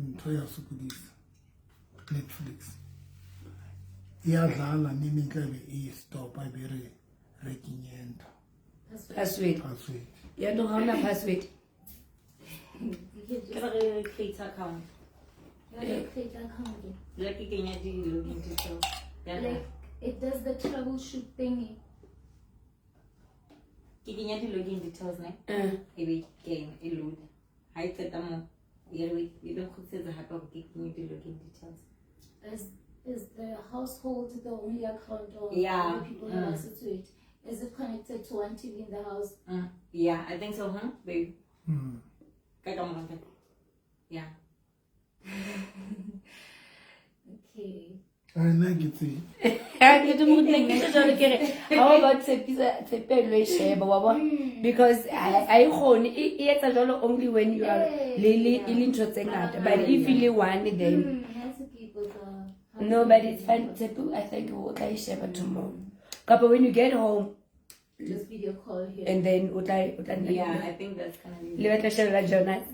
Ntho ya sokodisa Netflix ya dlala neng tla be e stopa e be re re kenye ntho. Password. Password. Ya no, ha ona password. Ke re re create account. Create account. Le ke kenya di-login details. Ya Like it does the troubleshoot thingy. Ke kenya di-login details ne? E be kena e load. Ha e qeta mo e re e be nkgutlisetsa hape hore ke kenye di-login details. Is the household the only account or Yeah. other people have access to it? Is it connected to one TV in the house? Yeah, I think so, huh, babe? Ka ka mora ntate. Yeah. Okay. Ai, nna ke tsebe. Ke di mo ke jalo ke re ha o ba tshepisa tshepelo e sheba wa bona, because a e kgone e etsa jalo only when you are le le e le ntho tse ngata, but if you le one then Has to keep with the no, but it's fine. Tshepo, I think o tla e sheba tomorrow kapa when you get home. Just video call here. And then o tla nna Yeah, I think that's gonna be le batla shebella Jonas.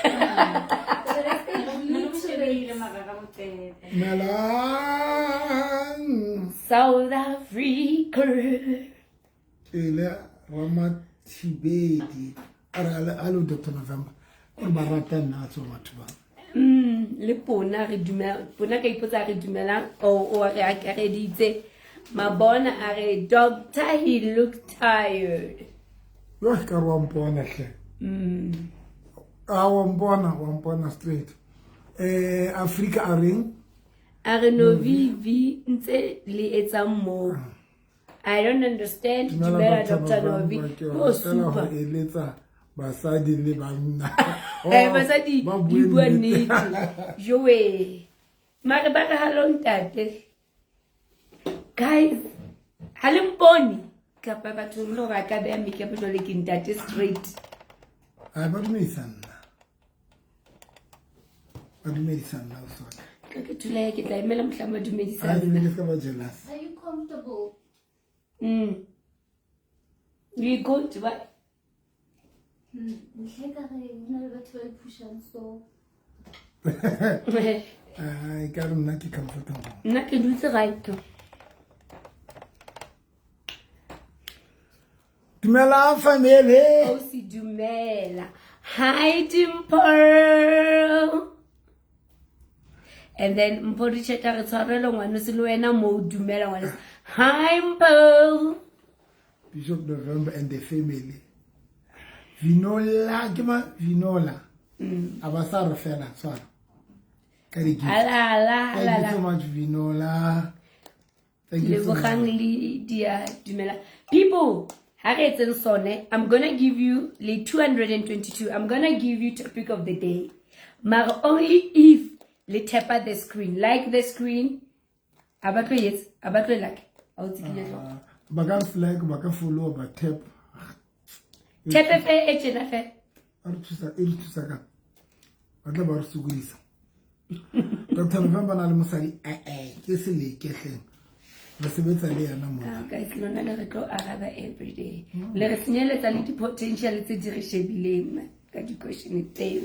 But I stay glued to it. Shebile mara ka boqeta. Melang. South Africa. Ele Ramathibedi. A re a le Dr. November. Gore ba rata nna tso batho ba. Le pona re dumela, pona ka ipotsa re dumelang o re akareditse. Mabona a re doctor he look tired. Yo ka re wa mpona hle. A wa mpona, wa mpona straight. Africa a reng? A re no VV ntse le etsang mo. I don't understand. Dumela Dr. Novi. Ke O ratela super. ho eletsa basadi le banna. Basadi Ba di bue bua nnete. nnete. Joe. Mare ba re hello ntate. Guys, ha le mpone kapa batho le hore a ka beha makeup jwale ke ntate straight. Ai, ba dumedisa nna. Ba dumedisa nna o sona. Ka ke thula ke tla emela mohlang ba dumedisa Ai, nna. ke ska ba jealous. Are you comfortable? We go to what? Ntle ka re hona le batho ba ipushang so. Ai, ka re nna ke comfortable. Nna ke dutse right. Dumela family. O si dumela. Hi Dimple. And then Mpho Richard a re tshwarelo ngwaneso le wena mo o dumela ngwaneso. Hi Mpho. Bishop November and the family. Vinola ke ma Vinola. A ba sa re fela tshwara. Ka di gift. Ala ala Thank you ala. so much Vinola. Thank you so much. Lebogang le dia dumela. People, ha re etseng sone, I'm gonna give you le 222. I'm gonna give you topic of the day. Mara only if le tap the screen, like the screen. A ba tlo etsa, a ba tlo like. A o tsikile hlooho. Ba ka flag, ba ka follow, ba tap. Tap fe e tjena fe. A re thusa, e re thusa ka. Ba tla ba re sokodisa. Dr. November na le mosadi, ke seleke hleng. Re sebetsa le yena mona. Ah, guys, lona le re tlo araba every day. Le re senyeletsa le di-potential tse di re shebileng ka di-question tseo.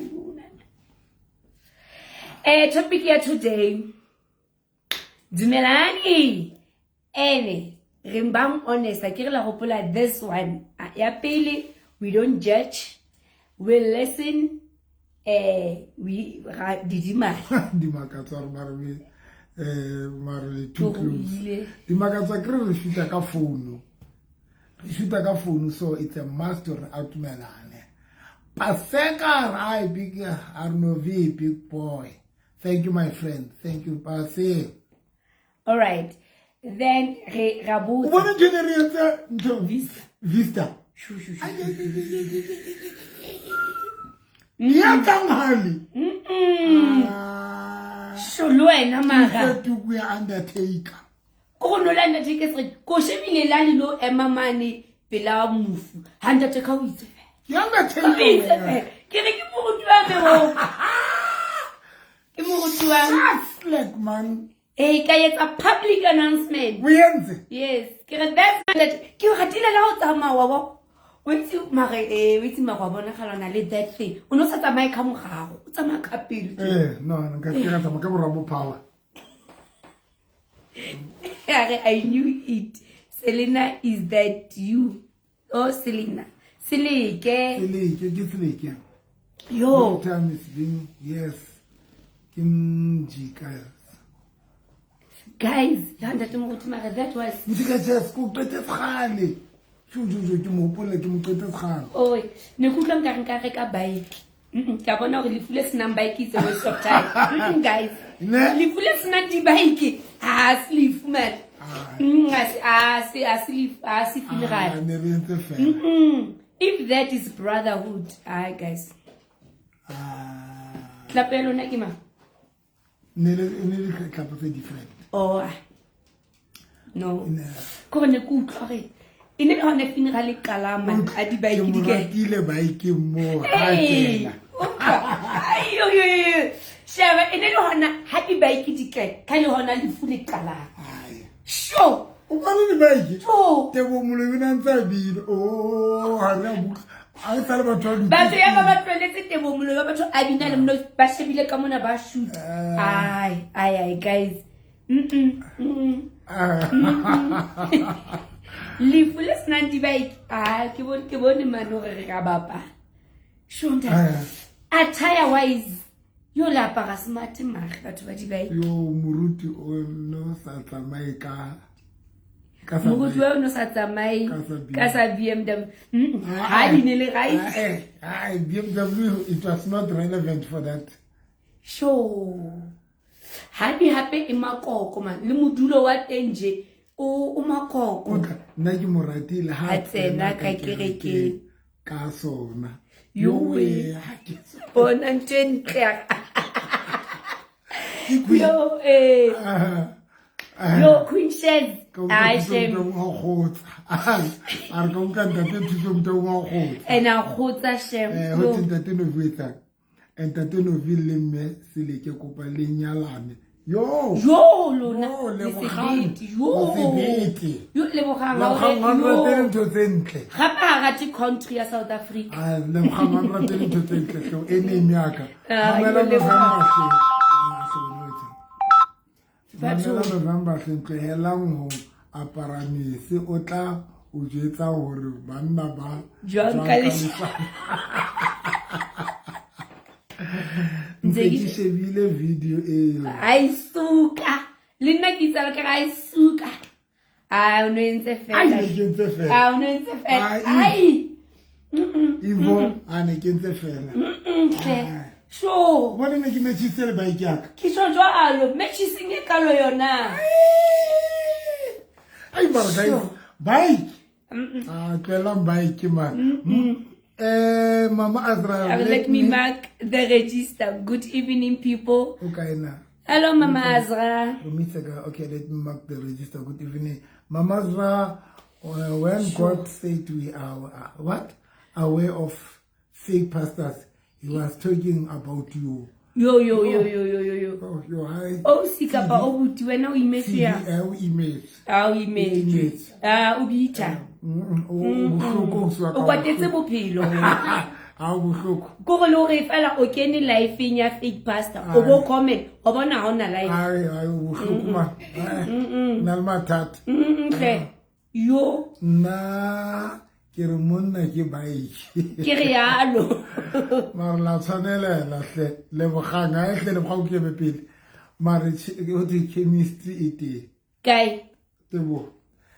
Topic ya today. Dumelani. Ene, re bang honest, a ke re la hopola this one. Ya pele, we don't judge. We listen. We ra didimala. Dimakatso re mare we, mare le too Ke close. ruile. Dimakatso ke re shoota ka phone. Re shoota ka phone, so it's a must re atumelane. Paseka, hi big Arnovi, big boy. Thank you my friend. Thank you Pase. All right. Then re ra O botsa. bona ntho e ne re entse ntho Vista. Vista. Shu, shu, shu. Ya tsanghali. Sho le wena mara. Tuku ya Undertaker. Ko go nola Undertaker se ko shebile la le lo ema mane pela mofu. Ha Undertaker o itse fela. Ke Undertaker. O itse fela. Ke re ke moruti wa me o. Ke moruti wa me. Slack man. Ka etsa public announcement. O entse? Yes. Ke re that's that. Ke o ratile la ho tsamaya wa bo. O itse mare o itse mare wa bonagala o na le that thing. O ne o sa tsamaye ka morago, o tsamaya ka pele. Eh, no, nka se ka tsamaya ka borwa bo power. Are I knew it. Selena, is that you? Oh, Selena. Seleke. Seleke, ke Seleke. Yo. Time is being, yes. Ke Njika. Guys, ya ntate Moruti mare that was Njika just ko qete kgale. Jo jo jo ke mo hopola ke mo qete kgale. Oi, ne ke utlwa nkare nka reka bike. Ke a bona hore lefu le senang bike is a waste of time. Guys. Ne? Lefu le senang di-bike ha se lefu man. Ha se lefu, ha se funeral. Ah, ne re entse fela. If that is brotherhood, ai guys. Ah. Tlapo ya lona ke mang? Ne le tlapo tse different. Oh. No. Ne. Ke gore ne ke utlwa hore e ne le hona funeral e qalang man, a di-bike Ke di mo ke. ratile bike mo, ha Hey, kena. utlwa. Ai, yo, yo, yo, yo. Sheba, e ne le hona ha di-bike di kena, ka le hona lefu le qalang. Ai. Sure. O bone di-bike? Sure. Tebo Moloi o ne a ntse a bina. Oh, ha re a bua. Ha e sale batho ba dutse Batho ya ba teng. ba tlweletse Tebo Moloi ba batho a bina le mno ba shebile ka mona ba shoot. Ai, ai, ai, guys. Ah. Lefu le senang di-bike. Ah, ke bone mane hore re ka bapala. Sure, ntate. Ah. Attire wise, yo le apara smart mare batho ba di-bike. Yo moruti o no sa tsamaye ka ka sa Moruti bike. wa o no sa tsamaye Ka sa BMW. ka sa BMW. Ah, Ha di ne le right. Ah, eh, ah, BMW, it was not relevant for that. Sure. Ha di hape e makoko man, le modulo wa teng je o makoko. O tla, nna ke mo ratile ha Ha tsena ka kerekeng. ka sona. Yo Yo we. we, ha ke so- Bona ntho e ntle ya ka. Ke queen. Yo, eh. Ah, ah. Yo, Queen Shez. Ka utlwa Ai, Thuso shame. Motaung a kgotsa. A re ka utlwa ntate Thuso Motaung a kgotsa. And a kgotsa shame. Eh, ho thwe ntate Novi o etsang? Eh, ntate Novi le mme Seleke kopa le nyalane. Yo! Yo, lona. Yo, Le Lebogang. sebete. Yo. O sebete. Yo, Lebogang, ha o Lebogang, ha o re- ratele yo. ntho tse ntle. Gape ha rate country ya South Africa. Ah, Lebogang, ha o ratele ntho tse ntle hle, e name ya ka. Ah, Mamela yo, Lebogang. November hle. Ah, hle, wena o etsang? Batho. Mamela November hle, tlohelang ho apara mese, o tla o jwetsa hore banna ba Jwang jwang ka ka leshano. Ntse ke shebile video eo. Ai suka. Le nna ke itsalo ke re ai suka. Ai, o no entse Ai, fela. ne ke ntse fela. Ai, o no entse fela. Ai. Ai. Ivo, a ne ke ntse fela. Tle. Sure. Bone ne ke matchitse le bike ya ka. Ke tjho jwalo, matchising e kalo yona. Ai, mara guys, bike. Ah, tlohelang bike man. Eh, Mama Azra, Let me mark the register. Good evening, people. O kae na? Hello, Mama Azra. Romiseka, okay, let me mark the register. Good evening. Mama Azra, when God said we are what? Aware of fake pastors, he was talking about you. Yo, yo, yo, yo, yo, yo, yo. Oh, your high O si kapa o buti wena o imetse ya. CDL image. Ah, o imetse. Imetse. Ah, o bitha. O bohloko o swa ka O kwatetse bophelo. Ha o bohloko. Kore le hore fela o kene life-eng ya fake pastor. O bo comment, o bona ha ona life. Ai, ai, o bohloko man. Ai, Na le mathata. Tle. Yo, Nna ke re monna ke bike. ke re yalo. Mara la tshwanelela hle Lebogang, ha e hle Lebogang ke eme pele. Mare ho thwe chemistry e teng. Kae? Teboho.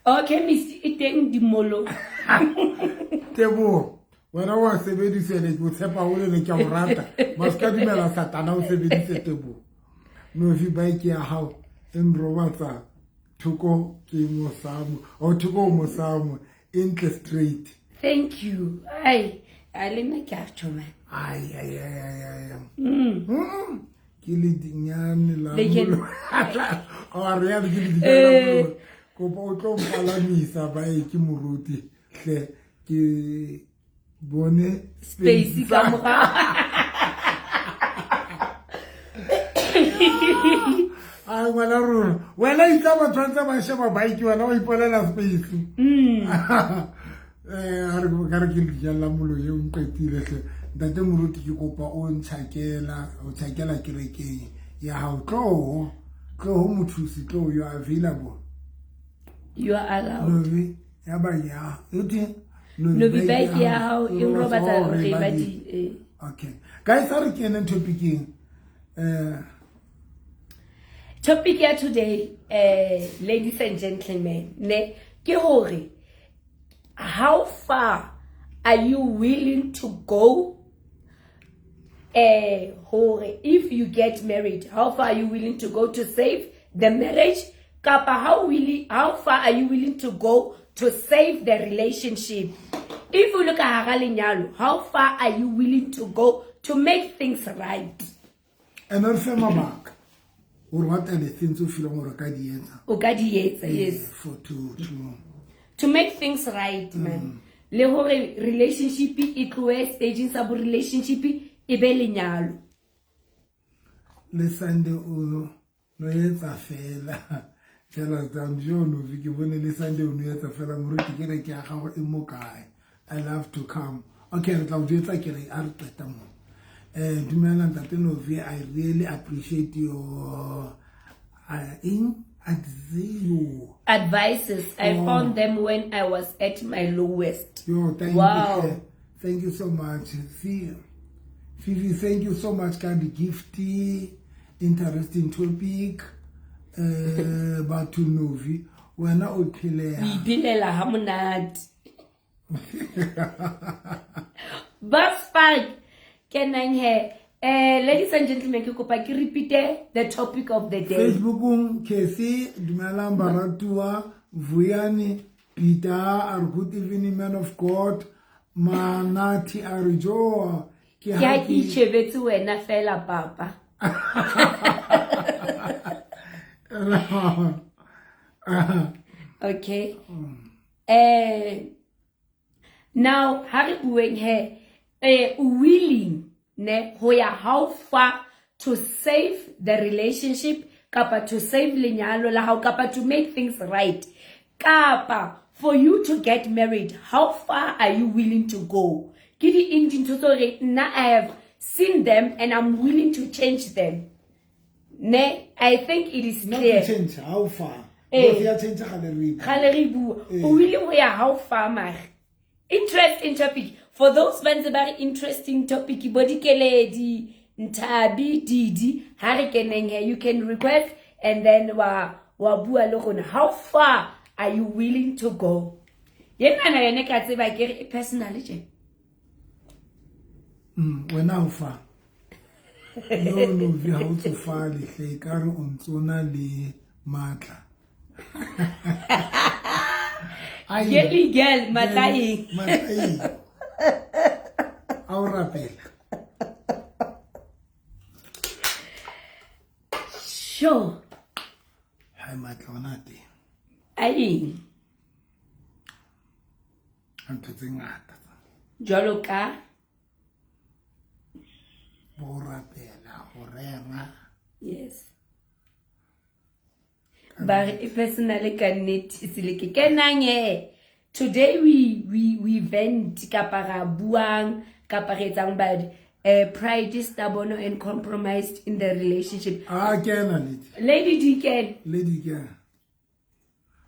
Oh, chemist e teng dimolong. Teboho, wena wa sebedisa ene ke o tshepa haholo ene ke a o rata. Mara se ka dumela Satana o sebedise Teboho. Novi bike ya hao e nrobatsa thoko ke mosamo. O thoko o mosamo e ntle straight. Thank you. Ai, a le nna ke a tjho man. Ai ai ai ai ai. Ke le dinyane la They can- molo. A re ya ke le dinyane la molo. Kopa o tlo mpalamisa bike moruti hle ke bone Space ka morao. Ai ngwana rona wena itsa batho ba ntse ba sheba bike wena wa iponela space. Ka re ke lenyalo la moloi eo nqetile hle. Ntate moruti ke kopa o ntjhakela, o tjhakela kerekeng ya hao. Tloho, tloho mothusi, tloho, you are available. You are allowed. Novi ya ba ya. Uthi Novi bike ya hao e nrobatsa re ba di eh. Okay. Guys, a re keneng topicing. Topic ya today, ladies and gentlemen, ne ke hore how far are you willing to go, hore if you get married, how far are you willing to go to save the marriage, kapa how far are you willing to go to save the relationship? If you look at hara lenyalo, how far are you willing to go to make things right? And re fe mabaka gore what are the things o feeling gore o ka di etsa? O ka di etsa, yes. For to to make things right, man. Le hore relationship e tlohe stageng sa bo relationship e be lenyalo. Le Sunday o no etsa fela. Fela tsa jo no ke bone le Sunday o no etsa fela moruti kereke ya gago e mo kae? I love to come. Okay, re tla o jwetsa ke re a re qeta mo. Dumela ntate Novi, I really appreciate your in advices. I found them when I was at my lowest. Yo, thank Wow. you. Thank you so much. See, Fifi, thank you so much. Kind of gifty, interesting topic. Batho Novi, wena o phelela. O iphelela ha monate. Ba spark kenang he. Ladies and gentlemen, ke kopa ke repeat the topic of the day. Facebookong, Kathy, dumelang baratuwa, Vuyani, Peter, our good evening, man of God, Manati Arijo. Ke ha ke itjhebetse wena fela, papa. Okay. Now, ha re bueng he, willing ne ho ya how far to save the relationship, kapa to save lenyalo la hao, kapa to make things right, kapa for you to get married, how far are you willing to go? Ke di eng dintho tse hore nna I have seen them and I'm willing to change them. Ne, I think it is Not clear. to change, how far? Eh. Ya change ga le re bua. Ga le re bua. O willing ho ya how far mare? Interesting topic. For those ba ntse ba re interesting topic, bo Dikeledi, Nthabi, Didi, ha re keneng here, you can request and then wa bua le rona. How far are you willing to go? Yenana yone ka tseba ke re e personal tje. Wena how far? No, no, vi ha o tsofale hle, ekare o ntsona le matla. Ai. Girly girl, matla eng? Matla eng? A o rapela. Sure. Hai, matla ona teng. A eng? A ntho tse ngata. Jwalo ka? Bo rapela, ho rera. Yes. Ba re e personal ka nnete seleke. Kenang he. Today we vent kapa ra buang kapa re etsang, but pride is stubborn and compromised in the relationship. Ah, kena lady. Lady D ken. Lady ken.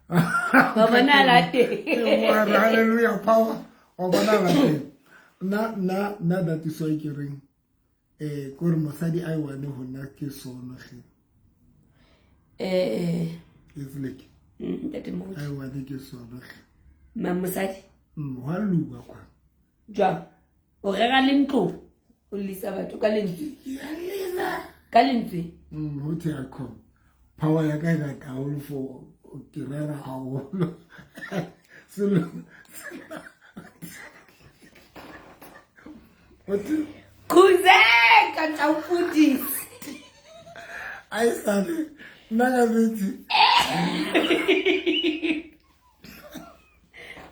Wa bona la teng. Hallelujah power. Wa bona la teng. Na that is why ke reng. Kore mosadi a wane ho nna ke sono hle. It's like. Ntate Moruti. A wane ke sono hle. Ma mosadi? Hwa luwa kwa. Jwang? O rera le ntlo? O lisa batho ka lentswe? Ka lentswe? Ho the a khona. Power ya ka e ngata haholo for ke rera haholo. Selo. What? Khuzeka tla o fundisa. Ai sale. Nna ka metsi.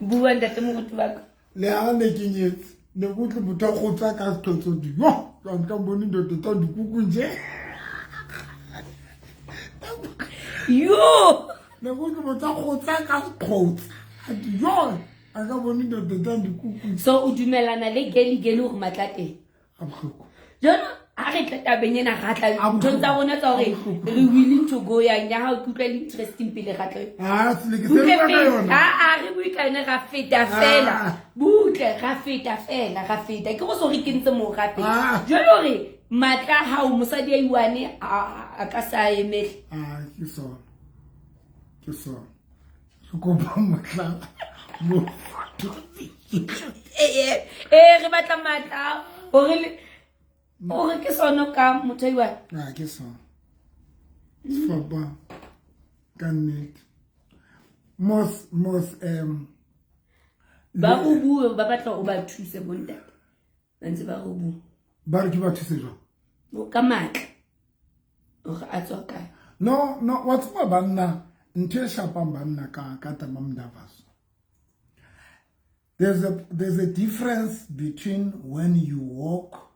Bua ntate moruti wa ka. Le ha ne ke nyetse, ne ke utlwe motho a kgotsa ka sethotso di. Yo, ka nka bone ndoto tsa dikuku nje. Yo! Ne ke utlwe motho a kgotsa ka sethotso. A di yo. A ka bone dototang dikuku. So o dumelana le geli geli hore matla teng. A bohloko. Jalo ha re tla tabeng ena ra tla A nthong tsa rona tsa hore A bohloko. re willing to go yang ya hao ke utlwa le interesting pele ra tla. Ah, se le ke se Butle re ka pele yona. a re bue ka yone ra feta fela. Ah. Butle ra feta fela ra feta. Ke go so re kentse moo ra feta. Ah. Jwale hore matla a hao mosadi a iwane a ka sa emele. Ah, ke sona. Ke sona. Re kopa mohla mo Eh re batla matla hore hore ke sona ka motho a iwane. Ah, ke sona. Sefapano. Ka nnete. Mos mos Ba go bue ba batla o ba thuse bontate. Ba ntse ba go bua. Ba re ke ba thuse jwang? O ka matla. Hore a tswa kae. No, no, wa tseba banna, ntho e shapang banna ka taba Mdavaso. There's a difference between when you walk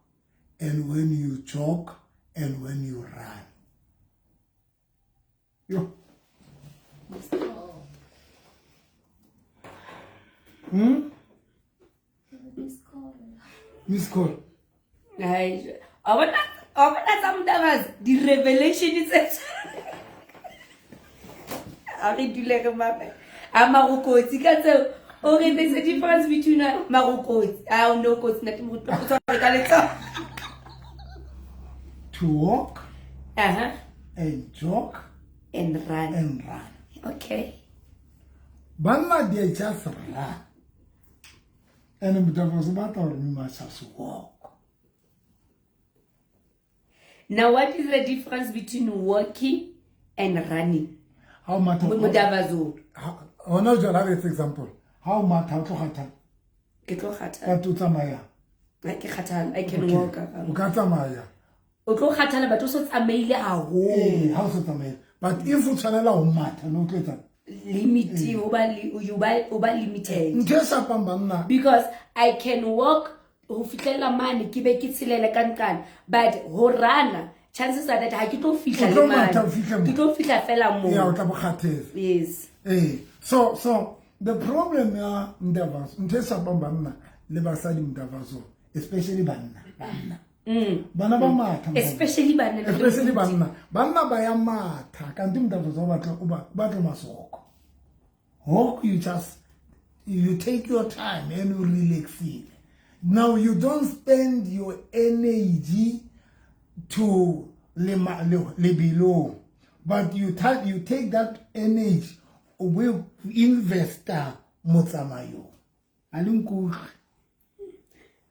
and when you jog and when you run. Yo. Miss call. Miss call. Miss call. Ai, a bona tsa Mdavaso di-revelation tse a re dule re mape a marokotsi ka tseo o re there's a difference between marokotsi a o no kotsi ntate moruti o tshware ka letsoho. To walk Aha. and jog And run. and run. Okay. Banna they just run. And Mdavaso batla hore we must just walk. Now what is the difference between walking and running? How matter? Mdavaso. Hona jwale ha re etse example. How matter o tlo kgathala? Ke tlo kgathala. Ka o tsamaya. Ha ke kgathala, I can walk. O ka tsamaya. O tlo kgathala but o so tsamaile haholo. Eh, ha o so tsamaile. But if o tshwanela ho matha, no tlo etsang? Limit o ba you ba o ba limited. Ntho e shapang banna Because I can walk ho fihlela mane ke be ke tshelele ka nqane, but ho rana chances are that ha ke tlo fihla O tlo le mane. matha o fihle moo. Ke tlo fihla fela moo. ya o tla bo kgathetse. Yes. Eh, so the problem ya Mdavaso, ntho e shapang banna le basadi Mdavaso, especially banna, banna. Bana ba matha. Mdavaso. Especially banna. Especially banna. Banna ba ya matha, kanti Mdavaso o batla o ba batla masoko. Walk, you just you take your time and you relax it. Now you don't spend your energy to lebelong, but you take that energy o bo investa motsamayong. A le nkutlwe.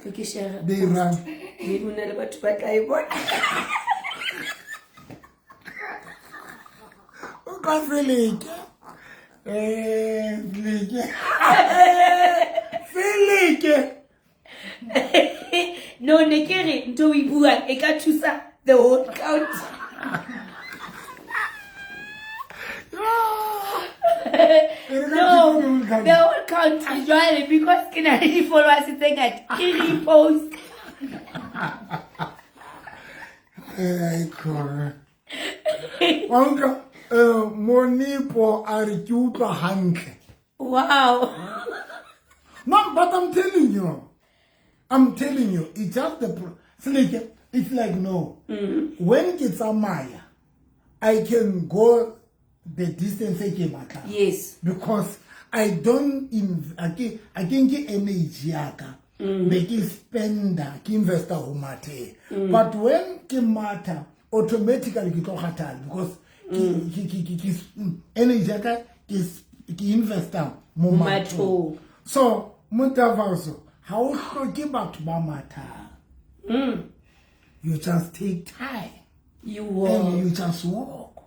Tlo ke share. They run. Maybe ho na le batho ba tla e bona. O ka se leke. Leke. Se leke. No, ne ke re ntho o e buang e ka thusa the whole country. No, the whole country jwale because ke na le di-followers tse ngata ke repost. Ai, khona. Wa utlwa, Monipo a re ke utlwa hantle. Wow. No, but I'm telling you. I'm telling you, it's just the Seleke, it's like no. When ke tsamaya, I can go the distance e ke batlang. Yes. Because I don't I ke nke energy ya ka. Be ke spenda, ke investa ho matheng. But when ke matha, automatically ke tlo kgathala because ke energy ya ka ke investa mo mathong. Mathong. So Mdavaso, ha o hloke batho ba mathang. You just take time. You And walk. you just walk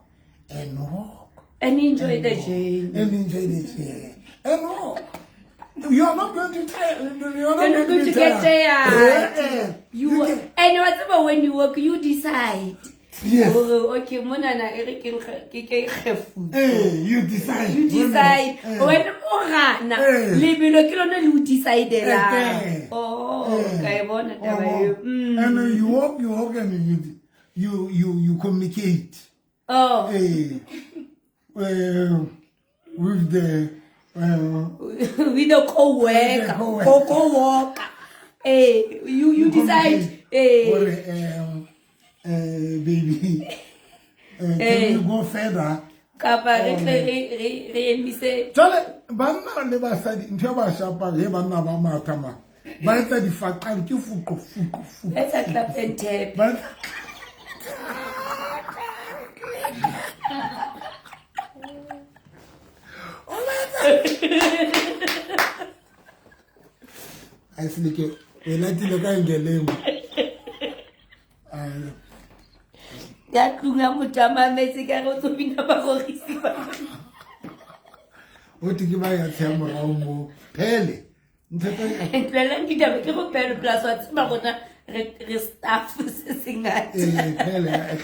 and walk. And enjoy the journey. And enjoy the journey. And walk. You are not going to tire. You are not You're not going to get tired. Yeah. You and whatever when you walk, you decide. Yes. Oh, okay, monana e re ke ke kgefu. Hey, you decide. You decide. Eh. When o gana, Eh. lebelo ke lona le o decidela. Eh. Oh, Eh. ka e bona taba Oh, eo. Mm. And you walk, and you communicate. Oh. Eh, with the With a co-worker, co-worker. You decide. Or, baby, can you go further? Kapa re tle re emise. Jwale banna le basadi ntho e ba shapang he banna ba matha ma ba etsa difaqane ke fuqo fuqo fuqo. Ba etsa clap and tap. A se ke e latile ka ngelemo. Ya tlung ya motho a mametse ka re o tso bina ba gorisi ba. O te ke ba ya tsheya morao mo. Phele. Ntho tse tlohelang ditaba ke go phele plus wa tseba rona re staff se sengata. Phele ya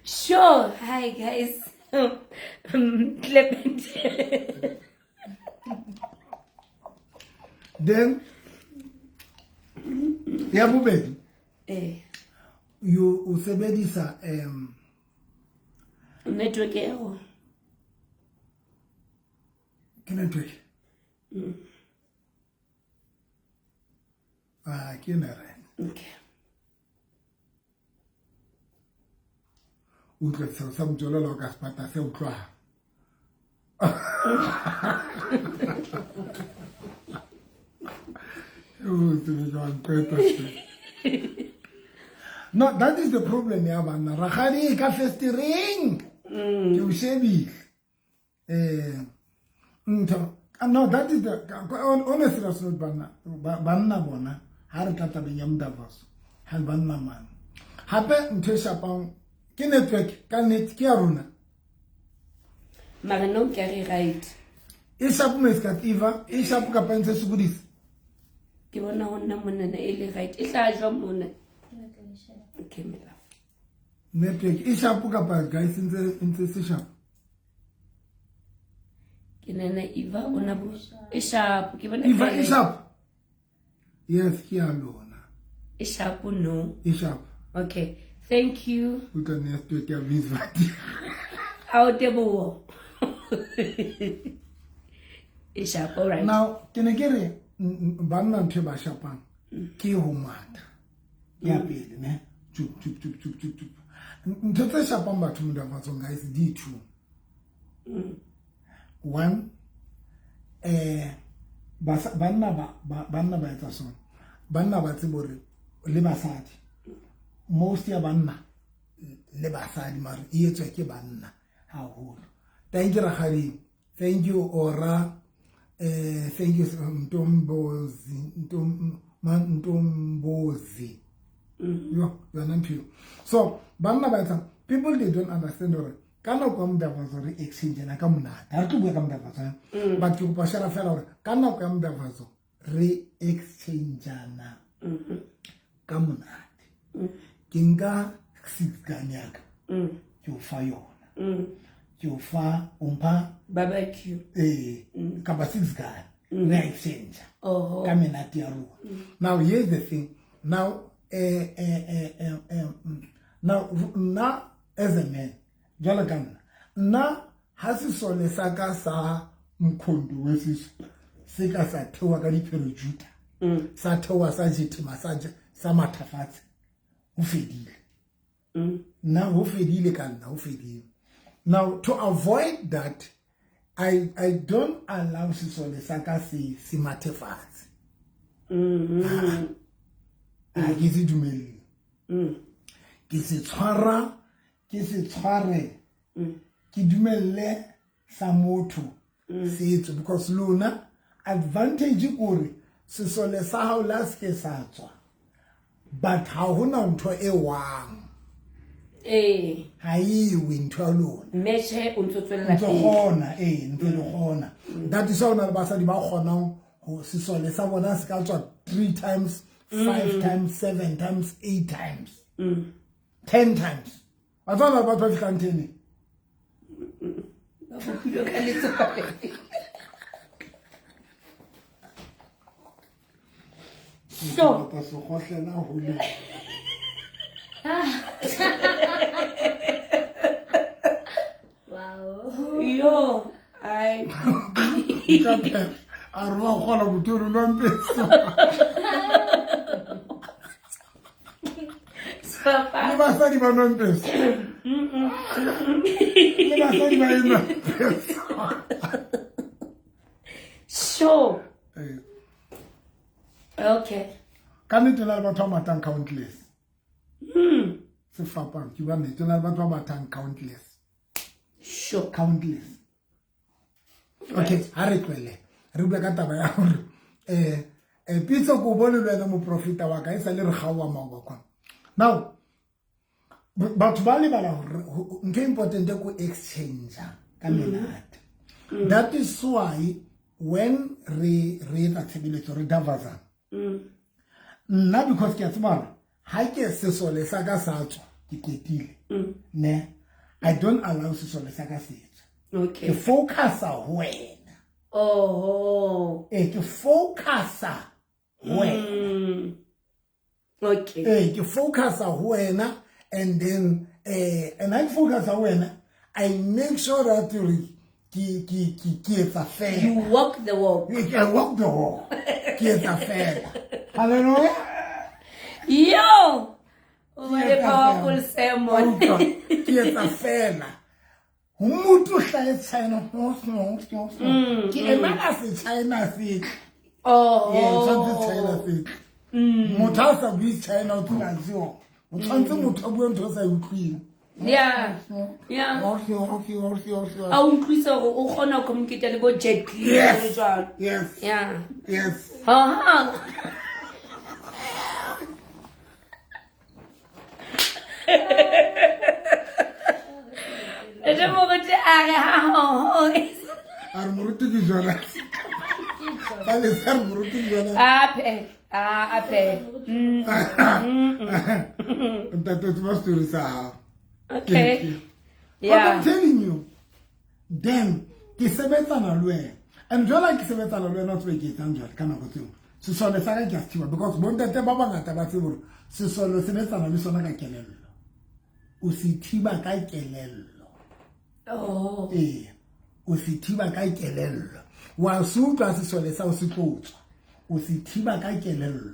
Sure. Hi guys. Clap and then ya bobedi you o sebedisa network eo ke network ke yona right. Okay. Utlwe seo sa mojololo ka sepata se utlwang. No, that is the problem ya banna. Rakgadi ka festereng. Ke o shebile. Ntho. No, that is the honestly that's not banna. Banna bona ha re tla tabeng ya Mdavaso. Ha banna man. Hape ntho e shapang ke network ka net ke ya rona. Mara no ke re right. E shapo meskat Eva, e shapo ka pantse sokodisa. Ke bona ho nna monana e le right. E tla jwa mona. Okay, my love. Network e shapo kapa guys ntse se shapo. Ke nana Eva o na bo e shapo ke bona Eva e shapo. Yes, ke ya lona. E shapo no. E shapo. Okay. Thank you. O tla network ya Visvati. Ao teboho. E shapo, all right. Now, ke ne ke re banna ntho ba shapang ke ho matha. Ya pele ne. Chup chup chup chup chup chup. Ntho tse shapang batho Mdavatsong guys di two. One, banna ba etsa sona. Banna ba tsebe hore le basadi. Most ya banna le basadi mare e etswa ke banna haholo. Thank you Rakgadi. Thank you Ora. Thank you Ntombozi. Ntombozi. Yo, yona. So, banna ba etsa people they don't understand hore ka nako ya Mdavazo re exchange na ka monate. Ha re tlo bua ka Mdavazo. But ke kopa share fela hore ka nako ya Mdavazo re exchange-ana ka monate. Ke nka 6 gun ya ka. Ke o fa yona. Ke o fa o mpha barbecue. Kapa 6 gun. Re exchange. Ka menate ya rona. Now here's the thing. Now now nna as a man jwalo ka nna nna ha sesole sa ka sa mkhondo wesiso se ka sa thewa ka diphero juta sa thewa sa jethema sa mathafatse ho fedile. Nna ho fedile ka nna ho fedile. Now to avoid that I don't allow sesole sa ka se mathefatse. Ha ke se dumelle. Ke se tshwara ke dumelle sa motho se tswe because lona advantage kore sesole sa hao la se ke sa tswa but ha hona ntho e wang ha iwe ntho ya lona metjhe o ntso tswella ntso kgona ntse le kgona. That is how na le basadi ba kgonang ho sesole sa bona se ka tswa 3 times 5 times 7 times 8 times 10 times. Ba tswana ba tla fihlang 10. Ba bopilwe ka letsopa. So ka se kgohlela ho le. Wow. Ka phela. A re wa kgola motho o re nwa mpeso. Le basadi ba nwa mpeso. Le basadi ba e nwa mpeso. Sure. Eh. Okay. Ka nnete na le batho ba matang countless. Sefapano ke bua nnete na le batho ba matang countless. Sure. Countless. Okay, ha re tlohele. Re bua ka taba ya hore Pitso ko bone le wena moprofeta wa ka e sale re kgaoha maoba kwana. Now batho ba lebala hore ntho e important ko exchange ka menate. That is why when re etsa tshebeletso re davazana. Nna because ke a tseba hore ha ke sesole sa ka sa tswa ke qetile. Ne, I don't allow sesole sa ka se tswa. Okay. Ke focusa ho wena. Oh. Ke focusa ho wena. Okay. Ke focusa ho wena and then and I focus ho wena, I make sure that ke etsa fela. You walk the walk. I walk the walk. Ke etsa fela. Hallelujah. Yo! What a powerful sermon. Ke etsa fela. Motho hlae China. Ke emela se China se. Oh. Yeah, tshwantse China se. Motho a sa bue China o tla tseo. O tshwantse motho a bue ntho o sa e utlweng. Yeah. Yeah. A utlwisa hore o kgona ho communicate le bo Jet Li Yes. jwalo. Yes. Yeah. Yes. Ha. Ete moruti a re ha ho ho. A re moruti ke jona. Ba le sa re moruti ke jona. Ape. Ape. Ntate o tseba story sa hao. Okay. But Yeah. I'm telling you, then ke sebetsana le wena. And jwale ke sebetsana le wena o tsebe ke etsang jwale ka nako tseo. Sesole sa ka ke a se thiba because bontate ba bangata ba tsebe hore sesole sebetsana le sona ka kelello. O se thiba ka kelello. Oh. O se thiba ka kelello. Wa se utlwa sesole sa o se tlo tswa. O se thiba ka kelello.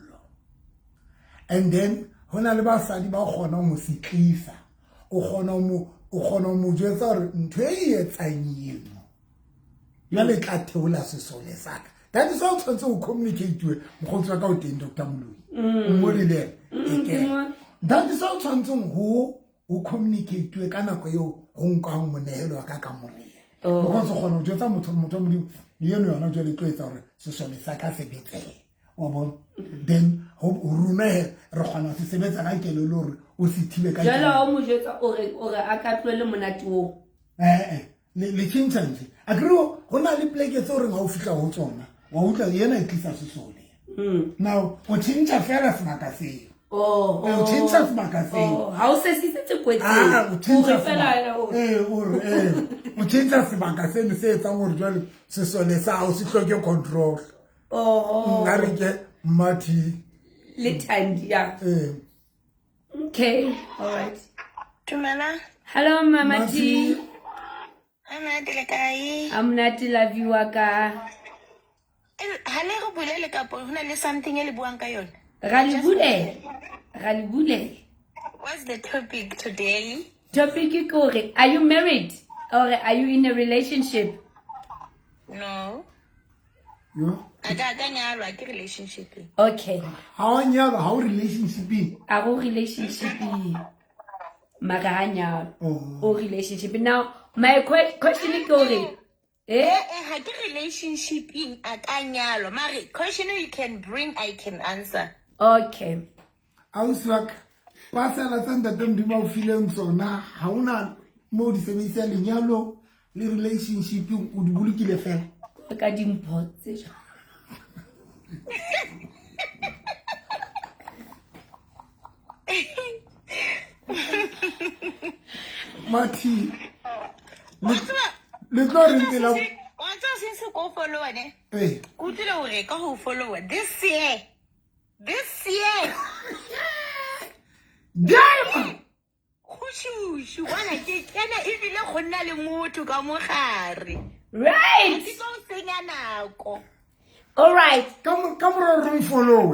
And then ho na le basadi ba kgonang ho se tlisa. O kgona mo jwetsa hore ntho e etsang eno jwale tla theola sesole sa ka. That is how tshwanetse ho communicate mokgotsi wa ka o teng Dr. Moloi. O mo rile ene. That is how tshwanetseng ho communicate ka nako eo ho nkang monehelo wa ka ka morena. Because o kgona ho jwetsa motho Modimo le eno yona jwale e tlo etsa hore sesole sa ka se betsehe. Wa bona? Then ho rona he re kgona ho se sebetsa ka kelello hore o se thibe ka Jwale kelello. ha o mo jwetsa o re a ka tlohele monate oo. Le tjhentjha nje. Akere ho na le pleke tse o reng ha o fihla ho tsona, wa utlwa yena e tlisa sesole. Now o tjhentjha fela sebaka seo. Oh. O tjhentjha sebaka seo. Oh, ha o sesisitse kwetseng. O tjhentjha O re fela sebaka. o- O tjhentjha sebaka seno se etsang hore jwale sesole sa hao se hloke control. Oh. Nka re ke Mmathi. Le Thandi, yeah. Okay, all right. Dumela. Hello, Mama T. Monate le kae? A monate love you wa ka. Ha le re bulele kapo ho na le something e le buang ka yona? Ra le bulela. Ra le bulela. What's the topic today? Topic ke hore are you married or are you in a relationship? No. Yo. A ka nyalwa ke relationship. Okay. Ha o nyalwa, ha o relationship. A go relationship. Mara ha nyalwa. Oh. O relationship. Now my question ke hore Ha ke relationship a ka nyalwa. Mare question you can bring, I can answer. Okay. Ausi wa ka, pasela tse ntate Modimo a o fileng tsona, ha hona moo di sebedisa lenyalo le relationship o di bolokile fela. Ka dimpho tse jwang? Mathi, le tlo re ntela Wa tseba since ko follow ne? Eh. Ke utlwile hore ka ho follow this year. This year. Damn! Go shushu, wana ke kena ebile go nna le motho ka mogare. Right. Ke tlo senya nako. All right. Ka mora re follow.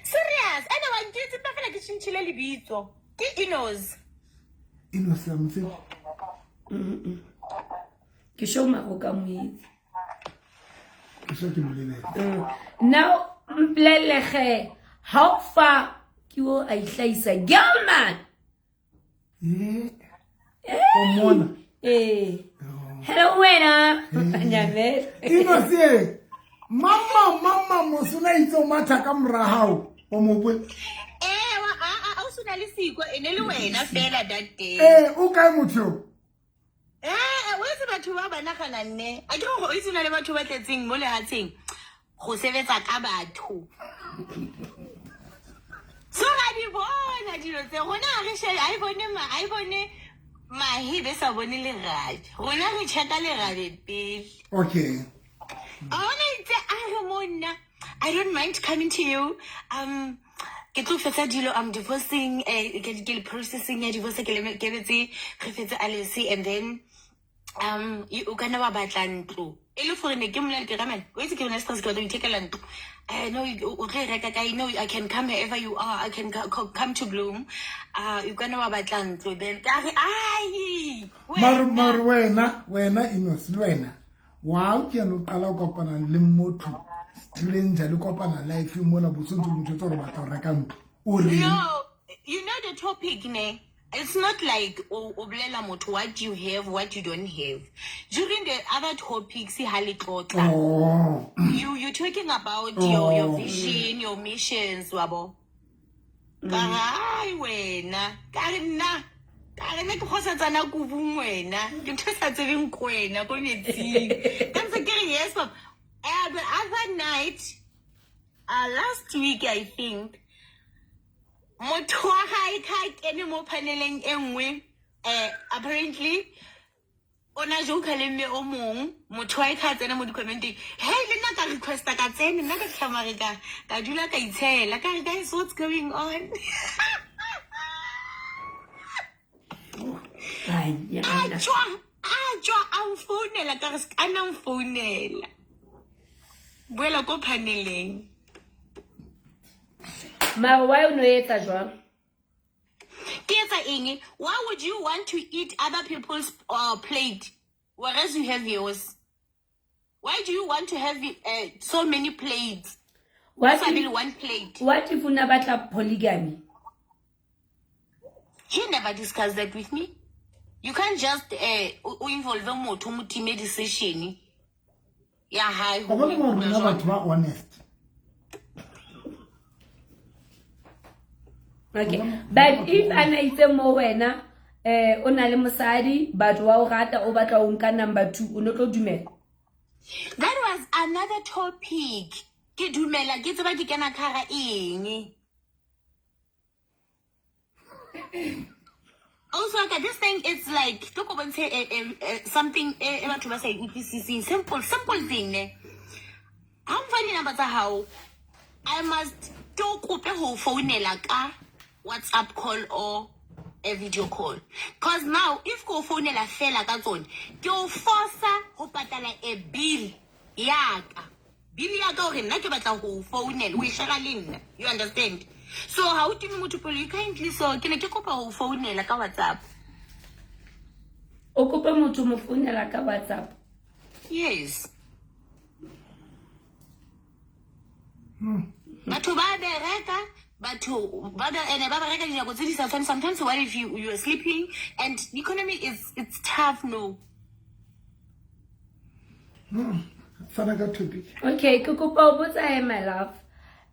Serious. Ene wa nkitse pa fela ke tshintshile lebitso. Ke Inos. Inos ya motse. Ke show maro ka moitse. Ke so ke molebele. Now mpolelege how far ke o a ihlahisa girl man. Eh. O mona. Eh. Hello wena. Nyamele. Inos e. Mama mosuna itse o matha ka mora hao. O mo bue. Eh wa a o suna le siko ene le wena fela that day. Eh o kae motho? Eh o itse batho ba ba nagana nne. A ke gore o itse na le batho ba tletseng mo lehatsheng go sebetsa ka batho. So ga di bona dilo tse rona ha re shebe ha e bone ma ha e bone mahe be sa bone lerabe. Rona re checka lerabe pele. Okay. I don't mind coming to you. Ke tlo fetsa dilo, I'm divorcing, ke processing ya divorce ke le ke betse re fetse Alice and then o kana wa batla ntlo. E le gore ne ke mmolele ke ramen. O itse ke yone stress ke batla ho ithekela ntlo. No, o tlo e reka kae? No, I can come wherever you are. I can come to Bloom. You kana wa batla ntlo then ka re ai. Mare wena Inos le wena. Wow, ke no qala o kopana le motho stranger le kopana life mola botsotsi motho tse re batla ho reka ntlo. O re No, you know the topic ne. It's not like o bolela motho what you have, what you don't have. During the other topics ha le tlotla. Oh. You talking about your vision, your missions, wabo. Ka ai wena, ka re nna. Ka re nna ke kgosatsana kubung wena. Ke ntho e sa tsebeng ko wena ko metsing. Ka ntse ke re yes papa. The other night, last week I think, motho wa hae ka kene mo paneleng e nngwe, apparently o na joke le mme o mong, motho wa hae ka tsena mo di-commenteng, hey le nna ka requesta ka tsena, nna ka tlhama re ka dula ka itshela, ka re guys what's going on? A tswa a mfounela ka re se ka na mfounela. Boela ko paneleng. Mara why o no etsa jwang? Ke etsa eng? Why would you want to eat other people's plate whereas you have yours? Why do you want to have so many plates? What if, if, one plate? What if una batla polygamy? He never discussed that with me. You can't just o involve motho mo time decision. Ya hae Ba bona rona batho ba honest. Okay. But if ana itse mo wena o na le mosadi but wa o rata o batla o nka number 2 o no tlo dumela. That was another topic. Ke dumela ke tseba ke kena ka ga eng. Also, okay, this thing is like ke go bontshe something e batho ba sa e utlwisiseng. Simple thing ne. Ha mfa dinamba tsa hao, I must ke o kope ho founela ka WhatsApp call or a video call. Because now if ko founela fela ka tsone, ke o forsa ho patala a bill yaka. Bill yaka hore nna ke batla ho founela, o e share le nna. You understand? So how do you motho pele you kindly so ke ne ke kopa ho founela ka WhatsApp. O kopa motho mo founela ka WhatsApp? Yes. Batho ba bereka, batho ba ene ba bereka dinako tse di sa tshwane. Sometimes what if you are sleeping and the economy is it's tough no. Fana ka topic. Okay, ke kopa o botsa my love.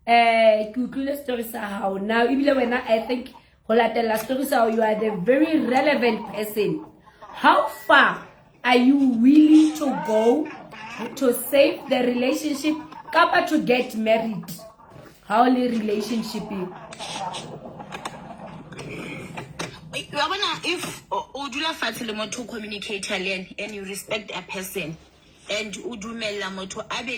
Ke utlwile story sa hao. Now ebile wena I think ho latela story sa hao you are the very relevant person. How far are you willing to go to save the relationship kapa to get married? How le relationship e? Wa bona if o dula fatshe le motho o communicate le ene and you respect a person and o dumella motho a be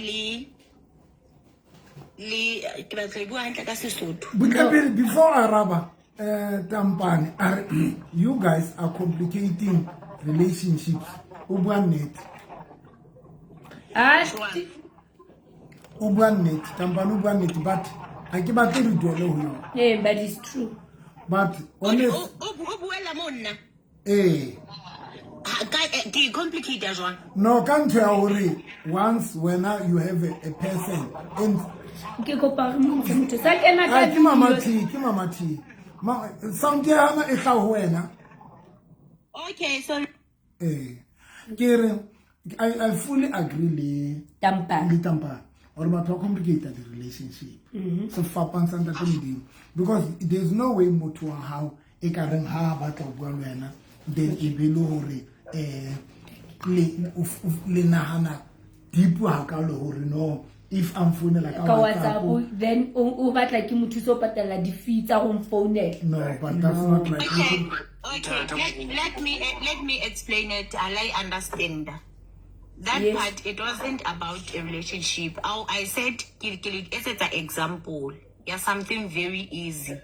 le ke batla e bua hantle ka Sesotho. Botla pele before araba. Tampane a re you guys are complicating relationships. O bua nnete. Ah, O bua nnete, Tampane o bua nnete, but ha ke batle re duele ho yona. Yeah, but it's true. But honest, O buela mo nna. Eh. Ke complicate jwang? No, ka ntho ya hore once wena you have a person and Ke kopa re mo ntshe motho sa kena ka Ah, ke Mama video. T, ke Mama T. Ma, sound ya hana e tla ho wena. Okay, sorry. Eh. Ke re I fully agree le Tampane. le Tampane. Or batho ba complicate the relationship. Se fapang sa ntate Modimo. Because there's no way motho wa hao e ka reng ha a batla ho bua le wena, then e be le hore le nahana deep hakalo hore no, if I'm founela ka Ka WhatsApp, WhatsApp, then o batla ke motho o patala di-fee tsa go mfounela. No, but that's not like Okay, okay. Let me explain it. I understand. That Yes. part, it wasn't about a relationship. I said, ke an example. Yeah, something very easy.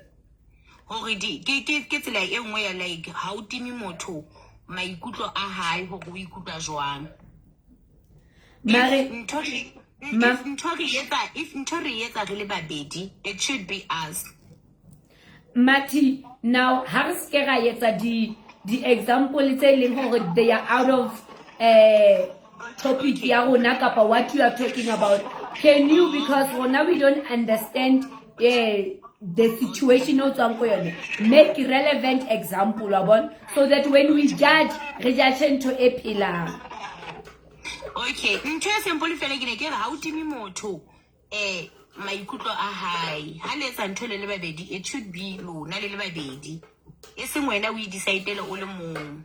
Hore di ke tsela e nngwe ya like ha o time motho maikutlo a hae hore o ikutlwa jwang. Mare If ntho re etsa re le babedi, it should be us. Mati, now ha re se ke ra etsa di example tse leng hore they are out of topic ya rona kapa what you are talking about. Can you, because rona we don't understand the situation o tswang ko yone, make relevant example wa bona, so that when we judge, re judge ntho e phelang. Okay, ntho e simple fela ke ne ke re ha o time motho maikutlo a hae. Ha le etsa ntho le le babedi, it should be lona le le babedi. E seng wena o e decide-ele o le mong.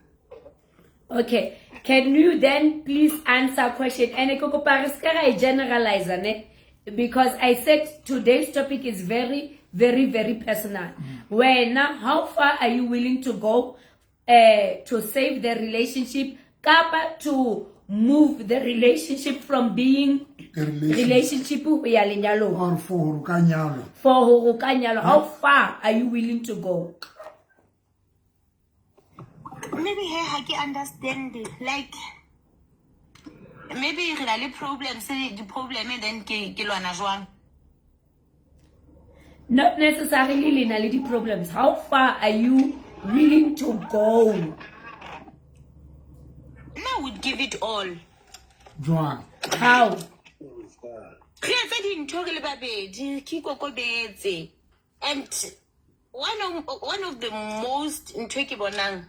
Okay, can you then please answer question? And ke kopa re ska ra e generalize, ne? Because I said today's topic is very, very, very personal. Wena, how far are you willing to go to save the relationship, kapa to move the relationship from being A relationship. relationship ho ya lenyalong? Or for ho ka nyalwa. For ho ka nyalwa. How far are you willing to go? Maybe he ha ke understand, like maybe re na le problems, di problem, then ke lwana jwang? Not necessarily le na le di problems. How far are you willing to go? Nna would give it all. Jwang? How? Re etse dintho re le babedi, ke ikokobetse. And one of the most ntho e ke bonang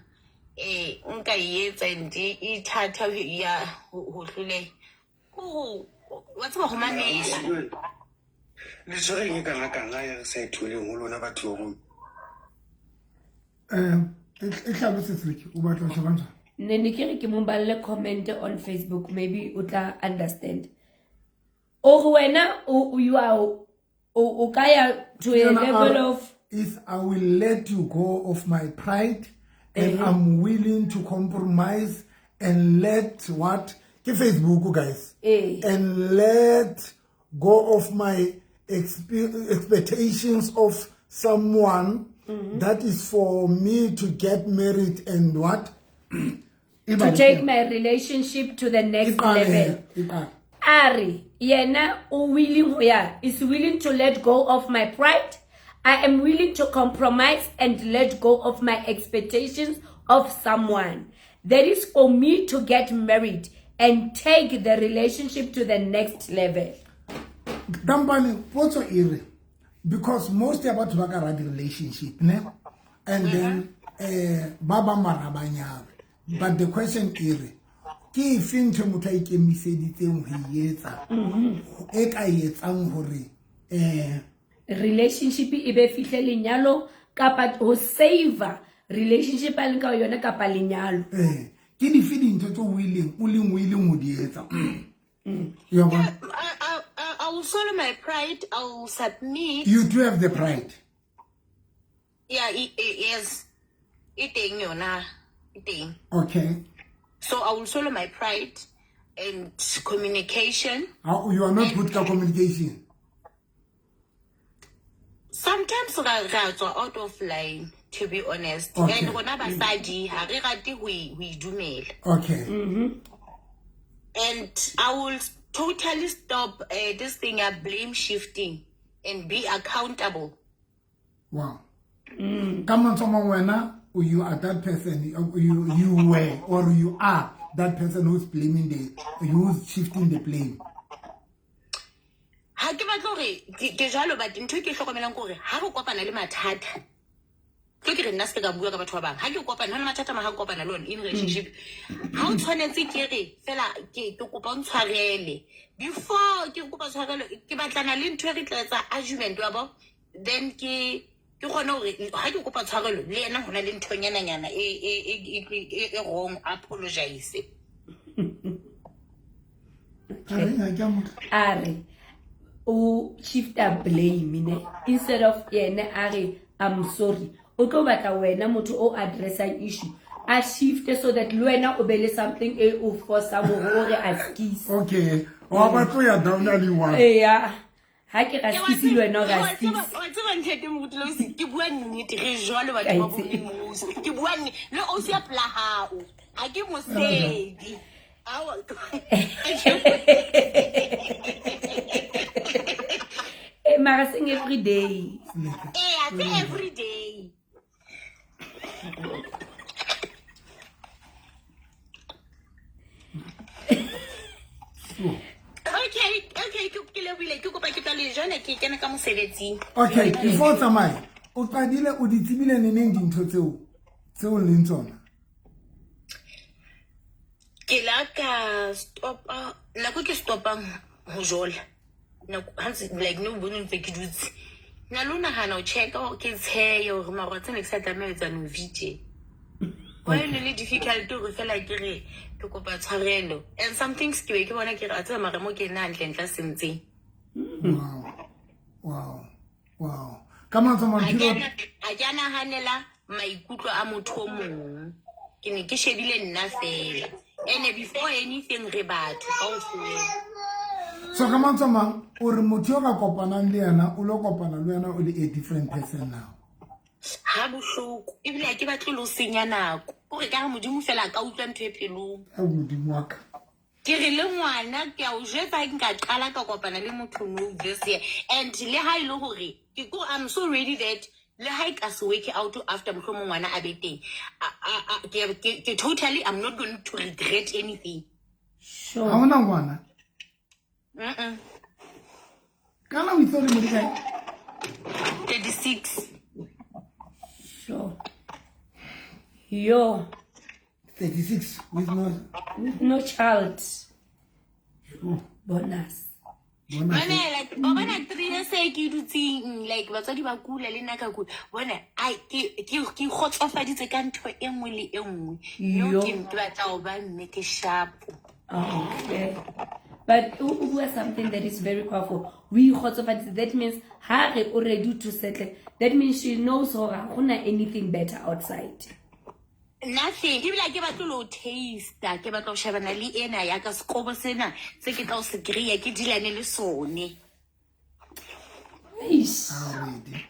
nka e etsa and e thata ya ho hloleha, ke ho wa tseba ho mamela. Le tshwereng e kana-kana ya re sa e tholeng ho lona batho ba rona? E hlalose Slick, o batla ho sheba njang? Ne ne ke re ke mo balle comment on Facebook, maybe o tla understand. O re wena o, you are, o ka ya to a Yona level a re, of is I will let you go of my pride and I'm willing to compromise and let what? Ke Facebook, guys. And let go of my expectations of someone that is for me to get married and what? To take my relationship to the next level. Ari, yena o willing ho ya, is willing to let go of my pride. I am willing to compromise and let go of my expectations of someone. That is for me to get married and take the relationship to the next level. Tampane, potso e re, because most ya batho ba ka ra di-relationship, ne? And then ba ba mara ba nyalwe. But the question e re, ke efe ntho e motho a ikemiseditseng ho e etsa? E ka e etsang hore, relationship e be fihle lenyalo kapa ho save relationship a leng ka yona kapa lenyalo. Ke dife dintho tse o leng willing ho di etsa? Ya bona? I will swallow my pride. I will submit. You do have the pride. Yeah, yes. E teng yona. E teng. Okay. So I will swallow my pride and communication. How, you are not good at communication. Sometimes ra tswa out of line, to be honest. Okay. And rona basadi ha re rate ho idumela. Okay. And I will totally stop this thing of blame shifting and be accountable. Wow. Ka mantswe a mangwe wena, you are that person, you were or you are that person who's blaming the, who's shifting the blame. Ha ke batle hore ke jwalo, but ntho e ke hlokomelang ke hore ha re kopana le mathata, tlo ke re nna se ka bua ka batho ba bang. Ha ke kopana le mathata ma ha ke kopana le ona in relationship, ha o tshwanetse ke re fela ke kopa o ntshwarele. Before ke kopa tshwarelo, ke batlana le ntho e re tla etsa argument wa bo, then ke kgone hore ha ke kopa tshwarelo le yena hona le nthonyananyana e wrong, apologize. A re o shifta blame ne, instead of yena a re I'm sorry, o tlo batla wena motho o addressang issue a shift so that le wena o be le something e o forsa hore o re askise. Okay, wa batlo ya down le one. Yeah. Ha ke ra skise le wena o ra skise. Wa tseba ntate Moruti Losi, ke bua nnete, re jwalo batho ba bo Mmuso. Ke bua nnete, le ausi ya pela hao, ha ke mosedi. Awa. Mara sing every day. I say every day. Okay, ke lebohile, ke kopa ke tla le jana ke kena ka mosebetsing. Okay, before tsamaya, o qadile o di tsebile neneng dintho tseo leng tsona? Ke la ka stopa, nako ke stopang ho jola. Nako ha ntse like no bone ntse ke dutse. Na lo nahana o checka hore ke tsheye hore mara tsena ke sa tlameha ho etsa no VJ. Why le difficult hore fela ke re ke kopa tshwarelo. And some things ke be ke bona ke re a tseba mara mo ke nna hantle ntla sentseng. Wow. Ka mantswe a mang, Ha ke a nahanela maikutlo a motho o mong. Ke ne ke shebile nna fela. And before anything re batho kaofela. So ka mantswe a mang, o re motho yo ka kopanang le yena, o lo kopana le yena o le a different person now. Ha bohloko, ebile ha ke batle le ho senya nako. Kore ka re Modimo fela a ka utlwa ntho e pelong. Ao Modimo wa ka. Ke re le ngwana ke a o jwetsa ha ke nka qala ka kopana le motho no this year. And le ha e le hore ke ko I'm so ready that le ha e ka se work out after mohlomong ngwana a be teng. Ke totally I'm not going to regret anything. Sure. Ha hona ngwana? Kana o itse o le mo dikae? 36. Sure. Yo. 36 with no child. Sure. Bonus. Bona like ba bona 3 years e ke dutseng like batswadi ba kula le nna ka kula. Bona ai ke kgotsofaditse ka ntho e nngwe le e nngwe. No ke batla ho ba mme ke sharp. Okay. But o bua something that is very powerful. We kgotsofaditse, that means ha re already to settle. That means she knows hore ha gona anything better outside. Nothing. Ebile ke batla lo taste, ke batla ho shebana le ena ya ka sekobo sena se ke tla o se kry-a ke dilane le sone. Eish. Already.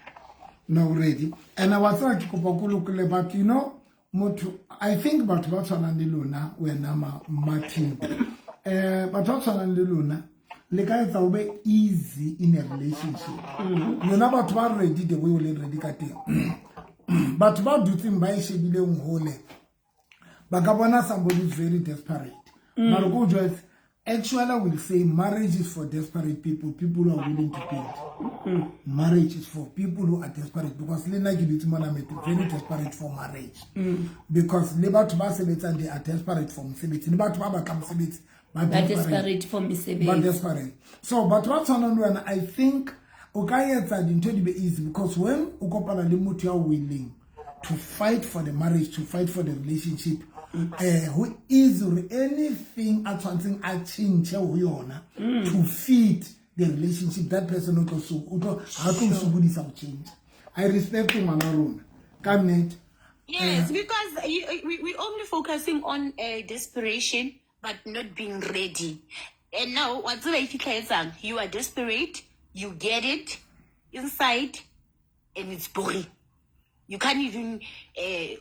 No ready. And wa tseba ke kopa ko lokole, but you know motho, I think batho ba tshwanang le lona wena Martin. Batho ba tshwanang le lona le ka etsa o be easy in a relationship. Lona batho ba ready the way o leng ready ka teng. Batho ba dutseng ba e shebileng hole ba ka bona somebody is very desperate. Mara ko jwetse, actually I will say marriage is for desperate people, people who are willing to build. Marriage is for people who are desperate, because le nna ke dutse mona mete very desperate for marriage. Because le batho ba sebetsang, they are desperate for mosebetsi. Le batho ba batlang mosebetsi ba desperate for mosebetsi. Ba desperate. So batho ba tshwanang le wena, I think o ka etsa dintho di be easy, because when o kopana le motho ya willing to fight for the marriage, to fight for the relationship, who is anything a tshwantseng a tjhentjhe ho yona to fit the relationship, that person o tlo ha tlo sokodisa ho change. I respect ngwana rona ka nnete. Yes, because we only focusing on desperation but not being ready. And now wa tseba e fihla etsang, you are desperate, you get it inside, And it's boring. You can't even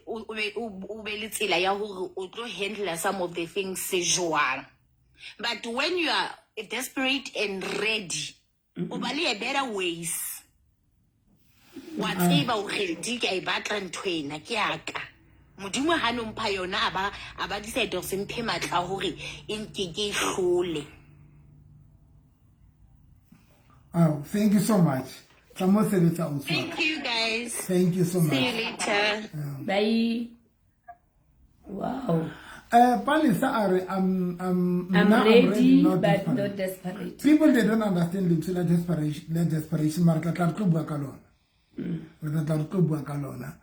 o be le tsela ya hore o tlo handle some of the things se jwang. But when you are desperate and ready, o ba le a better ways. Wa tseba hore di ke a e batla ntho ena ke ya ka. Modimo ha no mpha yona a ba decide hore se mphe matla a hore e nke ke e hlole. Oh, thank you so much. Tla mo sebetsa o. Thank you, guys. Thank you so See you much. later. Bye. Wow. Palesa a re I'm I'm nna, ready, not but desperate. not desperate. People, they don't understand lentswe la desperation, la desperation, mara tla re tlo bua ka lona. Re tla re tlo bua ka lona.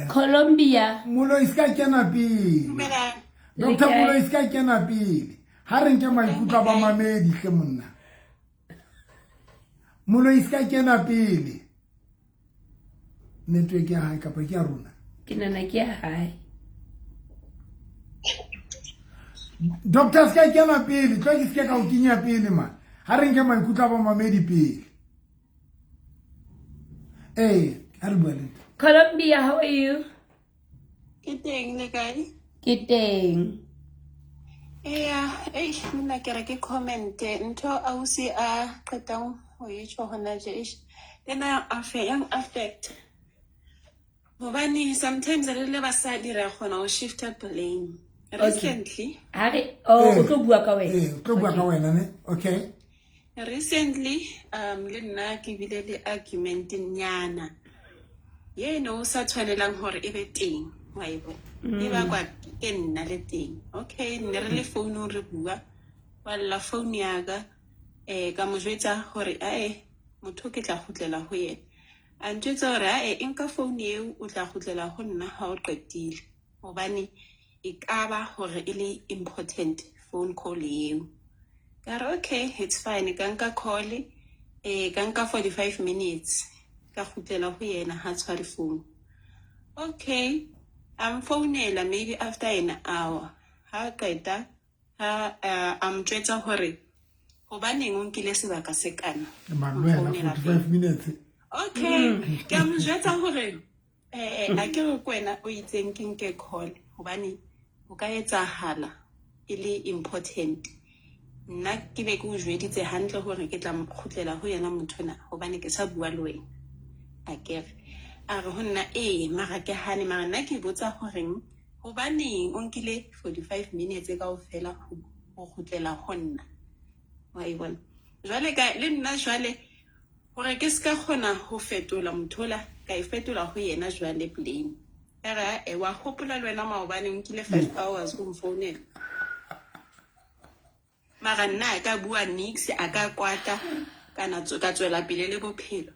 Colombia. Moloi se ka kena pele. Dumelang. Dr. Le kae? Moloi se ka kena pele. Ha re nke maikutlo a bamamedi hle monna. Moloi se ka kena pele. Network ya hae kapa ke ya rona? Ke nana ke ya hae. Doctor se ka kena pele, tlo ke se ka o kenya pele man. Ha re nke maikutlo a bamamedi pele. Ee, ha re bua le nna. Colombia, how are you? Ke teng, le kae? Ke teng. Eya, eish, nna ke re ke comment ntho ausi a qetang ho e tjho hona tje, eish, le nna yang affect. Hobane sometimes re le basadi re a kgona ho shifta blame. Recently, Ha re, oh, o tlo bua ka wena. Ee, o tlo bua ka wena ne? Okay. Recently le nna ke bile le argument nyana ye no o sa tshwanelang hore e be teng, wa e bona, e bakwa ke nna le teng. Okay, ne re le founung re bua, wa lla phone ya ka, ka mo jwetsa hore ae, motho ke tla kgutlela ho yena. A ntjwetsa hore ae, e nka phone eo, o tla kgutlela ho nna ha o qetile, hobane e ka ba hore e le important phone call eo. Ka re okay, it's fine. Ka nka call, ka nka 45 minutes, ka kgutlela ho yena, ha tshware phone. Okay, a mfounela maybe after an hour, ha qeta ha a mjwetsa hore hobaneng o nkile sebaka se kana. Man, wena Mfounela. 45 minutes. Okay, ke a mo jwetsa hore a ke re ke wena o itseng ke nke call, hobane ho ka etsahala e le important. Nna ke be ke o jweditse hantle hore ke tla kgutlela ho yena motho ona, hobane ke sa bua le wena akere. A re ho nna ee, mara ke hane, mara nna ke botsa horeng hobaneng o nkile 45 minutes kaofela ho kgutlela ho nna, wa e bona. Jwale ka le nna jwale hore ke ska kgona ho fetola motho ola, ka e fetola ho yena jwale blame. Ka re ae, wa hopola le wena maobane o nkile 5 hours o mfounela, mara nna a ka bua nix, a ka kwata kana ka tswela pele le bophelo.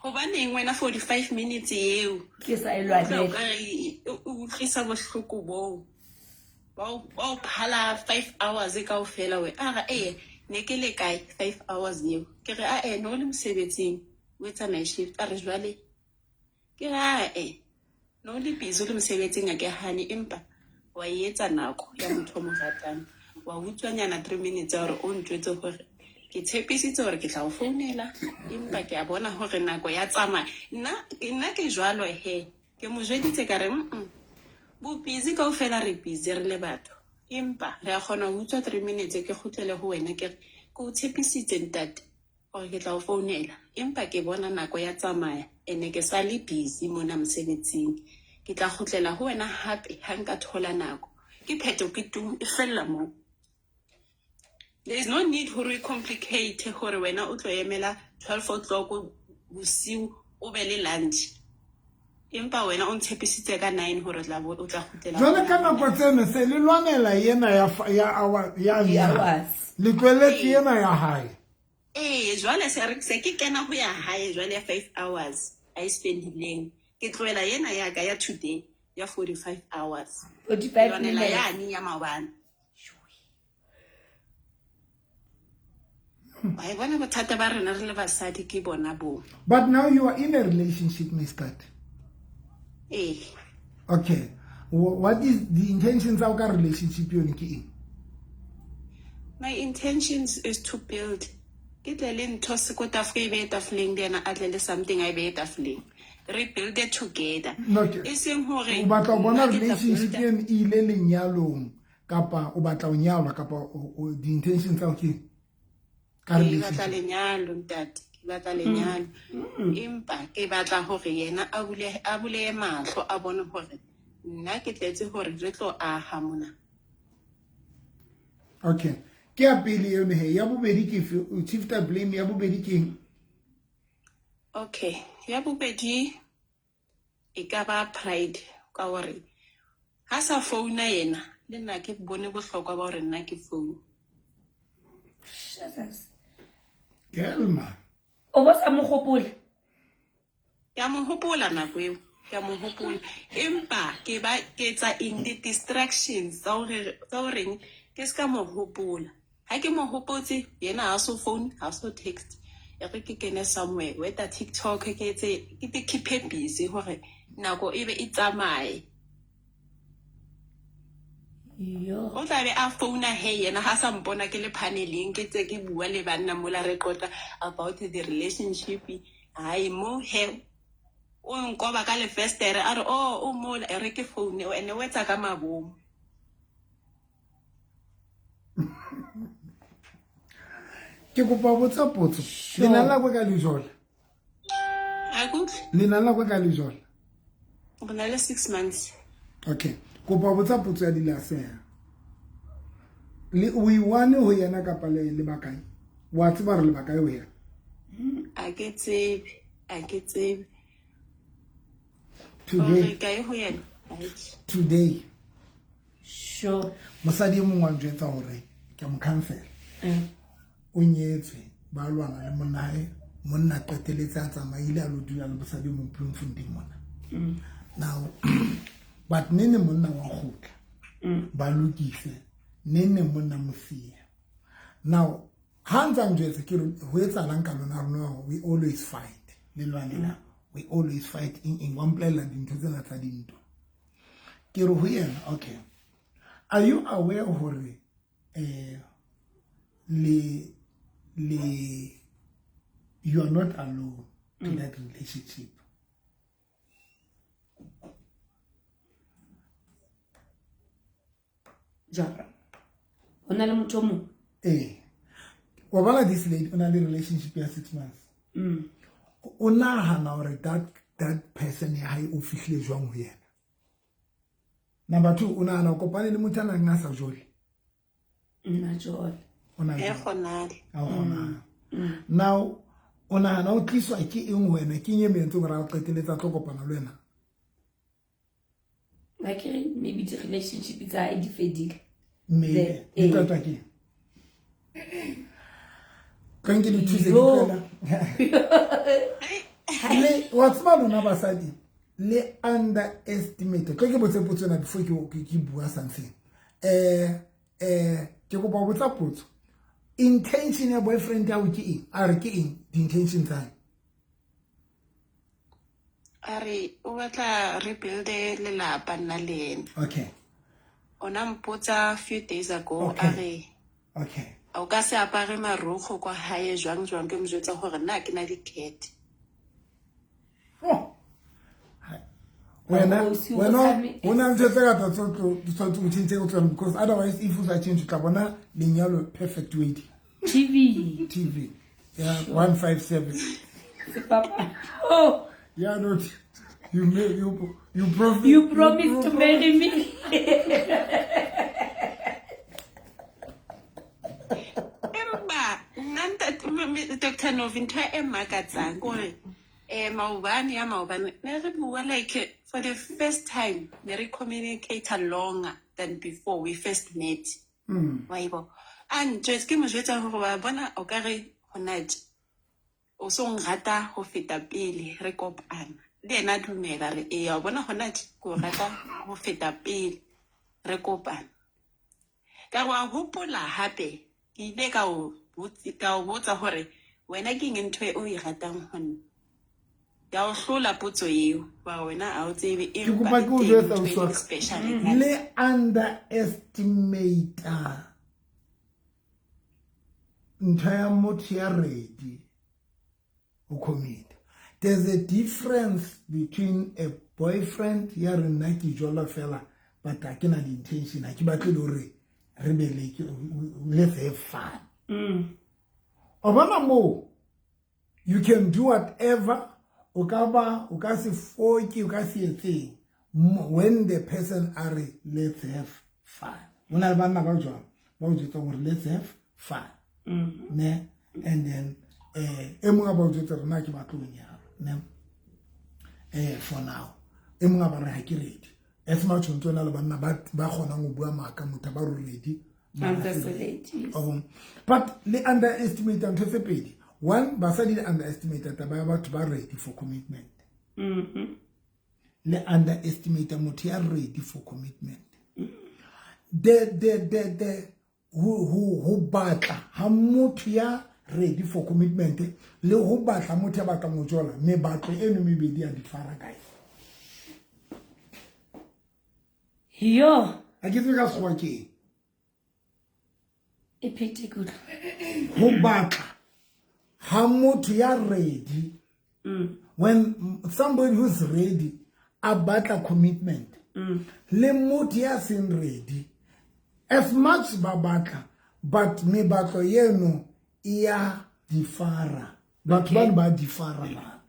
Hobaneng wena 45 minutes eo Ke sa e utlwa o lwanela. ka re o utlwisa bohloko boo ba o phala 5 hours kaofela we. A re ee, ne ke le kae 5 hours eo? Ke re ae, ne o le mosebetsing o etsa night shift. A re jwale? Ke re ae, ne o le busy o le mosebetsing, a ke hane, empa wa e etsa nako ya motho o mo ratang, wa utswanyana 3 minutes ya hore o ntjwetse hore ke tshepisitse hore ke tla o founela, empa ke a bona hore nako ya tsamaya. Nna ke jwalo he, ke mo jweditse ka re bo busy kaofela, re busy re le batho, empa re a kgona ho utswa 3 minutes ke kgutlele ho wena, ke re ke o tshepisitse ntate hore ke tla o founela, empa ke bona nako ya tsamaya ene ke sa le busy mona mosebetsing. Ke tla kgutlela ho wena hape ha nka thola nako. Ke pheto, ke tu, e fella moo. There is no need hore o complicate hore wena o tlo emela 12 o'clock bosiu o be le lunch, empa wena o ntshepisitse ka 9 hore o tla kgutlela. Jwale ka nako tseno se le lwanela ena ya hour ya Di-hours. Le tlweletse ena ya hae. Ee, jwale se ke kena ho ya hae jwale ya 5 hours a e spendileng, ke tlohela ena ya ka ya today ya 45 hours. 45 Lwanela minutes. yane ya maobane, wa e bona. Bothata ba rena re le basadi ke bona boo. But now you are in a relationship, Miss Kat. Ee. Okay, what is the intentions tsa ka relationship yone ke eng? My intentions is to build. Ke tle le ntho sekotafo e behe tafoleng le yena a tle le something a e behe tafoleng. Re build it together. No, ke- E seng hore o batla ho bona nna ke tla relationship builda- eno e ile lenyalong kapa o batla ho nyalwa kapa di-intention tsa hao ke eng? Ka Ke batla relationship. lenyalo ntate, ke batla lenyalo. Empa ke batla hore yena a bule a bulehe mahlo a bone hore nna ke tletse hore re tlo aha mona. Okay. Ke ya pele eno he. Ya bobedi ke efe? O shifta blame ya bobedi ke eng? Okay, ya bobedi e ka ba pride ka hore ha sa founa yena le nna ke bone bohlokwa ba hore nna ke foune. Jesus. Girl man. O bo sa mo gopola? Ke a mo hopola nako eo, ke a mo hopola. Empa ke ba ke etsa eng di-distractions tsa hore tsa horeng ke ska mo hopola. Ha ke mo hopotse yena ha so phone, ha so text. E re ke kene somewhere, whether TikTok ke etse ke te keep-e busy hore nako e be e tsamaye. Yo. O tla be a founa he yena ha sa mpona ke le paneleng ke tse ke bua le banna mola re qota about the relationship. Hai mo he o nkoba ka lefestere a re oh o mola e re ke foune ene o etsa ka mabomo. Ke kopa botsa potso. Le na le nako e kae le jola? A ke utlwe. Le na le nako e kae le jola? Re na le 6 months. Okay. Kopa botsa potso ya dilaseha. Le o iwane ho yena kapa le le bakae? Wa tseba re le bakae ho yena? A ke tsebe, a ke tsebe. Today. Hore kae ho yena? Today. Sure. Mosadi e mongwe wa njwetsa hore ke mo cancel. O nyetswe ba lwana le monna hae, monna qeteletse a tsamaile a lo dula le mosadi o mong Bloemfontein mona. Now but nene monna wa kgutla. Ba lokise nene monna mo siya. Now ha ntsa njwetsa ke re ho etsahalang ka lona rona we always fight le lwanela we always fight eng eng wa mpolella dintho tsena tsa dintwa. Ke re ho yena okay, are you aware hore le le you are not alone in that relationship? Jwang? Ho na le motho o mong? Eh. Wa bona this lady o na le relationship ya 6 months. O nahana hore that person ya hae o fihlile jwang ho yena? Number 2, o nahana o kopane le motho a nang a sa jole? Nna jole. O na E jole. kgonahale. Ha o kgonahale. Now, o nahana o tliswa ke eng ho wena? Ke eng e mo entseng hore a qeteletse a tlo kopana le wena? Like maybe the relationship tsa hae di fedile. Maybe. The- Di qetwa ke eng? Tlo nke di thuse di Yo. tlohela. Le wa tseba lona basadi le underestimate. Tlo ke botse potso ena before ke bua something. Ke kopa ho botsa potso. Intention ya boyfriend ya hao ke eng? A re ke eng di-intention tsa hae? A re o batla re build-e lelapa nna le yena. Okay. Ona mpotsa few days ago, Okay. a re Okay. o ka se apare marokgo kwa hae jwang jwang, ke mo jwetsa hore nna ke na di-cat. Oh. Wena, Ausi, o wena, tsame- o na le ntho tse ngata tse o tlo tshwanetse o tjhentjhe go tsona, because otherwise if o sa change o tla bona lenyalo perfect wedding. TV. TV. Yeah, 157. Papa. Oh. Yeah, no, you may, you, you promise, You promised to marry me. Empa nna ntate Doctor Novi, ntho e makatsang ke hore maobane ya maobane ne re bua like for the first time ne re communicate longer than before we first met. Wa e bo? A ntjwetse ke mo jwetsa hore wa bona o ka re hona tje o so nrata ho feta pele re kopana. Le yena a dumela re ee, wa bona hona tje ke o rata ho feta pele re kopana. Ka re wa hopola hape ke ile ka o ka o botsa hore wena ke eng ntho e o e ratang ho nna. Ka o hlola potso eo, wa wena ha o tsebe Ke empa kopa e ke o teng jwetsa ntho e Uswaka. special e ka Le underestimate ntho ya motho ya ready o commit. There's a difference between a boyfriend ya re nna ke jola fela, but ha ke na di-intention, ha ke batle le hore re be le, let's have fun. O bona moo, you can do whatever, o ka ba, o ka se foke, o ka se etseng, when the person a re let's have fun. Ho na le banna ba jwang ba o jwetsang hore let's have fun, ne? And then e mong a ba o jwetsa hore nna ke batla ho nyala, ne? For now e mong a ba re ha ke ready. As much o ntso na le banna ba kgonang ho bua maka, motho ba re ready. But le underestimate ntho tse pedi. One, basadi le underestimate taba ya batho ba ready for commitment. Le underestimate motho ya ready for commitment. The ho batla ha motho ya ready for commitment le ho batla motho ya batlang ho jola, mebatlo eno mebedi ya difara, guys. Yo. Ha ke tsebe ka sekgowa ke eng. E phethe kudu. Ho batla ha motho ya ready, when somebody who's ready a batla commitment, le motho ya seng ready, as much ba batla, but mebatlo yeno e ya difara. Batho bano ba difara bana.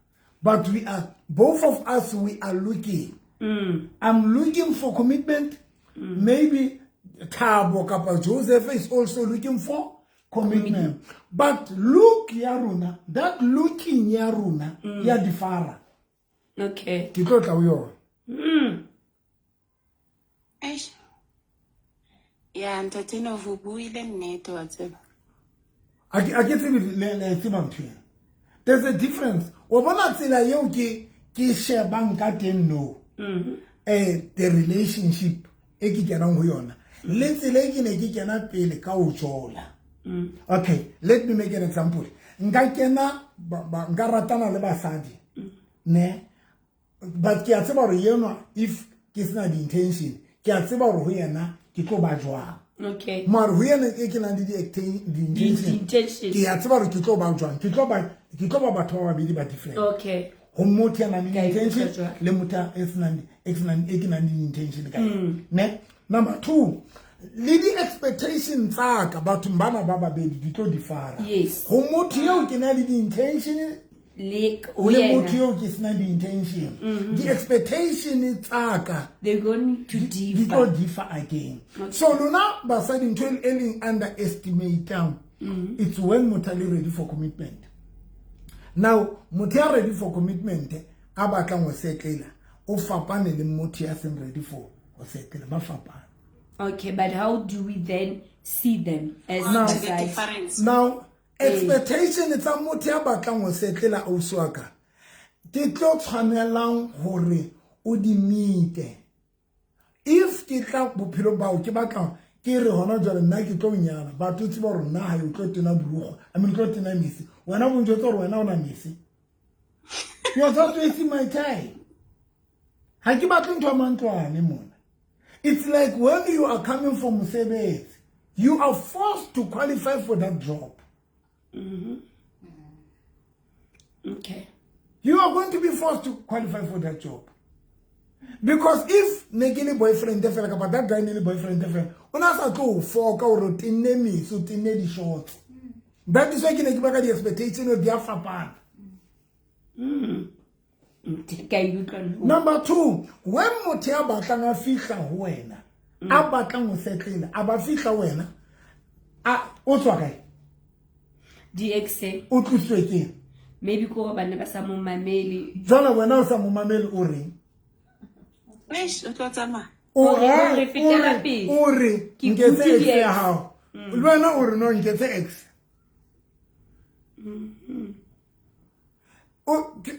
But we are, both of us, we are looking. I'm looking for commitment. Maybe Thabo kapa Joseph is also looking for commitment. But look ya rona, that looking ya rona ya difara. Okay. Ke tlo tla ho yona. Eish. Ya ntate no ho buile nnete wa tseba. A ke tsebe le tseba ntho ena. There's a difference. Wa bona tsela eo ke shebang ka teng no. The relationship e ke kenang ho yona. Le tsela e ke ne ke kena pele ka ho jola. Okay, let me make an example. Nka kena nka ratana le basadi. Ne? But ke a tseba hore yena if ke sena di-intention, ke a tseba hore ho yena ke tlo ba jwang. Okay. Mara ho yena e ke nang le di-intention, Di-intention. ke a tseba hore ke tlo ba jwang. Ke tlo ba batho ba babedi ba different. Okay. Ho motho ya nang le Ka e intention utlwa jwalo. le motho e senang, e senang, e ke nang le intention ka yena. Ne? Number 2, le di-expectation tsa ka bathong bana ba babedi di tlo difara. Yes. Ho motho eo ke nang le di-intention Le ho le yena. motho eo ke senang di-intention. Di-expectation tsa ka They're going to di tlo differ. differ again. So lona basadi ntho e leng underestimatang, it's when motho a le ready for commitment. Now motho ya ready for commitment a batlang ho setlela o fapane le motho ya seng ready for ho setlela, ba fapane. Okay, but how do we then see them as Now- The basadi? difference. Now expectation tsa motho ya batlang ho setlela ausi wa ka ke tlo tshwanelang hore o di meete. If ke tla bophelong bao ke batla ke re hona jwale nna ke tlo nyala, batho tseba hore nna ha o tlo tena borukgo, I mean tlo tena mese, wena o ntjwetsa hore wena o na mese, you are just wasting my time. Ha ke batle ntho ya mantlwane mona. It's like when you are coming from mosebetsi, you are forced to qualify for that job. Okay. You are going to be forced to qualify for that job. Because if ne ke le boyfriend fela kapa that guy ne le boyfriend fela, o na sa tlo o foka hore o tenne mese, o tenne di-shorts. That is why ke ne ke baka di-expectation di a fapana. Ka e utlwa no. Number 2, when motho ya batlang a fihla ho wena, a batlang ho setlela, a ba fihla ho wena, a o tswa kae? Di-ex. O tlositswe ke eng? Maybe ke hore bana ba sa mo mamele. Jwale wena o sa mo mamele o reng? Eish, o tlo tsamaya. O O re fetela pele. o re Ke nketse butse ex ya di-ex. hao. Le wena o re no nketse ex.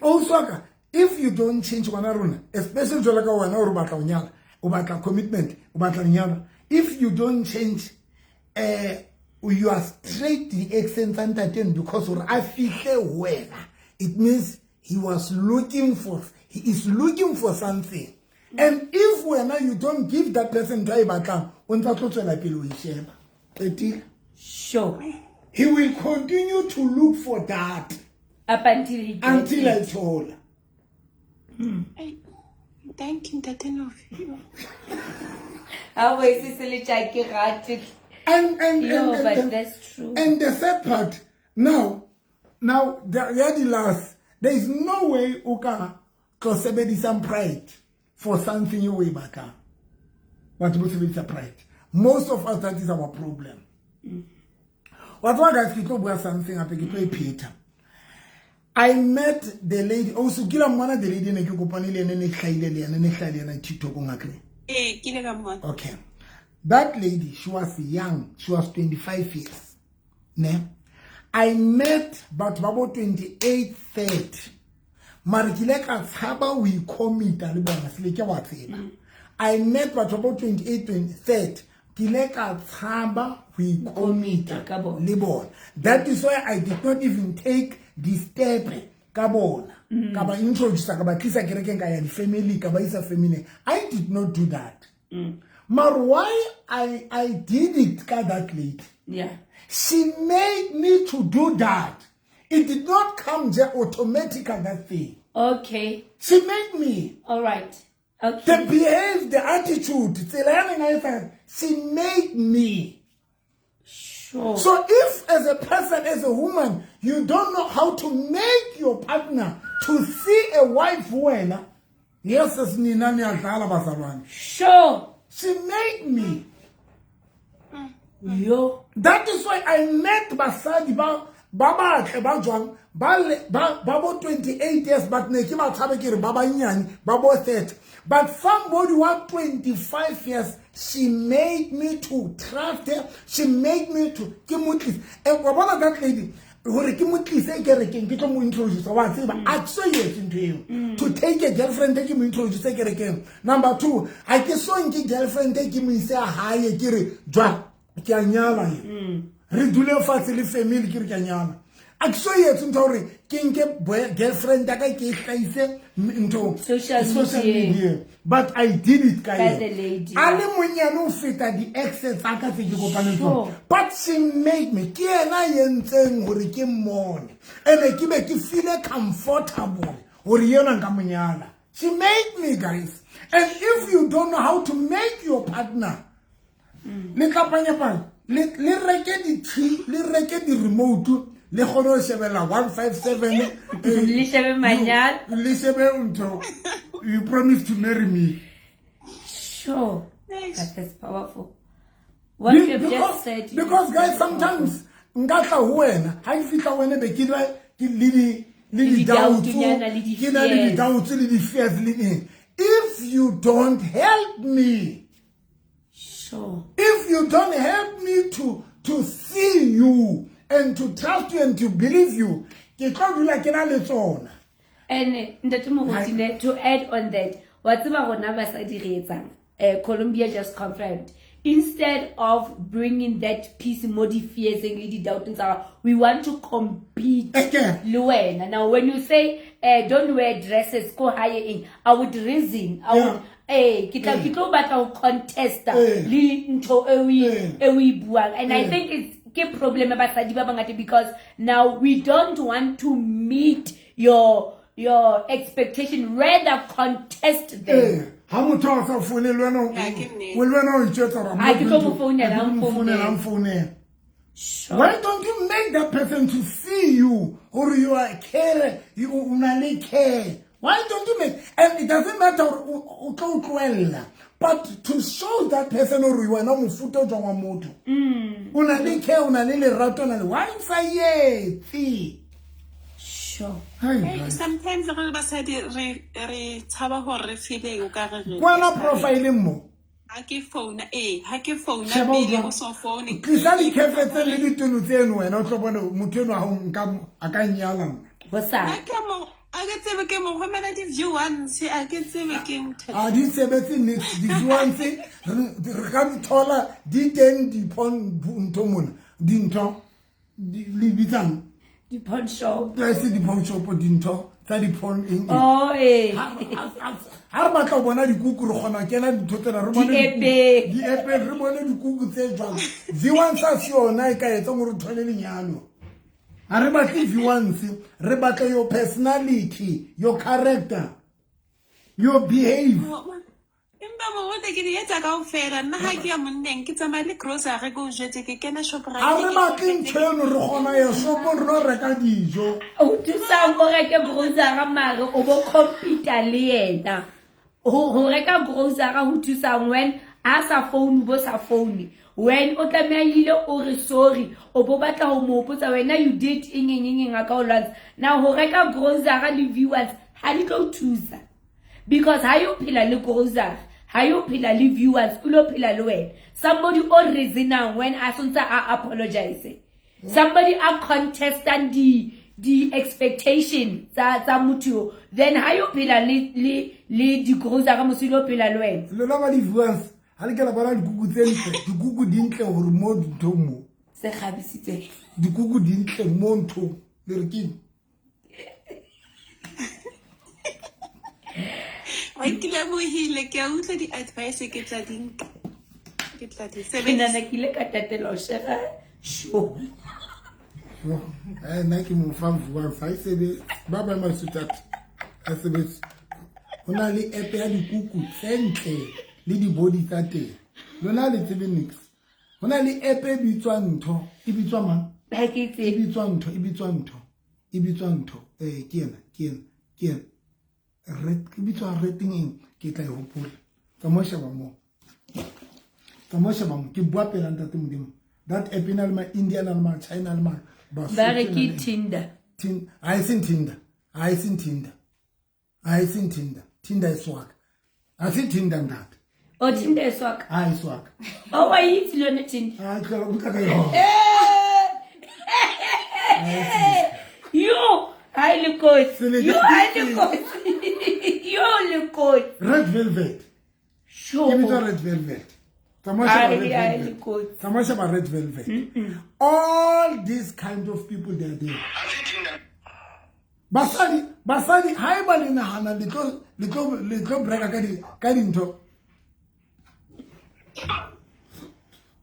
O swaka, if you don't change ngwana rona, especially jwalo ka wena o re batla ho nyala, o batla commitment, o batla lenyalo, if you don't change, you are straight di-accent tsa ntateng because hore a fihle ho wena, it means he was looking for, he is looking for something. And if wena you don't give that person ntho a e batlang, o ntsa tlo tswela pele ho e sheba. Qetile. Sure. He will continue to look for that up until he gets until it. I thola. Ai, thank you ntate Novi. Ha o e se le tja ke rate. And Yo, and, but and, that's true. And the sad part, now the last, there is no way o ka tlo sebedisang pride for something you o e batlang. Batho bo sebedisa pride. Most of us, that is our problem. Wa tseba guys, ke tlo bua something hape, ke tlo e pheta. I met the lady, also kila mmona the lady ne ke kopane le ene, ne hlahile le ene, ne hlahile le ena TikTok-ong akere. Ee, ke ile ka mmona. Okay. That lady, she was young. She was 25 years. Ne? I met batho ba bo 28, 30. Mare ke ile ka tshaba ho i-commit-a le bona, se le ke wa tseba. I met batho ba bo 28, 20, 30. Ke ile ka tshaba ho i-commit-a Ka bona. le bona. That is why I did not even take the step ka bona. Ka ba introduce, ka ba tlisa kerekeng, ka ya di-family, ka ba isa family. I did not do that. But why I did it ka that lady? Yeah. She made me to do that. It did not come just automatically, that thing. Okay. She made me. All right. Okay. The behave, the attitude, tsela ya neng a etsa, she made me. Sure. So if as a person, as a woman, you don't know how to make your partner to see a wife wena, yes, as nina niyadlala bazalwane. Sure. She made me. Yo. That is why I met basadi ba batle ba jwang ba bo 28 years, but ne ke ba tshabe ke re ba banyane ba bo 30. But somebody wa 25 years, she made me to trust her. She made me to ke mo tlise. And wa bona that lady hore ke mo tlise kerekeng, ke tlo mo introduce wa tseba a so etse ntho eo. To take a girlfriend ke mo introduce kerekeng. Number 2, ha ke so nke girlfriend ke mo ise hae ke re jwa ke a nyala ye. Re dule fatshe le family ke re ke a nyala. A ke so etse ntho hore ke nke girlfriend ya ka ke e hlahise ntho Social social media. media. But I did it ka Ka yena. the lady. A le monyane ho feta di-ex tsa ka tse ke kopaneng tsona. Sure. But she made me. Ke yena a entseng hore ke mmone. Ene ke be ke feel comfortable hore yena nka mo nyala. She made me, guys. And if you don't know how to make your partner, le tla panyapanya, le reke di-tea, le reke di-remote, le kgone ho shebella 157, Le shebe manyalo. le shebe ntho. You promise to marry me. Sure. But that's powerful. What you have just said. Because guys, sometimes nka tla ho wena, ha ke fihla ho wena be ke dula ke le di, le Le di doubts, di-doubt-nyana, le di ke na le fears. di-doubts le di-fears le eng. If you don't help me, Sure. if you don't help me to see you and to trust you and to believe you, ke tlo dula ke na le tsona. And Ntate Moruti, to add on that, wa tseba rona basadi re etsang? Columbia just confirmed. Instead of bringing that peace mo di-fears-eng le di-doubteng tsa gago, we want to compete Okay. le wena. Now, when you say, don't wear dresses, ko hae eng, I would reason. I would, ke tla, ke tlo batla ho contesta le ntho e o e, e o e buang. And I think it's ke problem ya basadi ba bangata, because now we don't want to meet your expectation, rather contest them. Ha motho a sa foune le wena, Ya, ke nnete. o le wena o itjwetsa hore Ha ke tlo mo founela, ha ke tlo mo ha founela, ha mfounele. mfounele. Sure. Why don't you make that person to see you or you are care, you o na le care? Why don't you make, and it doesn't matter o tlo utlwella, but to show that person hore wena mofuta o jwang wa motho. O na le care, o na le lerato, o na le, why o sa etse? Sure. Hai, Hey, guys. sometimes re le basadi re tshaba hore re feeling o ka re re Kwana profile mo. Ha ke founa, ha ke founa Sheba o pele jwang. o so foune. Tlisa dikhefe tse le ditono tseno wena, o tlo bona motho enwa ha o nka, a ka nnyala nna. Hosane. Ha ke mo, ha ke tsebe ke mo romela di-view once, ha ke tsebe ke motho. Ha di sebetse niks, di-view once, re ka di thola, di teng di-porn ntho mona, dintho, le bitsang? Di-porn shop. Ha se di-porn shop, dintho tsa di-porn eng eng. Oh, ee. Ha re batla ho bona dikuku re kgona ho kena dintho tsena re bone Di-app-eng. di-app-eng re bone dikuku tse jwang. V1 sa se yona e ka etsang hore o thole lenyalo. Ha re batle V1 re batla your personality, your character, your behave. Empa moruti ke di etsa kaofela nna ha ke ya monneng ke tsamaya le grocery ke o jwetse ke kena Shoprite Ha re batle ntho eno re kgona ho ya shopong re lo reka dijo. O thusang o reke grocery mare o bo compete le yena. Ho reka grocery ho thusang when a sa phone bo sa phone. When o tlamehile o re sorry o bo batla ho mo hopotsa wena you did eng eng eng eng a ka o lwantsha. Now ho reka grocery le viewers ha di tlo o thusa. Because ha yo phela le grocery, ha yo phela le viewers, o lo phela le wena. Somebody o reasonang when a sontsa a apologize. Somebody a contestant di expectation tsa motho yo. Then ha yo phela le di grocery mose lo phela le wena. Lona ba di-viewers ha le ke la bona dikuku tse ntle, dikuku di ntle hore mo dinthong mo. Se kgabisitsweng. Dikuku di ntle mo nthong. Le re keng? Wa ke lebohile, ke a utlwa di-advice ke tla di nka. Ke tla di Ke sebedisa. nahana ke ile ka tatela ho shera show. Nna ke mo fa viewers ha e sebetse. Ba bang ba sweetheart ha e sebetse. Ho na le app ya dikuku tse ntle le di-body tsa teng. Lona ha le tsebe nix. Ho na le app e bitswang ntho, e bitswa mang? Ha ke e E tsebe. bitswa ntho, e bitswa ntho. E bitswa ntho. Ke ena, ke ena, ke ena. Red, e bitswa rating eng? Ke tla e hopola. Tsamaya o sheba moo. Tsamaya o sheba moo. Ke bua pela ntate Modimo. That app e na le ma India, na le ma China, le ma Basotho, Ba re na ke le eng. Tinder. Ha e seng Tinder. Ha e seng Tinder. Ha e seng Tinder. Tinder e swaka. Ha se Tinder ntate. O Tinder e swaka. Ha e swaka. O wa itse le yone Tinder. Ha tlohela ho tla ka yona. Yo, ha e le kotsi. Seleke- Yo, ha e le kotsi. Yo le kotsi. Red Velvet. Sure. E bitswa Red Velvet. Tsamaya sheba Ai, Red ai, Velvet. le kotsi. Tsamaya sheba Red Velvet. All these kind of people they are there. Basadi haeba le nahana le tlo breka ka dintho.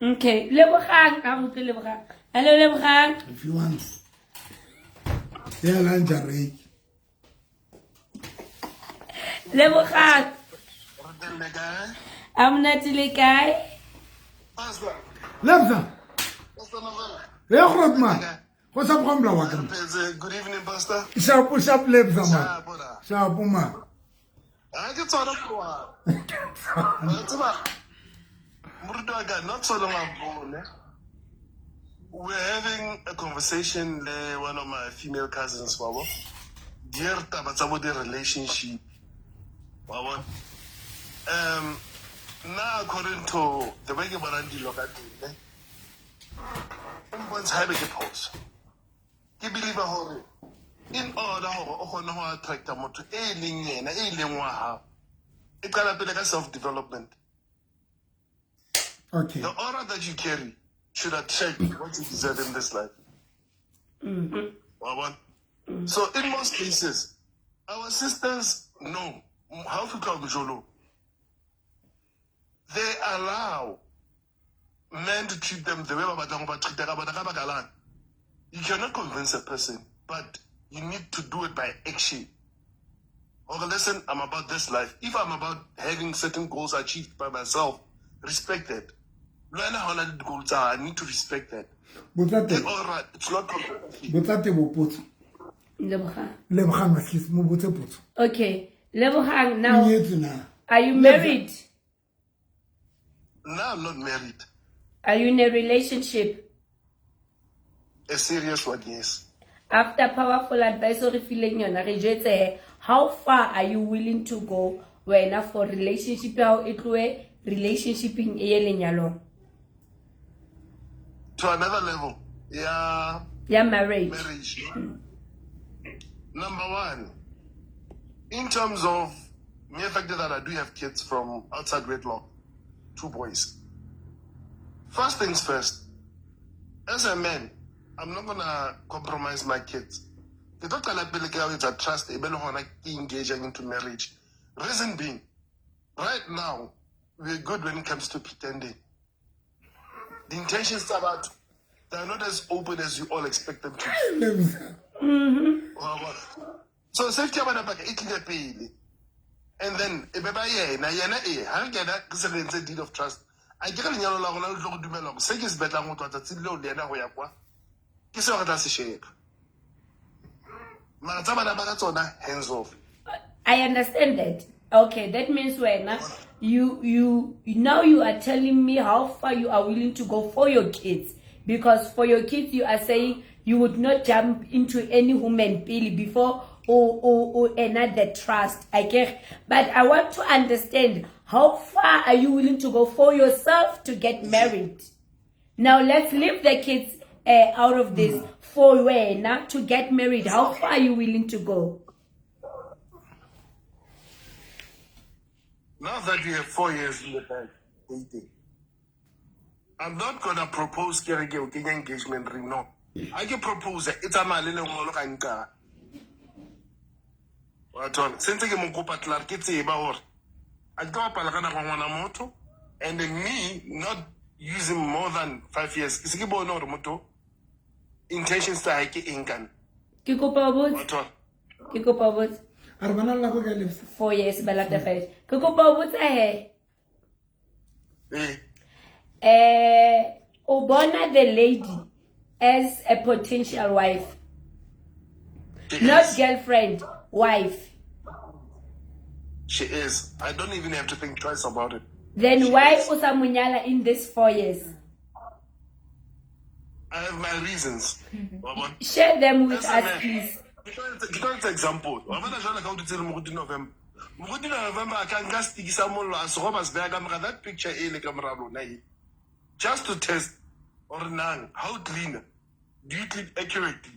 Okay, Lebogang, a re utlwe Lebogang. Hello Lebogang. If you want. Ya lingerie. Lebogang. A monate le kae? Lebza. Le groot man. Go sa gombla wa ka. Good evening, Pastor. Sharp, sharp Lebza man. Sharp, ora. Sharp man. Ha ke tswana tloha. Wa tseba, moruti wa ka, not so long ago, ne, we're having a conversation le one of my female cousins, wa bo. Di re taba tsa bo di-relationship, wa bona. Nna according to the way ke bonang dilo ka teng, ne, o mpontsha haebe ke phoso. Ke believe hore in order hore o kgone ho attracta motho e leng yena, e leng wa hao, e qala pele ka self-development. Okay. The aura that you carry should attract what you deserve in this life. Wa bona? So in most cases, our sisters know how to come jolo. They allow men to treat them the way ba batlang ho ba treat-a ka bona ka baka lang. You cannot convince a person, but you need to do it by action. Okay, listen, I'm about this life. If I'm about having certain goals achieved by myself, respect that. Le wena ha o na le di-goals tsa hao, I need to respect that. Botsa Ke tebo. aura, it's not competition. Botsa tebo potso. Lebogang. Lebogang excuse mo botse potso. Okay, Lebogang, now O nyetswe na? are you married? No, I'm not married. Are you in a relationship? A serious one, yes. After powerful advice o re fileng yona re jwetse how far are you willing to go wena for relationship ya hao e tlohe relationshipeng e ye lenyalong? To another level. Yeah. Ya marriage. Marriage. Number one, in terms of mere fact that I do have kids from outside wedlock, 2 boys. First things first, as a man, I'm not going to compromise my kids. Ke tlo qala pele ke ho etsa trust e be le hona ke engaging into marriage. Reason being, right now we're good when it comes to pretending. The intentions tsa batho, they are not as open as you all expect them to be. Lebza. Wa bona? So safety ya bana ba ka e tlile pele. And then e be ba yena, yena e ha re kena re se re entse deed of trust. A ke re lenyalo la rona le tlo go dumela hore se ke se batlang ho tloha tsatsing leo le yena ho ya kwa ke seo re tla se sheba. Mara tsa bana ba ka tsona hands off. I understand that. Okay, that means when you now you are telling me how far you are willing to go for your kids, because for your kids you are saying you would not jump into any woman pele before or another trust. I get, but I want to understand how far are you willing to go for yourself to get married. Now let's leave the kids out of this. For wena to get married, how far are you willing to go? Now that we have 4 years in the bank dating, I'm not gonna propose ke re ke o kenya engagement ring. No, I ke propose e tsamaya le lengolo ka nka. Wa thola, se ntse ke mo kopa tlar ke tseba hore a ke tlo bapala ka nako ya ngwana motho, and then me not using more than 5 years ke se ke bone hore motho intentions tsa hae ke eng ka nna. Ke kopa ho Wa botsa. thola? Ke kopa ho botsa. A re bana le nako e kae, Lebza? 4 years ba lata 5. Ke kopa ho botsa he. Ee. O bona the lady as a potential wife. She Not is. girlfriend, wife. She is. I don't even have to think twice about it. Then She why is. o sa mo nyala in this 4 years? I have my reasons. Wa bona? Share them with As a us, man, please. Ke tlo etsa example. Wa bona jwale ka o dutse le moruti November. Moruti November a ka nka stick sa mollo a se roba se beha ka mora that picture e le ka mora lona e. Just to test hore nang how clean do you clean accurately.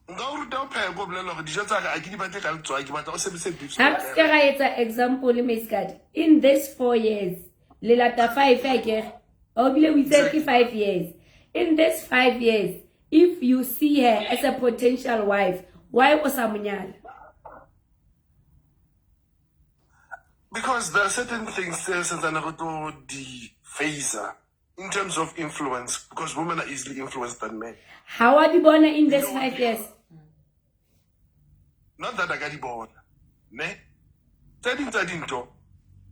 Nka o ruta ho pheha ko bolela hore dijo tsa ka a ke di batle ka letswai, ke batla o sebedise beef Ha re se ra etsa example Maiskadi. In this 4 years, le lata 5 akere. O bile o itse ke 5 years. In this 5 years, if you see her as a potential wife, why o sa mo nyala? Because there are certain things tse santsane re tlo di face-a in terms of influence, because women are easily influenced than men. Ha wa di bona in this 5 years? Not that I ka di bona, ne? Tse ding tsa dintho,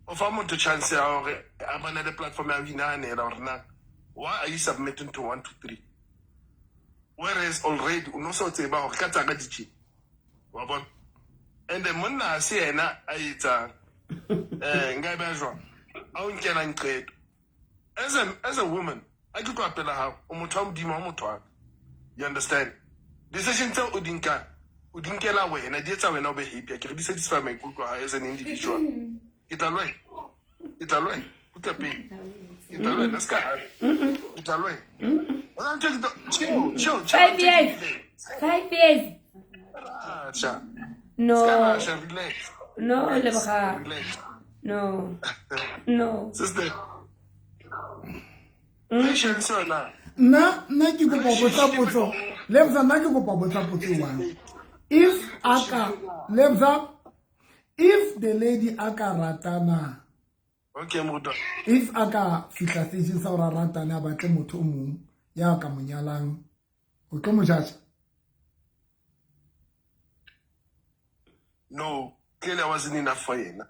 o fa motho chance ya hore a bane le platform ya ho inahanela hore na why are you submitting to 1, 2, 3? Whereas already o no so tseba hore ka tsa ka di tje. Wa bona? And then monna ha se yena a etsang. Nka e beha jwang? A o nkelang qeto. As a woman, a ke tloha pela hao, o motho wa Modimo, ha o motho wa ka. You understand? Decision tseo o di nkang, o di nkela wena, di etsa wena o be happy. Akere di satisfy maikutlo a hao as an individual. Ke tla le wena. Ke tla le wena. Kgutla pele. Ke tla le wena, se ka hana. Ke tla le wena. O na ntho e ke tlo- Chill, chill, chill. 5 years. 5 years. Rasha. No. Se ka rasha, relax. No, Leboga. Relax. No. No. Sister. Patience yona. Nna ke kopa ho botsa potso. Lebza, nna ke kopa ho botsa potso e one. If a ka, Lebza, if the lady a ka ratana, Okay, moruta. if a ka fihla stage sa hore a ratane, a batle motho o mong ya ka mo nyalang, o tlo mo judge? No, clearly I wasn't enough for yena.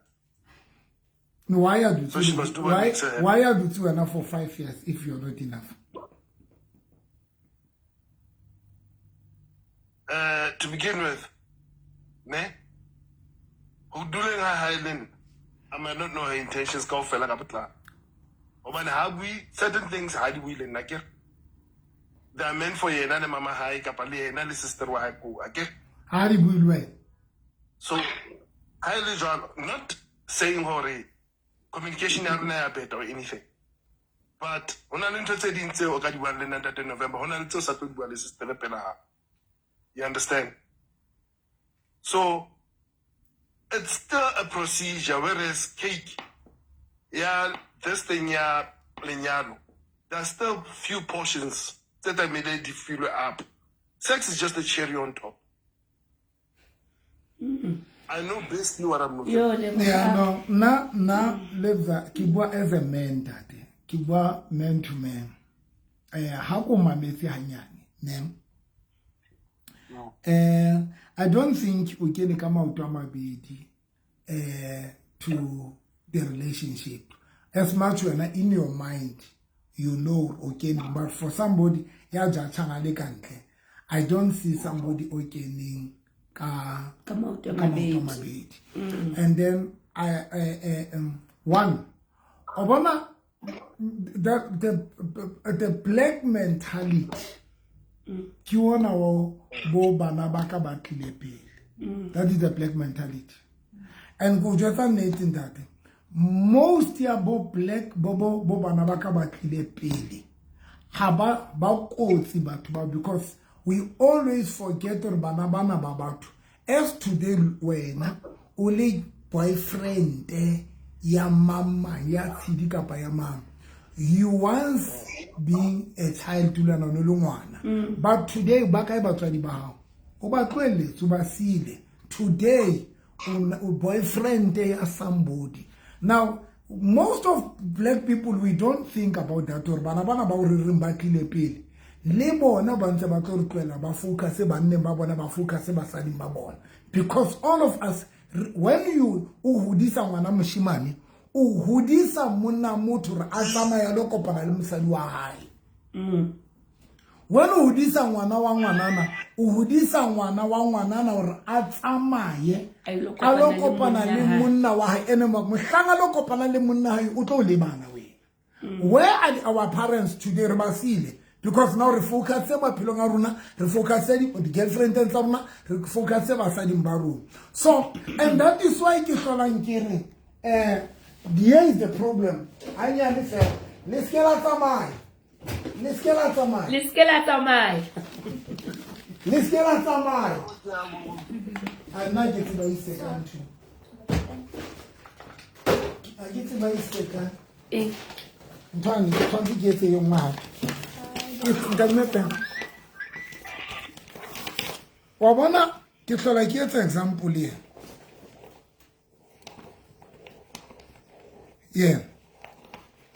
No, why are you So she must do what why, makes her happy. why are you wena for 5 years if you're not enough? To begin with, ne? Ho duleng ha hae le nna, I might not know her intentions kaofela ka botlalo. Hobane ha bue certain things ha di bue le nna akere. They are meant for yena le mama hae kapa le yena le sister wa hae ko akere. Ha di bue le wena. So, ha e le jwalo, not saying hore communication ya rona ya better or anything. But ho na le ntho tse ding tseo o ka di buang le nna Ntate November, ho na le tseo o sa tlo di bua le sister pela hao. You understand? So, it's still a procedure, whereas cake, yeah, this thing, ya lenyalo, there are still few portions that I made di fill up. Sex is just a cherry on top. I know basically what I'm looking Yo, Lebogang. Yeah, no, nna Lebza, ke bua as a man, ntate. Ke bua man to man. Ha ko mametse hanyane, ne? No. I don't think o kene ka maoto a mabedi to the relationship. As much wena in your mind you know o kene, but for somebody ya judging a le ka ntle, I don't see somebody o keneng ka Ka maoto a ka maoto a mabedi. mabedi. And then I one, o bona the black mentality ke ona wa bo bana ba ka ba tlile pele. That is the black mentality. And go jwetsa nnete ntate, most ya bo black bo bo bo bana ba ka ba tlile pele ha ba ba kotsi batho ba, because we always forget gore bana bana ba batho. As today wena o le boyfriend ya mama ya tshedi kapa ya mama, you once being a child le wena o ne le ngwana, but today ba kae batswadi ba hao? O ba tlohelletse, o ba siile. Today o boyfriend ya somebody. Now most of black people, we don't think about that, gore bana bana ba o re reng ba tlile pele le bona ba ntse ba tlo re tlohela, ba focus banneng ba bona, ba focus basading ba bona, because all of us, when you o hodisa ngwana moshimane, o hodisa monna motho re a tsamaya le kopana le mosadi wa hae. When o hodisa ngwana wa ngwanana, o hodisa ngwana wa ngwanana hore a tsamaye A ilo a lo kopana le kopana le monna hae. monna wa hae. Ene mohlang a lo kopana le monna hae, o tlo lebala wena. Where are our parents today? Re ba siile, because now re focus maphelong a rona, re focus di-girlfriend tsa rona, re focus basading ba rona. So, and that is why ke hlolang ke re, here is the problem. Hanyane fela, le se ke la tsamaya, le se ke la tsamaya, Le se ke la tsamaya. le se ke la tsamaya. A nna ke tseba ise ka ntho, a ke tseba ise ka Eng? ntho ane, ke tshwanetse ke etse e nngwe hape. Nkadime peng. Wa bona, ke hlola ke etsa example ena. Yeah.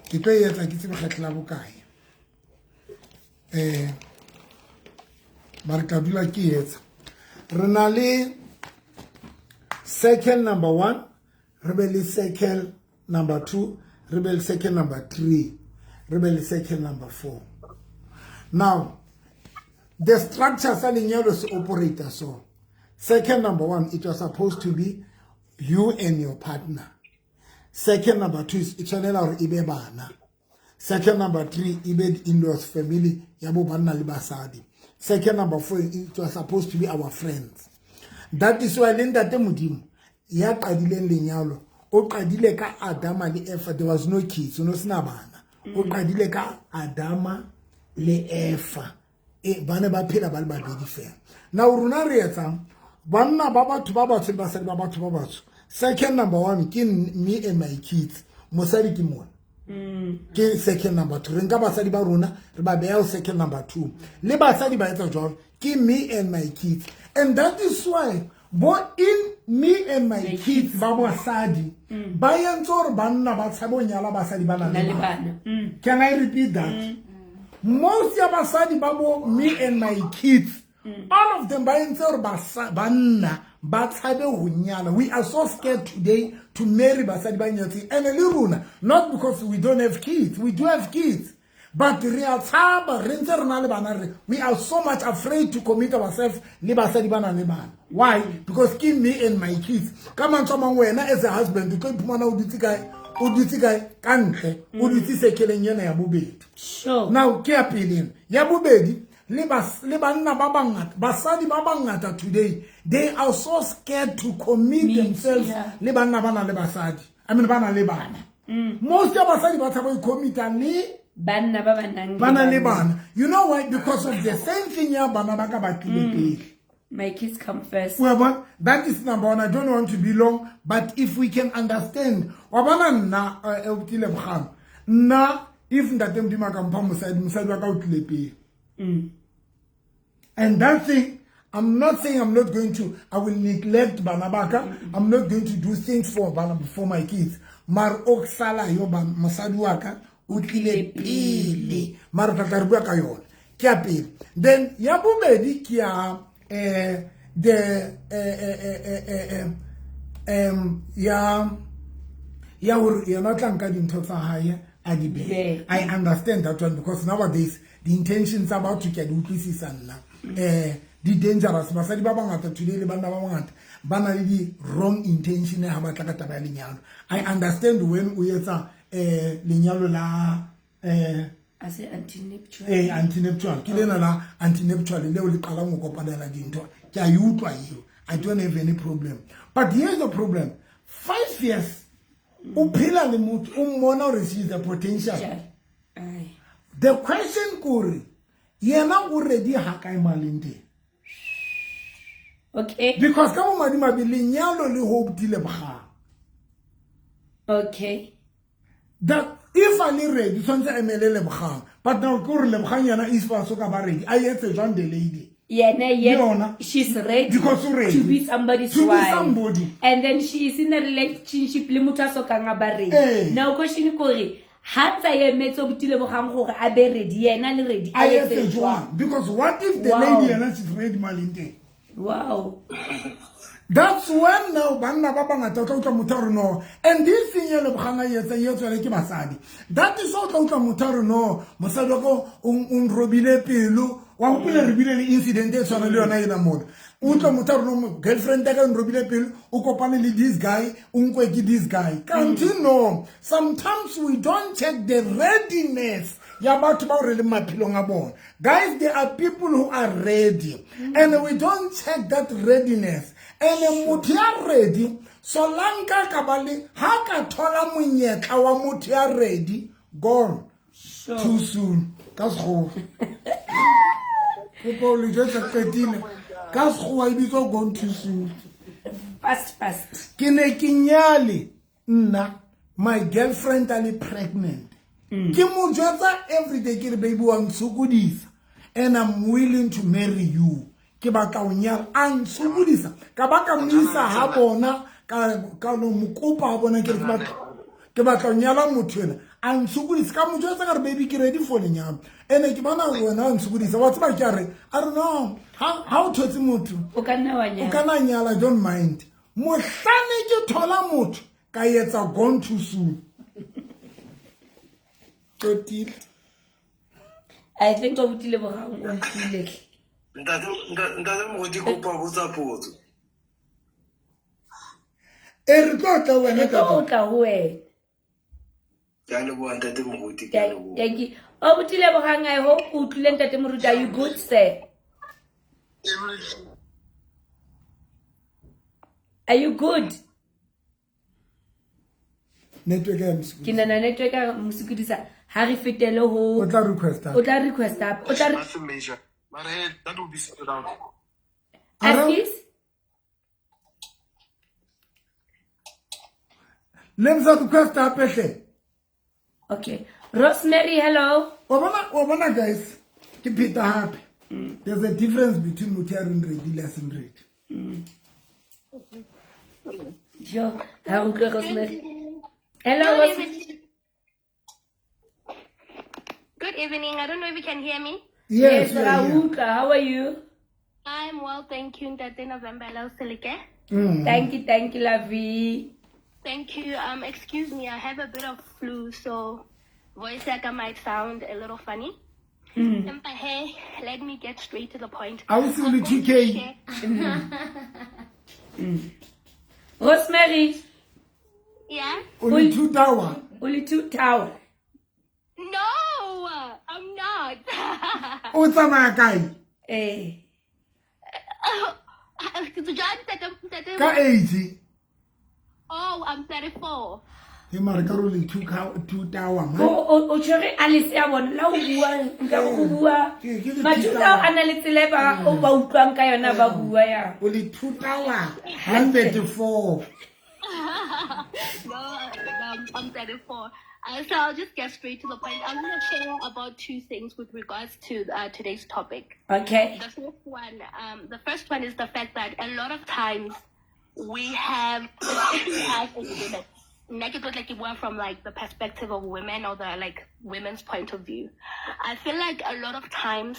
Ke tlo e etsa ke tsebe kgetlo la bokae. Mara ke tla dula ke e etsa. Re na le circle number 1, re be le circle number 2, re be le circle number 3, re be le circle number 4. Now, the structure sa lenyalo se operator so. Circle number 1, it was supposed to be you and your partner. Circle number 2 is e tshwanela hore e be bana. Circle number 3 e be the in-laws family ya bo banna le basadi. Circle number 4, it was supposed to be our friends. That is why le ntate Modimo ya qadileng lenyalo, o qadile ka Adama le Eva. There was no kids, o no sena bana. O qadile ka Adama le Eva. Ba ne ba phela ba le babedi fela. Now rona re etsang, banna ba batho ba batsho le basadi ba batho ba batsho. Second number 1 ke me and my kids. Mosadi ke mona. Ke second number 2. Re nka basadi ba rona re ba beha ho second number 2. Le basadi ba etsa jwalo, ke me and my kids. And that is why bo in me and my My kids kids. ba basadi ba entse hore banna ba tshabe ho nyala basadi ba nang Na le le bana. bana. Can I repeat that? Most ya basadi ba bo me and my kids, all of them ba entse hore banna ba tshabe ho nyala. We are so scared today to marry basadi ba nyetseng. And le rona, not because we don't have kids, we do have kids, but re a tshaba, re ntse re na le bana, re, we are so much afraid to commit ourselves le basadi ba nang le bana. Why? Because ke me and my kids. Ka mantswe a mang, wena as a husband, o tlo iphumana o dutse kae? O dutse kae? Ka ntle. O dutse sekeleng ena ya bobedi. Sure. Now, ke ya pele ena. Ya bobedi, le le banna ba bangata, basadi ba bangata today, they are so scared to commit Meet, themselves yeah. le banna ba nang le basadi. I mean, ba nang le bana. Most ya basadi ba tshaba ho commit-a le Banna ba ba nang le ba nang le bana. bana. You know why? Because of the same thing ya bana ba ka ba tlile pele. My kids come first. Wa bona? That is number 1. I don't want to be long, but if we can understand, wa bona nna, o tlile bogang. Nna, if ntate Modimo a ka mpha mosadi, mosadi wa ka o tlile pele. And that thing, I'm not saying I'm not going to, I will neglect bana ba ka. I'm not going to do things for bana, for my kids. Mare o sala yo ba mosadi wa ka o tlile pele. Mare tla tla re bua ka yona. Ke ya pele. Then ya bobedi ke ya the ya hore yena o tla nka dintho tsa hae a di behe. Behe. I understand that one because nowadays the intentions tsa batho ke a di utlwisisa nna. Di dangerous. Basadi ba bangata today le banna ba bangata ba na le di wrong intention ha ba tla ka taba ya lenyalo. I understand when o etsa lenyalo la A se antinuptial. Antinuptial. Ke lena la antinuptial leo le qalang ho kopanela dintho. Ke a e utlwa eo. I don't have any problem. But here's the problem. 5 years o phela le motho o mmona hore she is a potential. Ai. The question kore yena o ready ha kae maleng teng? Okay. Because ka bomadimabe lenyalo le hope di lebogang. Okay. That if a le ready tshwanetse a emele lebogang. But now ke hore lebogang yena is fa so ka ba ready. A etse jwang the lady? Yena yet Yona. she's ready Because o ready. to be somebody's To be wife. somebody. And then she is in a relationship le motho a sokang a ba ready. Eh. Now question ke hore ha ntsa emetse obuti Lebogang gore a be ready, yena le ready. A etse jwang? Because what if the Wow. lady yena she's ready maleng teng? Wow. That's when now banna ba bangata o tla utlwa motho a re no. And this thing ya Lebogang a e etsang e etswa le ke basadi. That is why o tla utlwa motho a re no, mosadi wa ka o nrobile pelo. Wa hopola re bile le incident e tshwanang le yona ena mona. O utlwa motho a re no, girlfriend ya ka e nrobile pelo, o kopane le this guy, o nkwe ke this guy. Kanti no, sometimes we don't check the readiness ya batho bao re leng maphelong a bona. Guys, there are people who are ready and we don't check that readiness. And motho ya ready, solanka ka ba le ha ka thola monyetla wa motho ya ready, gone. Sure. Too soon. Ka sekgowa. Kopa o le jwetsa qetile. Ka sekgowa e bitswa gone too soon. Fast, fast. Ke ne ke nyale nna, my girlfriend a le pregnant. Ke mo jwetsa everyday ke re baby wa ntshokodisa and I'm willing to marry you. Ke batla ho nyala, a ntshokodisa. Ka ba ka mo isa ha bona, ka no mo kopa ha bona ke re ke batla ho nyala motho ena. A ntshokodisa, ka mo jwetsa ka re baby ke ready for lenyalo. Ene ke bona wena wa ntshokodisa. Wa tseba ke a re, a re no, ha o thotse motho, O ka nna wa o nyala. ka nna nyala, I don't mind. Mohlane ke thola motho, ka etsa gone too soon. Qetile. I think obuti Lebogang o utlwile. Ntate Moruti kopa botsa potso. E re tlo tla wena Re tlo tata. tla ho wena. Ke a leboha ntate Moruti, ke a leboha. Thank you. Obuti Lebogang, I hope o utlwile ntate Moruti. Are you good, sir? Are you good? Network ya mosokudisa. Ke nana network ya mosokudisa. Ha re fetele ho O tla request-a. O tla request-a. O tla Nothing major. But hey, that will be sorted out. Askies? Lemsa request hape hle. Okay. Rosemary, hello. Wa bona guys, ke pheta hape. There's a difference between motho ya reng ready le ya seng ready. Jo, ha re utlwe Rosemary. Hello, Rosemary. Good evening. I don't know if you can hear me. Yes, Yes, we are here. Rauka, how are you? I'm well, thank you. Ntate November Seleke. Thank you, Lavi. Thank you. Excuse me, I have a bit of flu, so voice like I might sound a little funny. Empa hey, let me get straight to the point. I will see I'm you, going to TK. share- Rosemary, Yeah? O le two tower. o le two tower. No, I'm not. O tsamaya kae? Eh. Ka age. Oh, I'm 34. He mara ka re o le two tower man. O tshwere Alice ya bona la o bua nka go bua. Ke le Mathuta two tower. a na le tsela e ba o ba utlwang ka yona ba bua ya. O le two tower. 134. No, I'm 34. So I'll just get straight to the point. I'm going to share about two things with regards to today's topic. Okay. The first one is the fact that a lot of times we have, especially us as women, like we're from like the perspective of women or the like women's point of view. I feel like a lot of times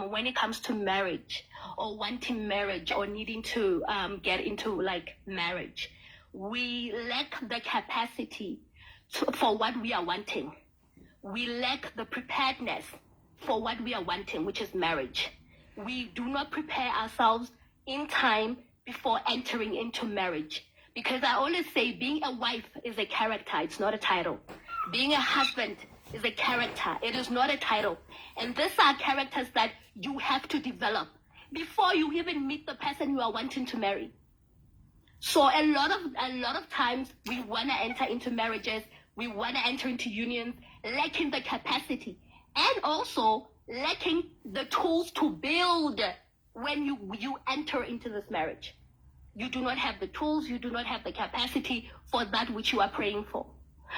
when it comes to marriage or wanting marriage or needing to get into like marriage, we lack the capacity for what we are wanting. We lack the preparedness for what we are wanting, which is marriage. We do not prepare ourselves in time before entering into marriage. Because I always say being a wife is a character, it's not a title. Being a husband is a character, it is not a title. And these are characters that you have to develop before you even meet the person you are wanting to marry. So a lot of times we want to enter into marriages, we want to enter into unions, lacking the capacity and also lacking the tools to build when you enter into this marriage. You do not have the tools, you do not have the capacity for that which you are praying for.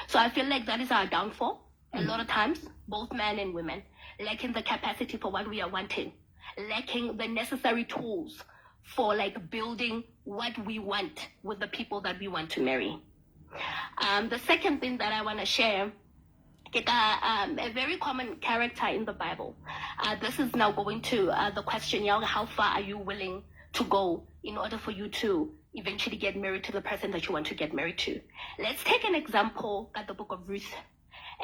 So I feel like that is our downfall. A lot of times, both men and women, lacking the capacity for what we are wanting, lacking the necessary tools for like building what we want with the people that we want to marry. The second thing that I want to share, a very common character in the Bible. This is now going to the question, how far are you willing to go in order for you to eventually get married to the person that you want to get married to? Let's take an example at the book of Ruth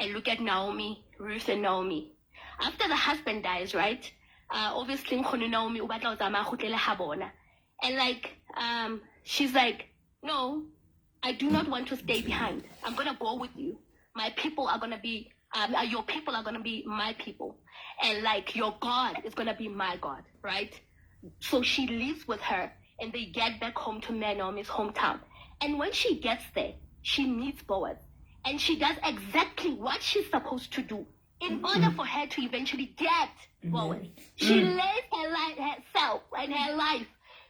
and look at Naomi, Ruth and Naomi. After the husband dies, right? Obviously, Naomi o batla ho tsamaya a kgutlele ha bona. And like, she's like, no, I do not want to stay behind. I'm going to go with you. My people are going to be, your people are going to be my people. And like, your God is going to be my God, right? So she lives with her and they get back home to Naomi's hometown. And when she gets there, she meets Boaz. And she does exactly what she's supposed to do in order for her to eventually get Boaz. She lays her life, herself and her life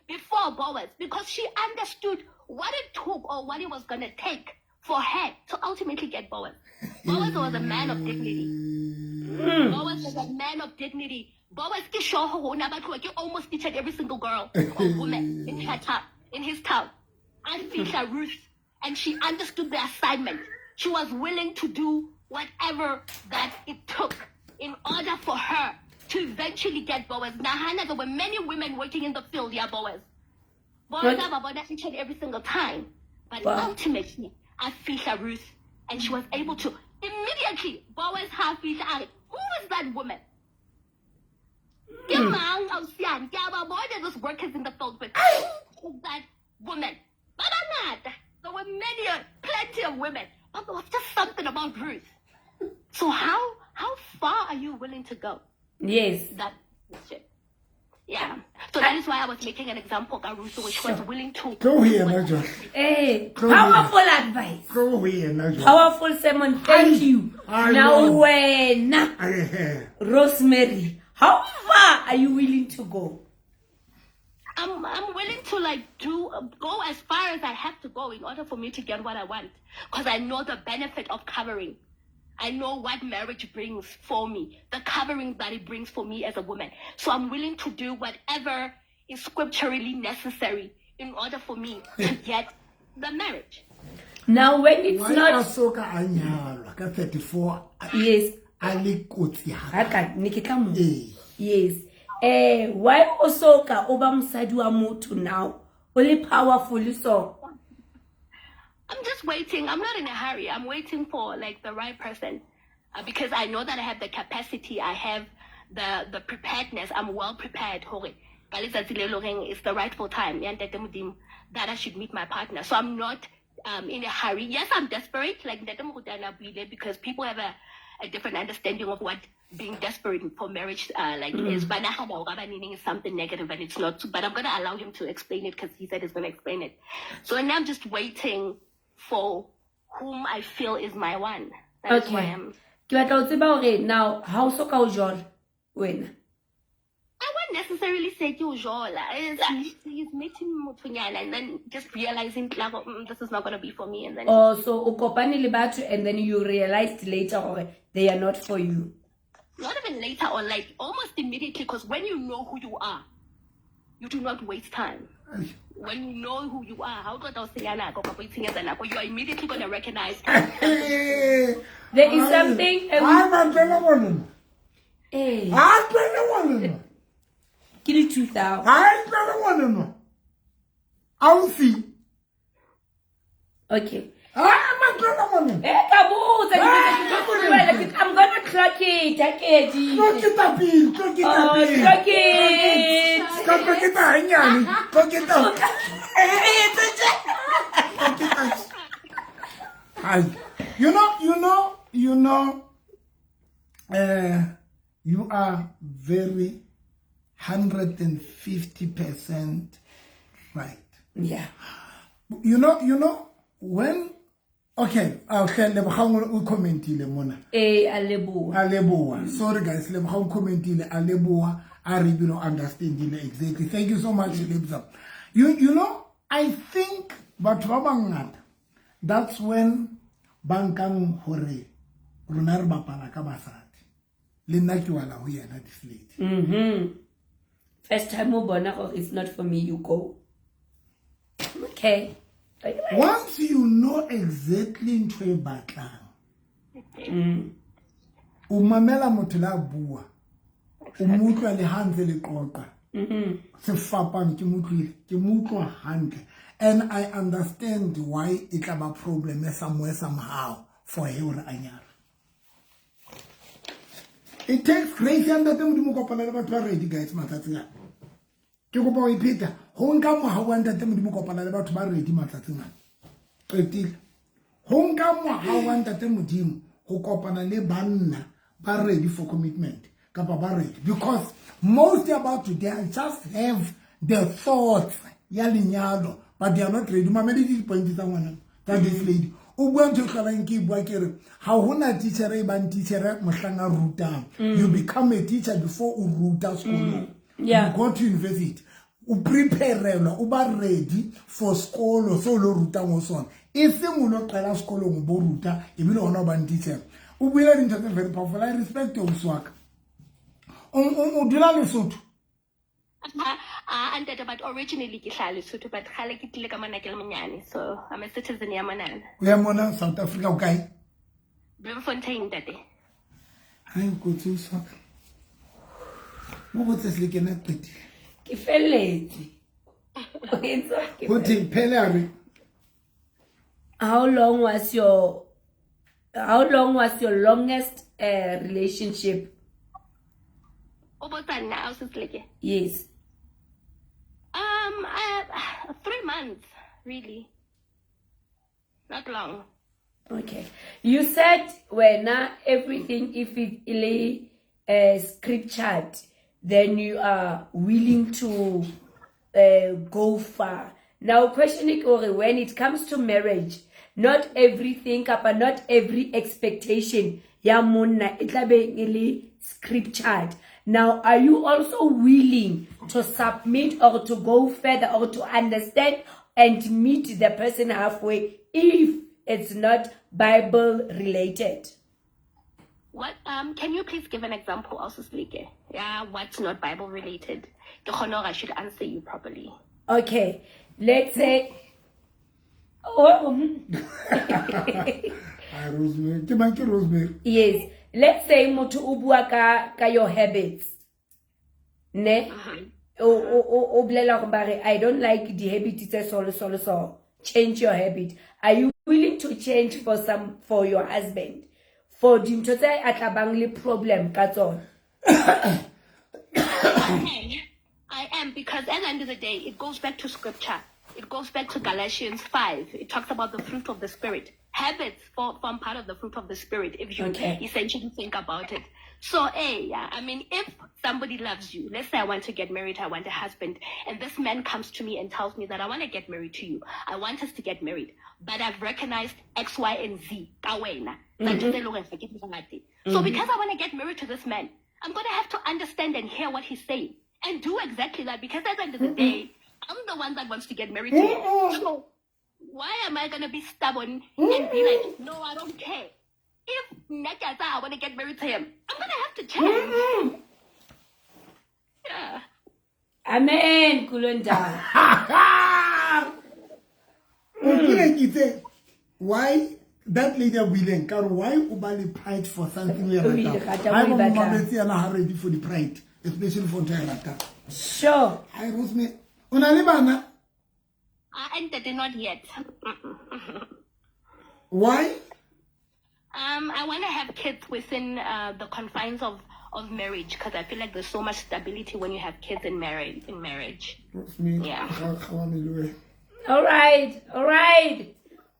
before Boaz because she understood what it took or what it was going to take for her to ultimately get Boaz. Boaz was a man of dignity. Boaz was a man of dignity. Boaz ke sure hore o ne a batluwa ke almost each and every single girl or woman in her town, in his town. I feature Ruth, and she understood the assignment. She was willing to do whatever that it took in order for her to eventually get Boaz. Nahana, there were many women working in the field, yeah, Boaz. Boaz each and every single time. But ultimately, I feature Ruth, and she was able to immediately, Boaz who is that woman? Those workers in the field, but who is that woman? There were many, plenty of women, but there was just something about Ruth. So how far are you willing to go? Yes. That shit. Yeah. So that is why I was making an example of Ruth, which was willing to go here, Najwa. Hey, powerful advice. Go here, Najwa. Powerful sermon. Thank you. Now when Rosemary, how far are you willing to go? I'm willing to like go as far as I have to go in order for me to get what I want, because I know the benefit of covering. I know what marriage brings for me, the covering that it brings for me as a woman. So I'm willing to do whatever is scripturally necessary in order for me to get the marriage. Now when it's why not... 34, yes. Yes. Why also ka oba mosadi wa motho now? Only powerful so. I'm just waiting. I'm not in a hurry. I'm waiting for like the right person, because I know that I have the capacity. I have the preparedness. I'm well prepared. It's the rightful time that I should meet my partner. So I'm not in a hurry. Yes, I'm desperate, like because people have a different understanding of what being desperate for marriage is. But is something negative, and it's not. But I'm gonna allow him to explain it because he said he's gonna explain it. So now I'm just waiting for whom I feel is my one. That is why I'm. Now, how so ka o jwalo wena? I want wouldn't necessarily say ke o jola. He's meeting mothonyana and then just realizing, this is not going to be for me. And then Oh, so o kopane le batho and then you realized later hore they are not for you. Not even later on, like almost immediately, because when you know who you are, you do not waste time. When you know who you are, how do you you are immediately going to recognize. There is something. I'm Hey. I Ke le 2000. I see. Okay. I'm Eh, ka botsa, I'm gonna clock it. Akedi. Clock it up, clock it Oh, up. clock it. Clock it up, hanyane. Clock it up. Clock it up. Hi. You know, you are very 150% right. Yeah. You know, when okay, Lebogang o commentile mona. Eh, a leboha. A leboha. Sorry guys, Lebogang o commentile, a leboha, a re ebile o understandile exactly. Thank you so much, Lebza. You know, I think batho ba bangata, that's when ba nkang hore rona re bapala ka basadi. Le nna ke wala ho yena this lady. First time o bona gore it's not for me, you go. Okay. Once you know exactly ntho e batlang, o mamela motho la bua, o mo utlwa le ha ntse le qoqa. Sefapano ke mo utlwile, ke mo utlwa hantle. And I understand why e tla ba problem somewhere somehow for her hore a nyalwe. It takes grace ya Ntate Modimo kopana le batho ba ready guys matsatsing ana. Ke kopa ho ipheta, ho nka mohau wa Ntate Modimo kopana le batho ba ready matsatsing ana. Qetile. Ho nka mohau wa Ntate Modimo ho kopana le banna ba ready for commitment kapa ba ready, because most about today just have the thoughts ya lenyalo but they are not ready. Mamedi di point tsa ngwana tsa this lady. O bua ntho e tlolang ke e bua ke re ha hona teacher e bang teacher mohlang a rutang. You become a teacher before o ruta sekolong. Yeah. You go to university, o preparelwa, o ba ready for sekolo seo lo rutang ho sona. E seng o lo qala sekolong o bo ruta ebile hona o bang teacher. O buile dintho tse very powerful. I respect you, Oswaka. O dula Lesotho? Ntate, but originally ke hlaha Lesotho, but kgale ke tlile ka mona ke le monyane, so I'm a citizen ya monana. O ya mona South Africa o kae? Bloemfontein, ntate. Hai, kotsi Oswaka. Mo botse se le kena qetile. Ke felletse. O entse ke Ho theng phele a re? How long was your longest relationship? O botsa nna, ausi Seleke? Yes. 3 months, really. Not long. Okay. You said when everything, if it is scriptured, then you are willing to go far. Now, question is, when it comes to marriage, not everything, kapa not every expectation ya monna e tla be e le scriptured. Now, are you also willing to submit or to go further or to understand and meet the person halfway if it's not Bible related? What can you please give an example also, Seleke? Yeah, what's not Bible related? Ke kgone hore I should answer you properly. Okay, let's say Rosemary. Ke mang ke Rosemary? Yes. Let's say motho o bua ka your habits. Ne? O bolela gore ba re, I don't like the habit tse so le so le so. Change your habit. Are you willing to change for your husband? For dintho tse a tla bang le problem ka tsona? I am, because at the end of the day, it goes back to scripture. It goes back to Galatians 5. It talks about the fruit of the spirit. Habits form part of the fruit of the spirit, if you essentially think about it. So, yeah, I mean, if somebody loves you, let's say I want to get married, I want a husband, and this man comes to me and tells me that I want to get married to you. I want us to get married, but I've recognized X, Y, and Z. Ka wena. So because I want to get married to this man, I'm going to have to understand and hear what he's saying. and do exactly that because at the end of the day, I'm the one that wants to get married to him. So why am I gonna be stubborn and be like, no, I don't care? If Nakata, I want to get married to him, I'm gonna have to change. Yeah. Amen, Kulunda. Why that lady willing? Why ubali pride for something we are I'm ready for the pride, especially for Tarata. Sure. I Rosemary. Unalibana? I did not yet. Why? I want to have kids within the confines of marriage because I feel like there's so much stability when you have kids in marriage. In marriage. Yeah. All right, all right.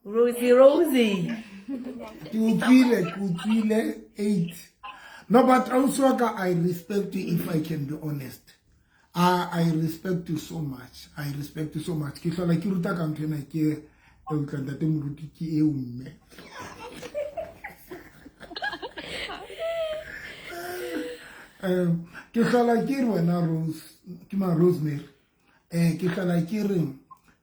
Rosie, Rosie. 8. No, but also I respect you if I can be honest. I respect you so much. I respect you so much. Ke hlola ke ruta ka ntho ena ke e utlwa ntate moruti ke eo mme. Ke hlola ke re wena Rose, ke ma Rosemary. Ke hlola ke re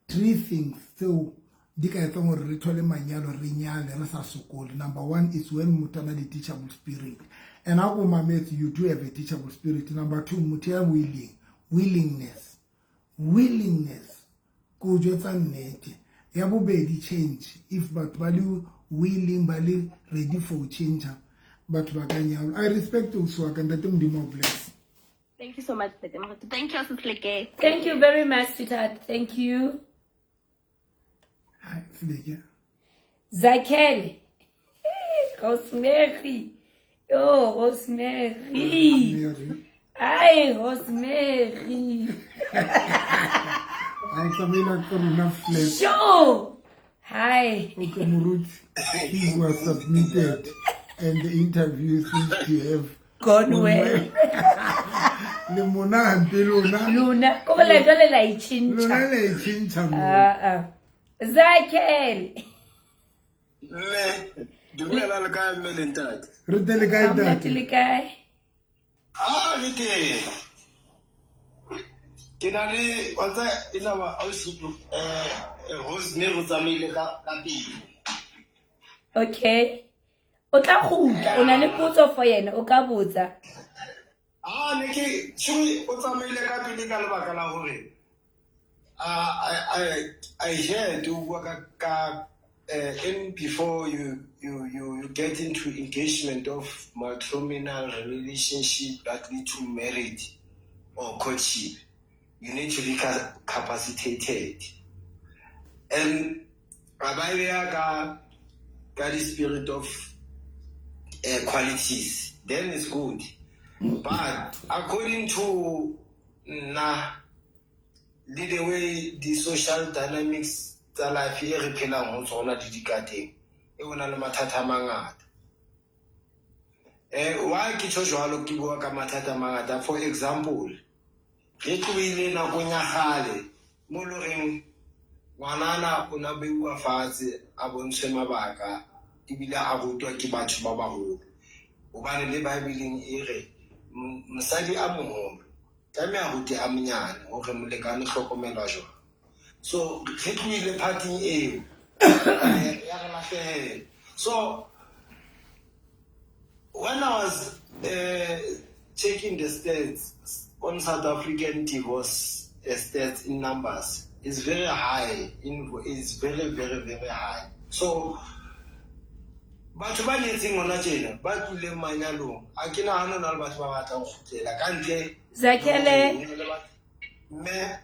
three things tseo di ka etsang hore re thole manyalo re nyale re sa sokole. Number one is when motho a na le teachable spirit. And ha o mametse, you do have a teachable spirit. Number two, motho ya willing. Willingness. Ko jwetsa nnete. Ya bobedi, change. If batho ba le willing, ba le ready for change, batho ba ka nyalwa. I respect you, so ntate Modimo bless. Thank you so much. Thank you, Sisleke. Thank you very much, sweetheart. Thank you. Hi, Sisleke. Zakhele. Rosemary. Oh, Rosemary. Ay, Rosemary. I Sure. Hi. Okay, Moruti, he was submitted and the interview seems to have gone well. Le mona hampe lona. Lona, ko le jwale la itjhintjha. Lona la itjhintjha. Zakhele. Mme, dumela le kae mme le ntate? Re teng le kae ntate? Le kae? Ah, re teng. Ke na le wa tsa ena ba ausi Rosemary o tsamaile ka pele. Okay. O tla kgutla, o na le potso for yena, o ka botsa. Ah, ne ke tshwe o tsamaile ka pele ka lebaka la hore I heard o bua ka in before you get into engagement of matrimonial relationship that lead to marriage or courtship, you need to be capacitated. And got the spirit of qualities, then it's good. But according to na the way the social dynamics tsa life e re phelang ho tsona di dikateng e bona le mathata a mangata. Why ke tjho jwalo, ke bua ka mathata a mangata. For example, re tlohile nakong ya kgale mo lo reng ngwanana o na beuwa fatshe a bontshwe mabaka ebile a rutwa ke batho ba baholo, hobane le Bibeleng e re mosadi a moholo tlameha a rute a monyane hore molekane hlokomelwa jwang. So re tlohile parting eo ya re lahlehela. So when I was checking the stats on South African divorce stats in numbers, it's very high. It's very, very, very high. So batho ba nyetseng hona tjena ba tlileng manyalong a ke nahane hona le batho ba batlang ho kgutlela ka ntle. Zakhele. Mme.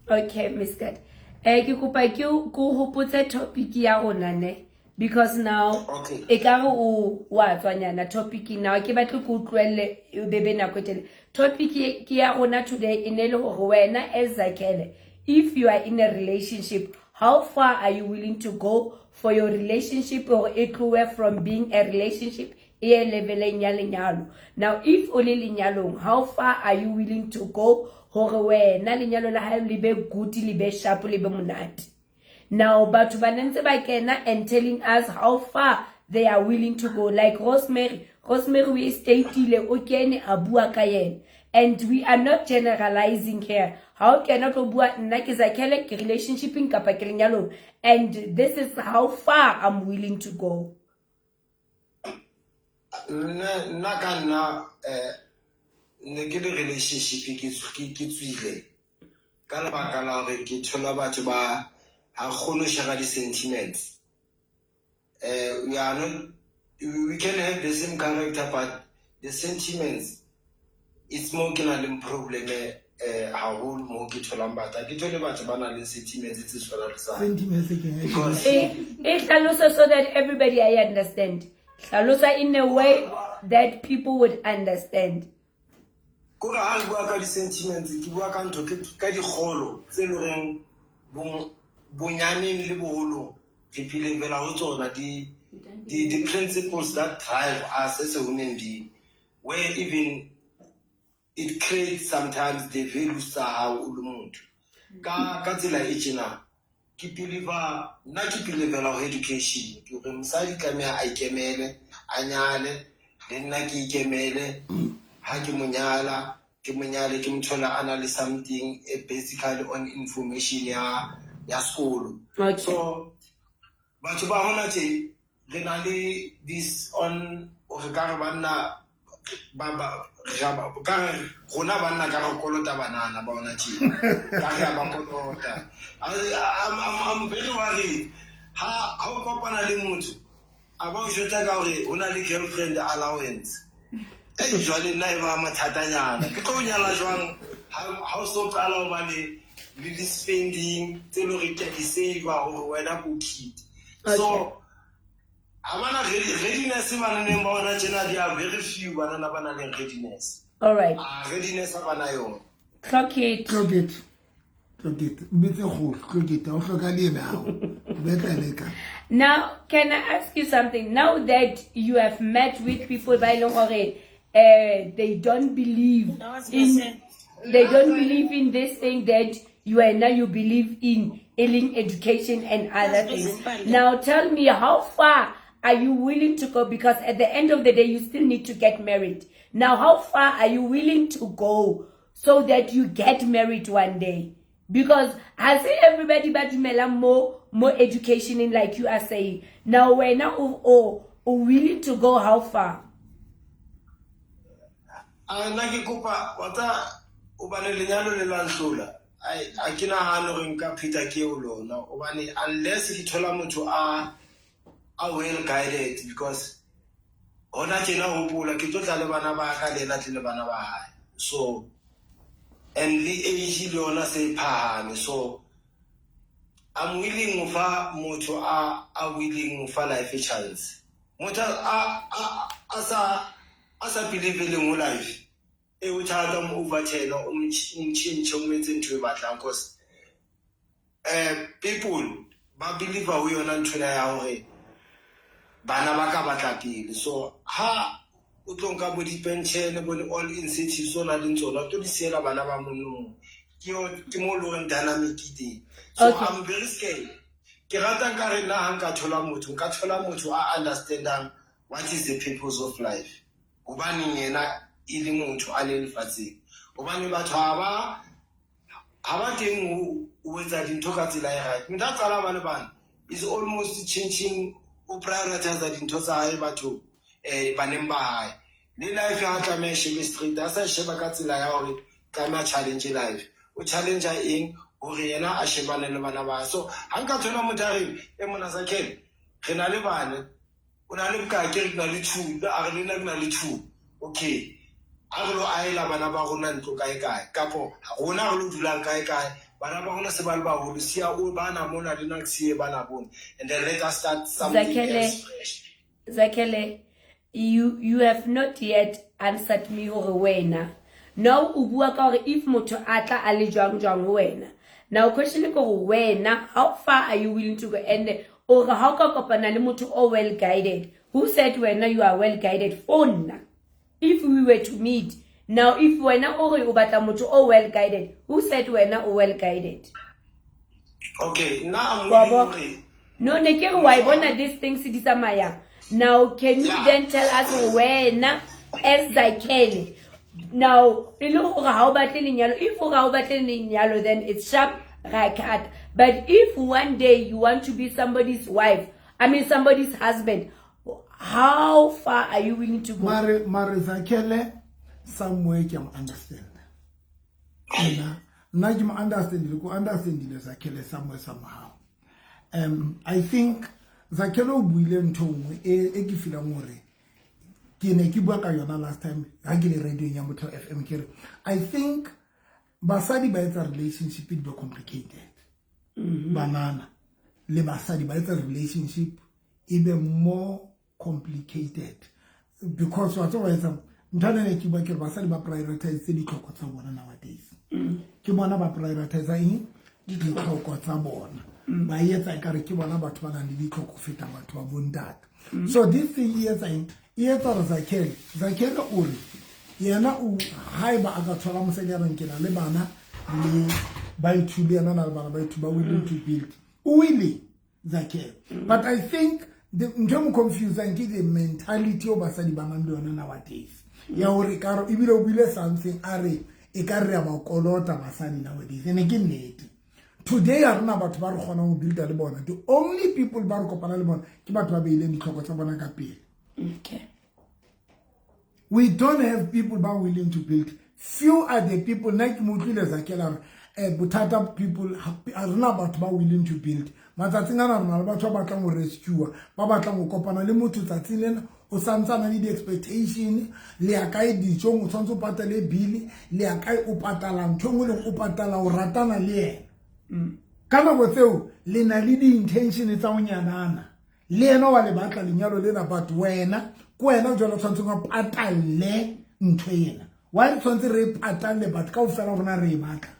Okay, Miss Kat. Ke kopa ke go hopotse topic ya rona ne, because now e ka re o wa tswanyana topic now ke batle go utlwelle bebe nako tele. Topic ke ya rona today e ne le hore wena as Zakhele, if you are in a relationship, how far are you willing to go for your relationship or e tlohe from being a relationship e ye leveleng ya lenyalo? Now if o le lenyalong, how far are you willing to go hore wena lenyalo la hae le be good, le be sharp, le be monate? Now batho ba ntse ba kena and telling us how far they are willing to go. Like Rosemary, Rosemary o stateile o kene a bua ka yena. And we are not generalizing here. Ha o kena tlo bua nna ke Zakhele, ke relationshipeng kapa ke lenyalong, and this is how far I'm willing to go. Nna ka nna ne ke le relationship, ke tswile ka lebaka la hore ke thola batho ba ha kgone ho share di-sentiments. We are not, we can have the same character, but the sentiments, it's more ke na leng problem haholo mo ke tholang batho. Ha ke thole batho ba nang le sentiments tse tshwanang le sa. Sentiments ke eng? Because E hlalosa so that everybody I understand. Hlalosa in a way that people would understand. Kore ha re bua ka di-sentiments, ke bua ka ntho ka dikgolo tse leng horeng bonyaneng le boholong re believela ho tsona, di principles that drive us as a human being, where even it creates sometimes the values tsa hao o le motho. Ka tsela e tjena, ke believer, nna ke believela ho education, ke hore mosadi tlameha a ikemele, a nyale, le nna ke ikemele. Ha ke mo nyala, ke mo nyale, ke mo thola a na le something basically on information ya sekolo. So batho ba hona tje re na le this on re ka re banna ba ka re rona banna ka re kolota banana ba hona tje, ka re a ba kolota. I'm very worried ha o kopana le motho a ba o jwetsa ka hore ho na le girlfriend allowance. Ei, jwale nna e ba mathatanyana, ke tlo o nyala jwang ha o so qala ho ba le di-spending tse leng hore ke a di-save-a hore wena ko keep. So ha bana readiness bananeng ba hona tjena, they are very few banana ba nang le readiness. All right. Readiness ha bana yona. Clock it. Clock it. Clock it. Mbitse kgolo, clock it. Ha o hloka le ena hao. Betla le ka. Now, can I ask you something? Now that you have met with people ba e leng hore they don't believe in, they don't believe in this thing that you are now you believe in, early education and other things. Now tell me, how far are you willing to go? Because at the end of the day, you still need to get married. Now, how far are you willing to go so that you get married one day? Because I see everybody ba dumela more education in, like you are saying. Now, when or willing to go how far? A nna ke kopa wa tsa hobane lenyalo le la nhlola. A ke nahane hore nka pheta ke eo lona, hobane unless ke thola motho a well guided, because hona tjena hopola ke tlo tla le bana ba ka, le ena tle le bana ba hae. So and le age le yona se e phahame, so I'm willing ho fa motho a willing ho fa life a chance. Motho a sa believe-leng ho life e o thata mo overturn, o mo tjhentjhe, o mo etse ntho e batlang, cause people ba believe ho yona nthwena ya hore bana ba ka batla pele. So ha o tlo nka bo di-pension, bo all incentives o nang le tsona, o tlo di siela bana ba mono, ke mo leng horeng dynamic e teng. So I'm very scared. Ke rata nka re nna ha nka thola motho, nka thola motho a understandang what is the purpose of life, hobaneng yena e le motho a le lefatsheng, hobane batho ha ba teng ho etsa dintho ka tsela e right. Motho a qala ba le bana is almost changing, o prioritize dintho tsa hae, batho baneng ba hae le life ha tlameha shebe straight, a sa sheba ka tsela ya hore tlameha challenge life, o challenge eng hore yena a shebane le bana ba. So ha nka thola motho a reng e mona sa Ken, re na le bana, o na le bokae? Ke re ke na le two. A re le nna ke na le two. Okay, a re lo aela bana ba rona ntlo kae kae, kapo rona re lo dulang kae kae, bana ba rona se ba le baholo, siya o bana mona, le nna ke siye bana bona, and then let us start something Zakhele, else fresh. Zakhele, you have not yet answered me hore wena. Now o bua ka hore if motho a tla a le jwang jwang ho wena. Now question ke hore wena, how far are you willing to go? And or ha o ka kopana le motho o well guided. Who said wena you are well guided for nna? If we were to meet now, if wena o re o batla motho o well guided, who said wena o well guided? Okay, nna I'm Wa willing bo? hore No, ne ke re wa e bona these things di tsamaya. Now can you then tell us wena as Zakhele? Now e le gore ha o batle lenyalo, if gore ha o batle lenyalo, then it's sharp, ra cut. But if one day you want to be somebody's wife, I mean somebody's husband, how far are you willing to go? Mare Zakhele somewhere ke mo understand. Nna ke mo understand, ko understandile Zakhele somewhere somehow. I think Zakhele o buile ntho nngwe e ke feelang hore ke ne ke bua ka yona last time ha ke le radio ya Motho FM, ke re I think basadi ba etsa relationship di be complicated. Banana le basadi ba etsa relationship e be more complicated because wa tseba etsa ntho ena ke bua ke re basadi ba prioritize ditlhoko tsa bona nowadays. Ke bona ba prioritize eng? Ditlhoko tsa bona. Ba etsa ekare ke bona batho ba nang le ditlhoko feta batho ba bontate. So this thing e etsa eng? E etsa hore Zakhele o re yena o haeba a ka thola mosadi a reng ke na le bana le ba ithule, yena na le bana ba ithu ba willing to build. O willing Zakhele. But I think the ntho e mo confusang ke the mentality o basadi ba nang le yona nowadays. Ya hore ka re ebile o buile something a re e ka re ya ba kolota basadi nowadays. Ene ke nnete. Today a rena batho ba re kgonang ho builda le bona. The only people ba re kopana le bona ke batho ba beileng ditlhoko tsa bona ka pele. Okay. We don't have people ba willing to build. Few are the people nna ke mo utlwile Zakhele a re bothata people a rena batho ba willing to build. Matsatsing ana re na le batho ba batlang ho rescue, ba batlang ho kopana le motho tsatsing lena o santsana le di-expectation, le ya kae dijong o tshwanetse o patale bill, le ya kae o patala ntho e nngwe le o patala o ratana le yena. Ka nako tseo le na le di-intention tsa ho nyanana, le yena wa le batla lenyalo lena, but wena ke wena jwale o tshwanetseng o patalle ntho ena. Why re tshwanetse re e patalle but kaofela rona re e batla?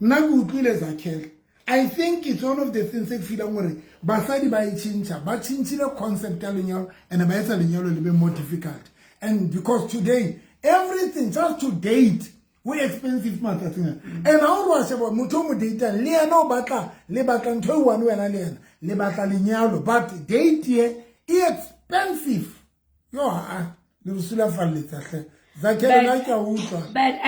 Nna ke utlwile Zakhele. I think it's one of the things e ke feelang hore basadi ba e tjhentjha, ba tjhentjhile concept ya lenyalo and ba etsa lenyalo le be more difficult. And because today everything just to date we expensive matsatsing ana. And ha o re wa sheba motho o mo date-ang le yena o batla le batla ntho e one wena le yena le batla lenyalo, but date ye e expensive. Yo ha le re sulafalletsa hle. Zakhele nna ke a utlwa. But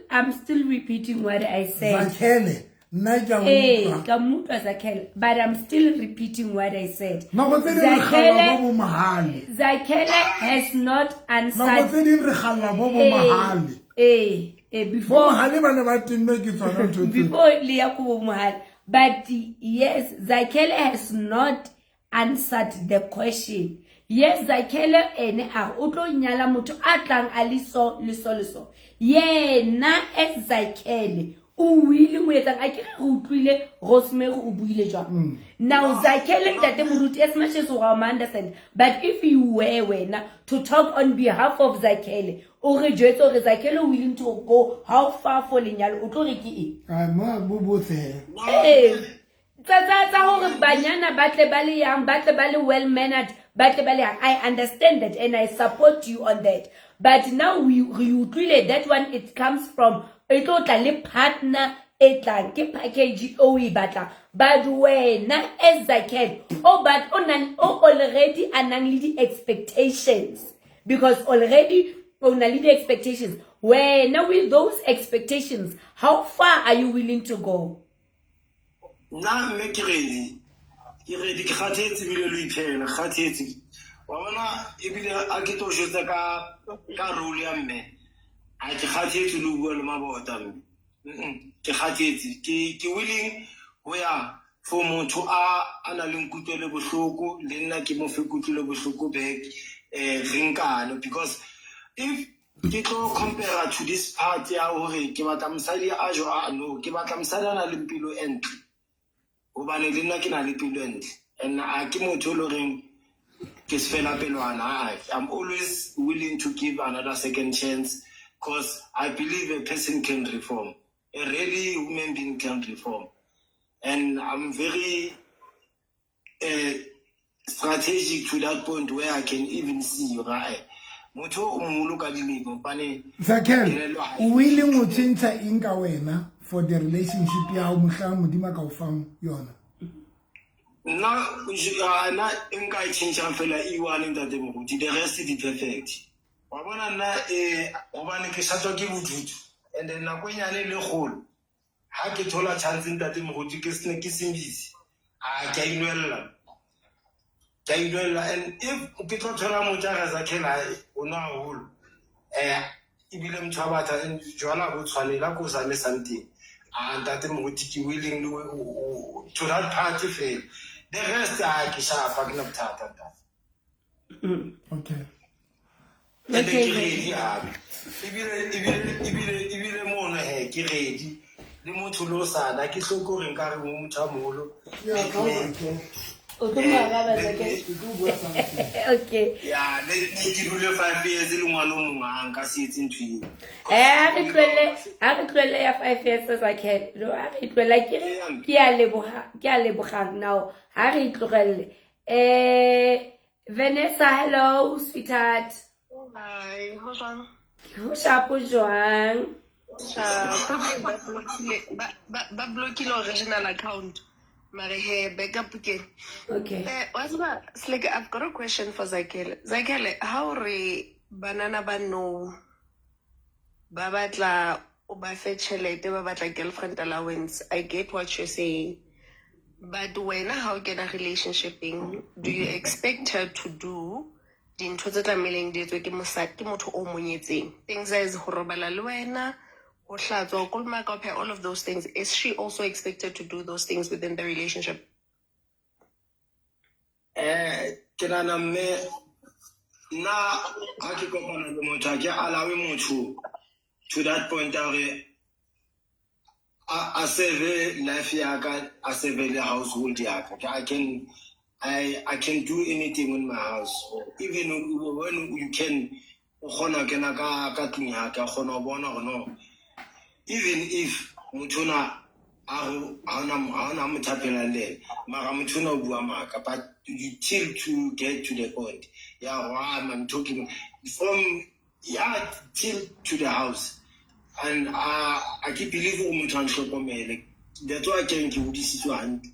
I'm still repeating what I said. Zakhele nna ke a utlwa. Ka mo utlwa Zakhele, but I'm still repeating what I said. Nako tse ding re kgalla bo bo mohale. Zakhele has not answered. Nako tse ding re kgalla bo bo mohale. Before bo mohale ba ne ba tennwe ke tsona ntho tseo. Before le ya ko bo mohale. But yes, Zakhele has not answered the question. Yes, Zakhele ene a o tlo nyala motho a tlang a le so le so le so. Yena as Zakhele o willing ho etsang, a ke re utlwile Rosemary o buile jwang. Now Zakhele ntate Moruti, as much as o ra mo understand, but if you were wena to talk on behalf of Zakhele, o re jwetse hore Zakhele o willing to go how far for lenyalo, o tlo re ke eng? Ai, mo bo botse. Tsa hore banyana ba tle ba le yang, ba tle ba le well mannered, ba tle ba le yang. I understand that and I support you on that. But now we re utlwile that one, it comes from e tlo tla le partner e tlang ke package o e batlang. But wena as Zakhele, o but o nang o already a nang le di-expectations, because already o na le di-expectations. Wena with those expectations, how far are you willing to go? Nna mme ke ready. Ke ready, ke kgathetse ebile le ho iphela, kgathetse. Wa bona ebile a ke tlo jwetsa ka role ya mme. A ke kgathetse le ho bua le mabota mme. Ke kgathetse. Ke willing ho ya for motho a nang le nkutlwelo bohloko, le nna ke mo fe kutlwelo bohloko back, re nkane. Because if ke tlo compare to this part ya hore ke batla mosadi a jo a no, ke batla mosadi a nang le pelo e ntle. Hobane le nna ke na le pelo e ntle. And a ke motho e leng horeng ke se fela pelwana. I'm always willing to give another second chance because I believe a person can reform. A really human being can reform. And I'm very strategic to that point where I can even see, right? Motho o moholo ka dilemo, hobane Zakhele, o willing ho tjhentjha eng ka wena for the relationship ya hao mohlang Modimo a ka o fang yona? Nna, nna nka e tjhentjhang fela e one ntate Moruti, the rest di perfect. Wa bona nna hobane ke shatswa ke bodutu and then nako e nyane le kgolo ha ke thola chance ntate moruti ke sene ke sembisi a ke a inwella ke a inwella. And if ke tlo thola motho a re Zakhele o nwa haholo ebile motho a batla and jwala bo tshwanela ko zame something a ntate moruti ke willing to that party fela, the rest a ke shapa ke na bothata ntate. Okay. And ke ready hape ebile mono he ke ready le motho le o sana ke hloke hore nkare mo motho a moholo. O tlo mo araba, Zakhele? Ke tlo bua something. Okay. Ya le ke dule 5 years le ngwana o mongwe a nka se etse ntho eo. Ha re tlohelle ya 5 years, Zakhele. No, ha re tlohelle ke re ke a leboha, ke a lebogang now. Ha re tlogelle. Vanessa, hello sweetheart. Hi, ho jwang? Ho shapo jwang? Sharp. Ba blockile original account. Mare he backup ke. Okay. Wa tseba, Sleke, I've got a question for Zakhele. Zakhele, how re banana ba no ba batla o ba fe tjhelete, ba batla girlfriend allowance. I get what you're saying. But wena ha o kena relationshipeng, do you expect her to do dintho tse tlamehileng di etswe ke mosadi, ke motho o mo nyetseng? Things as ho robala le wena, ho hlatswa, ho kolomaka, ho pheha, all of those things. Is she also expected to do those things within the relationship? Ke nahana mme nna ha ke kopana le motho ha ke allow motho to that point ya hore a serve life ya ka, a serve le household ya ka. I can do anything in my house, even when you can o kgona ho kena ka tlung ya ka, kgona ho bona hore no, even if motho ona a re ha hona motho a phelang le ena, mara motho ona o bua maka. But you till to get to the point ya hore I'm talking from ya till to the house and I ke believe hore motho a ntlhokomele. That's why ke reng ke hodisitswe hantle,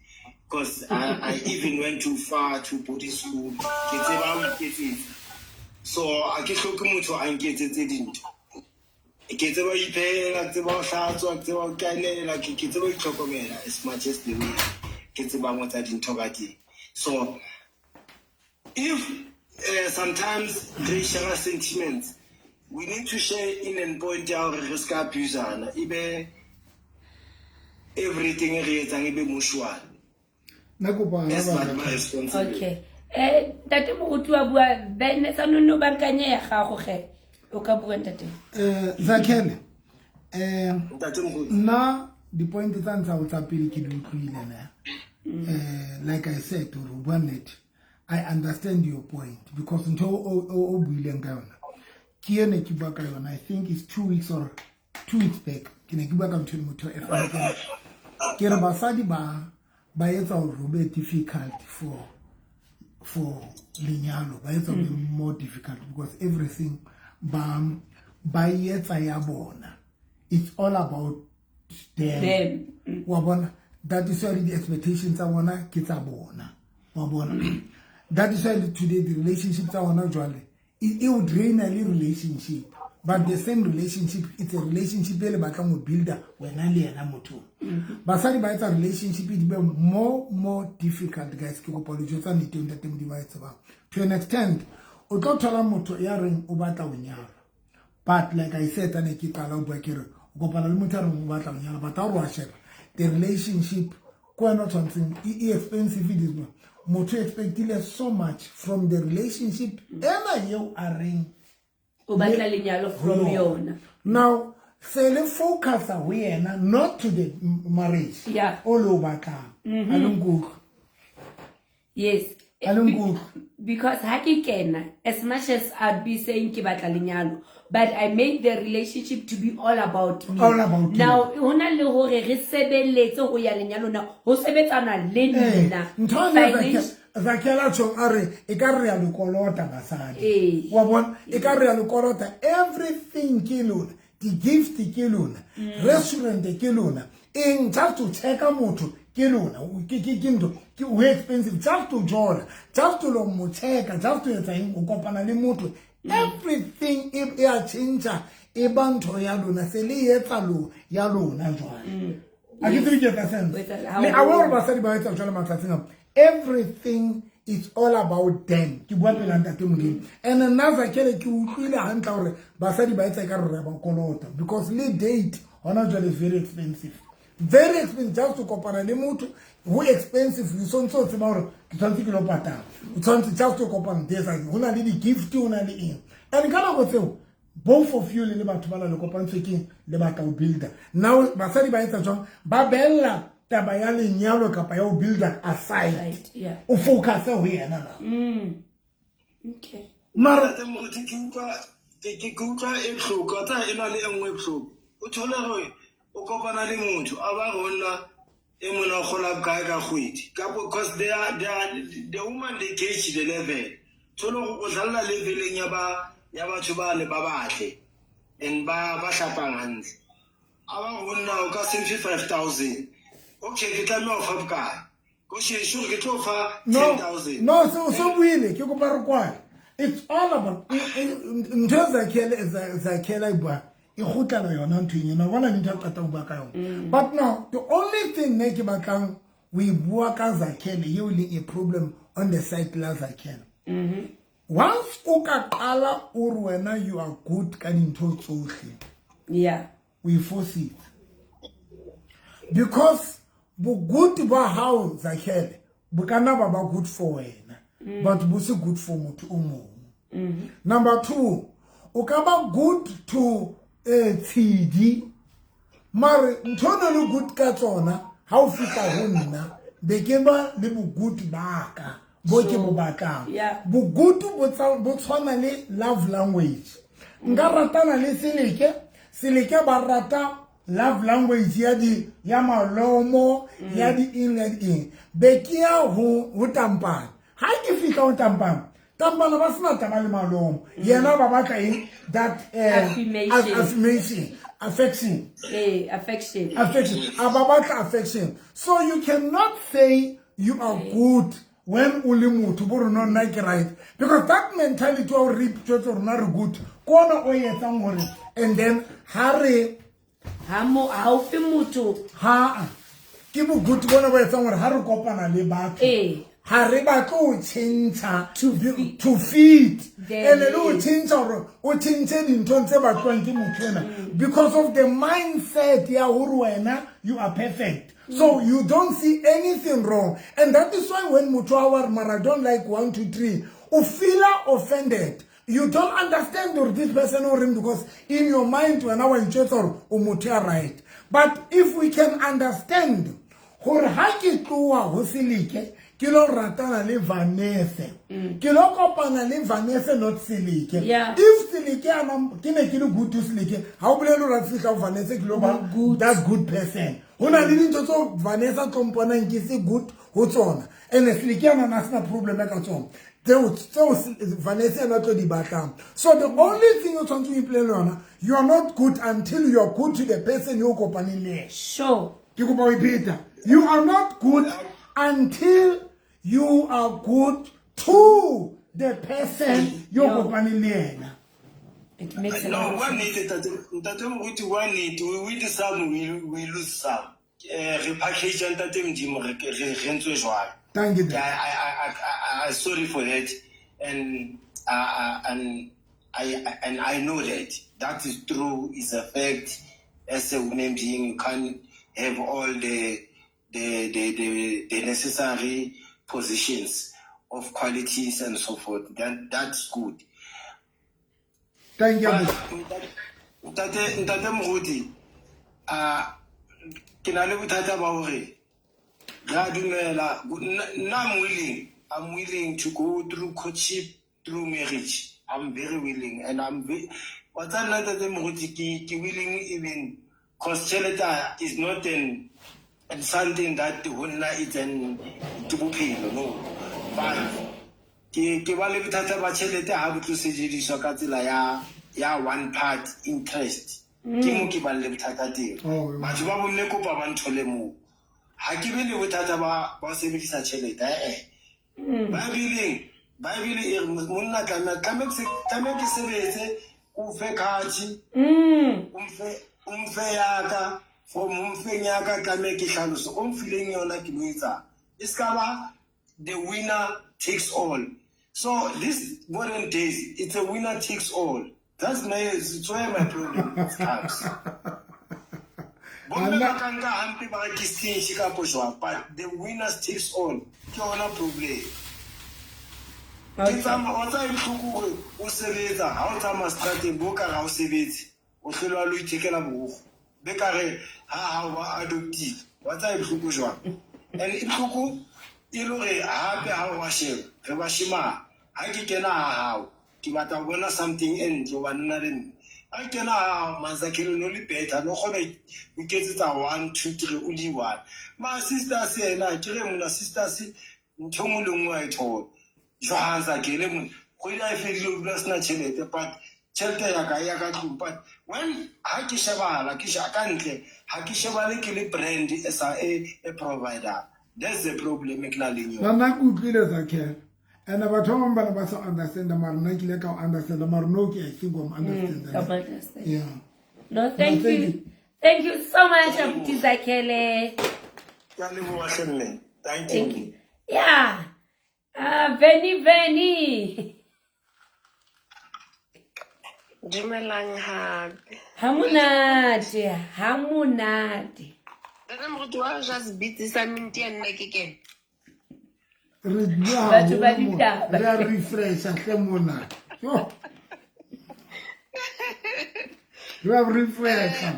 because I even went too far to boarding school. Ke tseba ho iketsetsa, so a ke hloke motho a nketsetse dintho. Ke tseba ho iphehela, ke tseba ho hlatswa, ke tseba ho kanela, ke tseba ho itlhokomela as much as the way ke tsebang ho etsa dintho ka teng. So if sometimes re share sentiments, we need to share in an point ya hore re ska abusana, ebe everything e re etsang e be mutual. Nna kopa That's araba. not my responsibility. Okay. Ntate moruti wa bua, Vanessa no bankanye ya gago ge. O ka bua, ntate. Zakhele, Ntate Moruti. Nna di-point tsa ntsa o tsa pele ke di utlwile ne. Like I said, hore o bua nnete, I understand your point because ntho o buileng ka yona ke ene ke bua ka yona. I think it's 2 weeks or 2 weeks back ke ne ke bua ka ntho e le motho e fana ke re basadi ba etsa hore ho be difficult for lenyalo, ba etsa ho be more difficult because everything ba etsa ya bona, it's all about them. Them. Wa bona, that is why the expectations tsa bona ke tsa bona, wa bona. That is why today the relationship tsa bona jwale e o draina le relationship, but the same relationship, it's a relationship e le batlang ho builda wena le yena motho. Basadi ba etsa relationship di be more difficult. Guys, ke kopa le jwetsa nnete, ntate Modimo a e tsebang. To an extent o tlo thola motho ya reng o batla ho nyalwa, but like I said, ane ke qala ho bua ke re o kopana le motho a reng o batla ho nyala, but ha o re wa sheba the relationship ke wena o tshwanetseng e expensive it is. Motho expectile so much from the relationship ena eo a reng O batla lenyalo from yona. Now se le focusa ho yena, not to the marriage o le o batlang. A le nkutlwe? Yes. A le nkutlwe? Because ha ke kena, as much as I'd be saying ke batla lenyalo, but I made the relationship to be all about me. All about you. Now hona le hore re sebeletse ho ya lenyalo na ho sebetsana le nna. Ntho ane Zakhele tjhong a re e ka re ya le kolota basadi. Wa bona, e ka re ya le kolota everything, ke lona di-gift, ke lona restaurant, ke lona eng, just to checka motho ke lona, ke ntho ke o expensive, just to jola, just to lo mo checka, just to etsa eng, o kopana le motho. Everything e a tšhentšha, e ba ntho ya lona, se le etsa lo ya lona jwale. A ke tsebe ke etsa sense. Le a wa gore basadi ba etsa jwale matsatsing a, everything is all about them. Ke bua pela ntate Modimo. And nna Zakhele ke utlwile hantle gore basadi ba etsa e ka re re ba kolota, because le date hona jwale is very expensive, very expensive. Just to kopana le motho ho expensive. You tshwanetse o tseba gore ke tshwanetse ke lo patala, o tshwanetse just to kopana this, ho na le di-gift, ho na le eng. And ka nako tseo both of you le le batho ba na le kopantswe keng, le batla ho builder. Now basadi ba etsa jwang? Ba bella taba ya lenyalo kapa ya ho builder aside. Right, yeah. O focus ho yena na. Okay. Mara Ntate Moruti, ke utlwa ke utlwa e bohloko wa tseba, e na le e nngwe e bohloko. O thole gore o kopana le motho a ba re ho nna e mona o kgola bokae ka kgwedi, kapo cause they are the woman, they gauge the level. Thole gore o dlalla leveleng ya ba ya batho ba le ba batle and ba hlapang hantle, a ba ho nna o ka se mfe 5000. Okay, ke tlameha ho fa bokae ko shesho ke tlo fa? No. 10,000. No, so buile, ke kopa re kwane. It's all about ntho e Zakhele, Zakhele e bua e kgutlela yona nthong ena, bona dintho a qeta ho bua ka yona. But now the only thing ne ke batlang o e bua ka Zakhele eo leng a problem on the side la Zakhele, once o ka qala o re wena you are good ka dintho tsohle, o e fositse, because bogood ba hao, Zakhele, bo ka nna ba ba good for wena, but bo se good for motho o mongwe. Number two, o ka ba good to tshedi, mare ntho o ne le good ka tsona, ha o fihla ho nna be ke ba le bogood ba ka bo ke bo batlang. Bogood bo tshwana le love language. Nka ratana le Seleke, Seleke ba rata love language ya di ya malomo, ya di eng le di eng, be ke ya ho Tampane. Ha ke fihla ho Tampane, Tampane ba sena taba le malomo, yena ba batla eng? That Affirmation. Affirmation, affection. Affection. Affection, a ba batla affection. So you cannot say you are good when o le motho bo rona, nna ke right, because that mentality wa gore re ipitswetse rona re good ke ona o etsang gore and then ha re Ha mo ha o fe motho. Ha ke bogood bona bo etsang gore ha re kopana le batho, ha re batle ho tjhentjha to fit Them, and le ho tjhentjha hore o tjhentjhe dinthong tse batlwang ke motho ena, because of the mindset ya hore wena you are perfect, so you don't see anything wrong. And that is why when motho wa re mara I don't like 1 2 3, o feel offended. You don't understand or this person or him, because in your mind wena wa itjwetsa hore o motho ya right. But if we can understand gore ha ke tloa ho Seleke ke lo ratana le Vanessa, ke lo kopana le Vanessa, not Seleke. If Seleke ana ke ne ke le good to Seleke, ha o bolele hore ha ke fihla ho Vanessa ke lo ba that good person. Ho na le dintho tseo Vanessa tlo mponang ke se good ho tsona, and Seleke ana na sena problem ka tsona tseo Vanessa ena tlo di batlang. So the only thing o tshwanetse o ipolele yona, you are not good until you are good to the person yo o kopaneng le ena. Ke kopa ho ipheta: you are not good until you are good to the person yo Yo. kopaneng le ena. It makes a No, lot of one sense. need, Ntate Moruti, one need. We win some, we lose some. Re package ntate Modimo re ntswe jwalo. Thank you. I sorry for that, and I know that that is true. It's a fact. As a human being, you can't have all the necessary positions of qualities and so forth. That's good. Thank you. Ntate Moruti, a ke na le bothata ba hore re a dumela, nna I'm willing to go through courtship, through marriage. I'm very willing and I'm very, wa tseba nna ntate Moruti, ke willing even cause tjhelete is not an something that ho nna it's an ke bophelo, no, but ke ba le bothata ba tjhelete ha bo tlo sejediswa ka tsela ya one part interest, ke mo ke bang le bothata teng. Oh, Batho ba bomme, kopa ba nthole moo, ha ke be le bothata ba ho sebedisa tjhelete, ee, ba bileng Bible e re monna tlameha ke sebetse o fe khatshi o mfe yaka from mfeng yaka tlameha ke hlalose o mfileng yona ke lo etsang. E ska ba the winner takes all. So this modern days, it's a winner takes all. That's my, it's where my problem comes. Bomme ba ka nka hampe ba re ke stingy kapo jwang, but the winner takes all. Ke yona problem. Ke tsamaya o tsaya bohloko hore o sebetsa ha o tsamaya strateng bo ka ha o sebetse o hlolwa lo ithekela borogo be ka re ha o ba adoptile wa tsaya bohloko jwang. And e bohloko e le hore hape ha o wa sheba re bashemane ha ke kena ha hao ke batla ho bona something e ntle hobane nna le nna ha ke kena ha hao Manzakhele no le better no kgona ho iketsetsa 1 2 3 o le one. Ma sisters yena ke re mona sisters ntho nngwe le nngwe a e thola jwang Zakhele mona kgwedi ha e fedile o dula sena tjhelete but tjhelete ya ka ya ka tlung. But when ha ke shebahala ke ka ntle ha ke shebale ke le brand e sa e provider. That's the problem ke na leng yona. Nna ke utlwile Zakhele. And batho ba bang ba ne ba sa understand mara nna ke ile ka o understand mara no ke I think I'm understand. Yeah. No, thank you. Thank you so much, Abuti Zakhele. Ke a leboha hle mme. Thank you. Yeah. Veni. Dumelang hape. Ha monate. Tata moruti wa just bitsisa minti ya nna ke kene. Re bua Batho ba ditaba. Re a refresha hle mona. Yo. Re a refresha.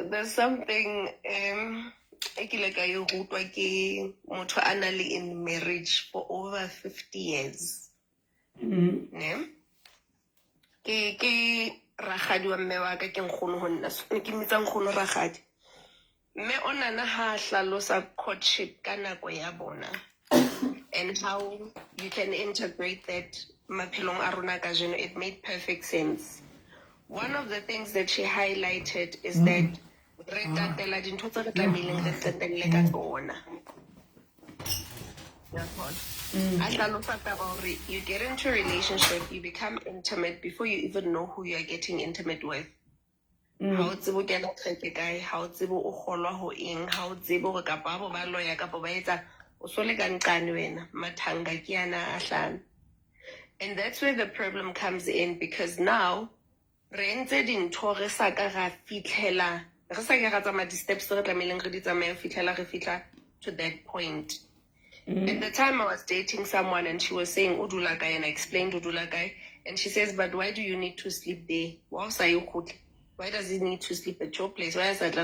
There's something e kile ka e rutwa ke motho a na le in marriage for over 50 years. Ne? Ke rakgadi wa mme wa ka ke nkgono ho nna. So ke mmitsa nkgono rakgadi. Mme o nana ha hlalosa courtship ka nako ya bona and how you can integrate that maphelong a rona kajeno, it made perfect sense. One of the things that she highlighted is that re tatela dintho tse re tlamehileng re qetelle ka tsona. A hlalosa taba hore you get into a relationship, you become intimate before you even know who you are getting intimate with. Ha o tsebe o kena tjhelete kae, ha o tsebe o kgolwa ho eng, ha o tsebe hore kapa bo ba loya kapa ba etsa o so le ka nqane wena, mathanga ke yana a hlano. And that's where the problem comes in, because now re entse dintho re sa ka ra fitlhela, re sa ka ra tsamaya di-steps re tlamehileng re di tsamaye ho fitlhela re fihla to that point. At the time I was dating someone and she was saying o dula kae, and I explained o dula kae, and she says, but why do you need to sleep there? Wa o sa ye kgutle? Why does he need to sleep at your place? Why is that?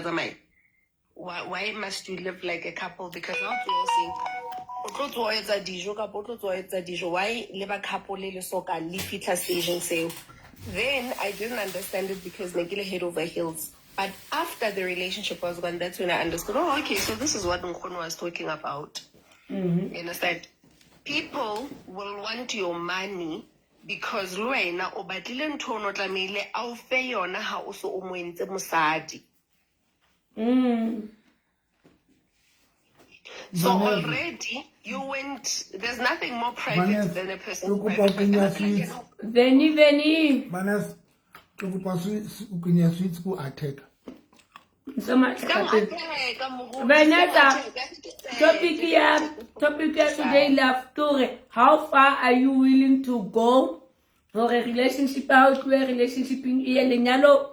Why must you live like a couple? Because how do you say, o tlo tsoha o etsa dijo kapa o tlo tsoha o etsa dijo? Why le ba couple le so ka le fihla stageng seo? Then I didn't understand it because ne ke le head over heels. But after the relationship was gone, that's when I understood, oh, okay, so this is what Nkgono was talking about. You understand? People will want your money because le wena o batlile ntho o no tlamehile a o fe yona ha o so o mo entse mosadi. So already you went, there's nothing more private than a person's private. Veni. Vanessa, ke kopa kenya switch ko attack. So much. Vanessa, topic ya today love story. How far are you willing to go for a relationship? How to a relationship in lenyalo?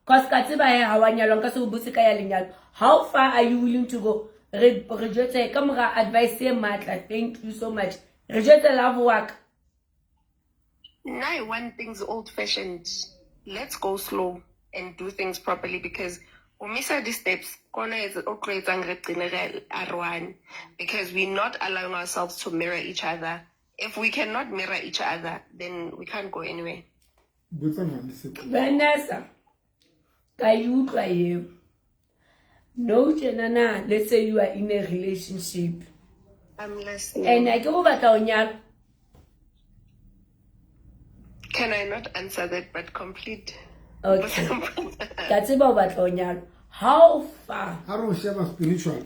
Cause ka tseba ha wa nyalwa nka se o botse ka ya lenyalo. How far are you willing to go? Re jwetse ka mora advice e matla. Thank you so much. Re jwetse love work. Now I want things old fashioned. Let's go slow and do things properly, because we miss the steps. Because we're not allowing ourselves to mirror each other. If we cannot mirror each other, then we can't go anywhere. Vanessa, no, Janana, let's say you are in a relationship. I'm listening. And I go back on. Can I not answer that but complete? Okay. That's about what. How far? How spiritual?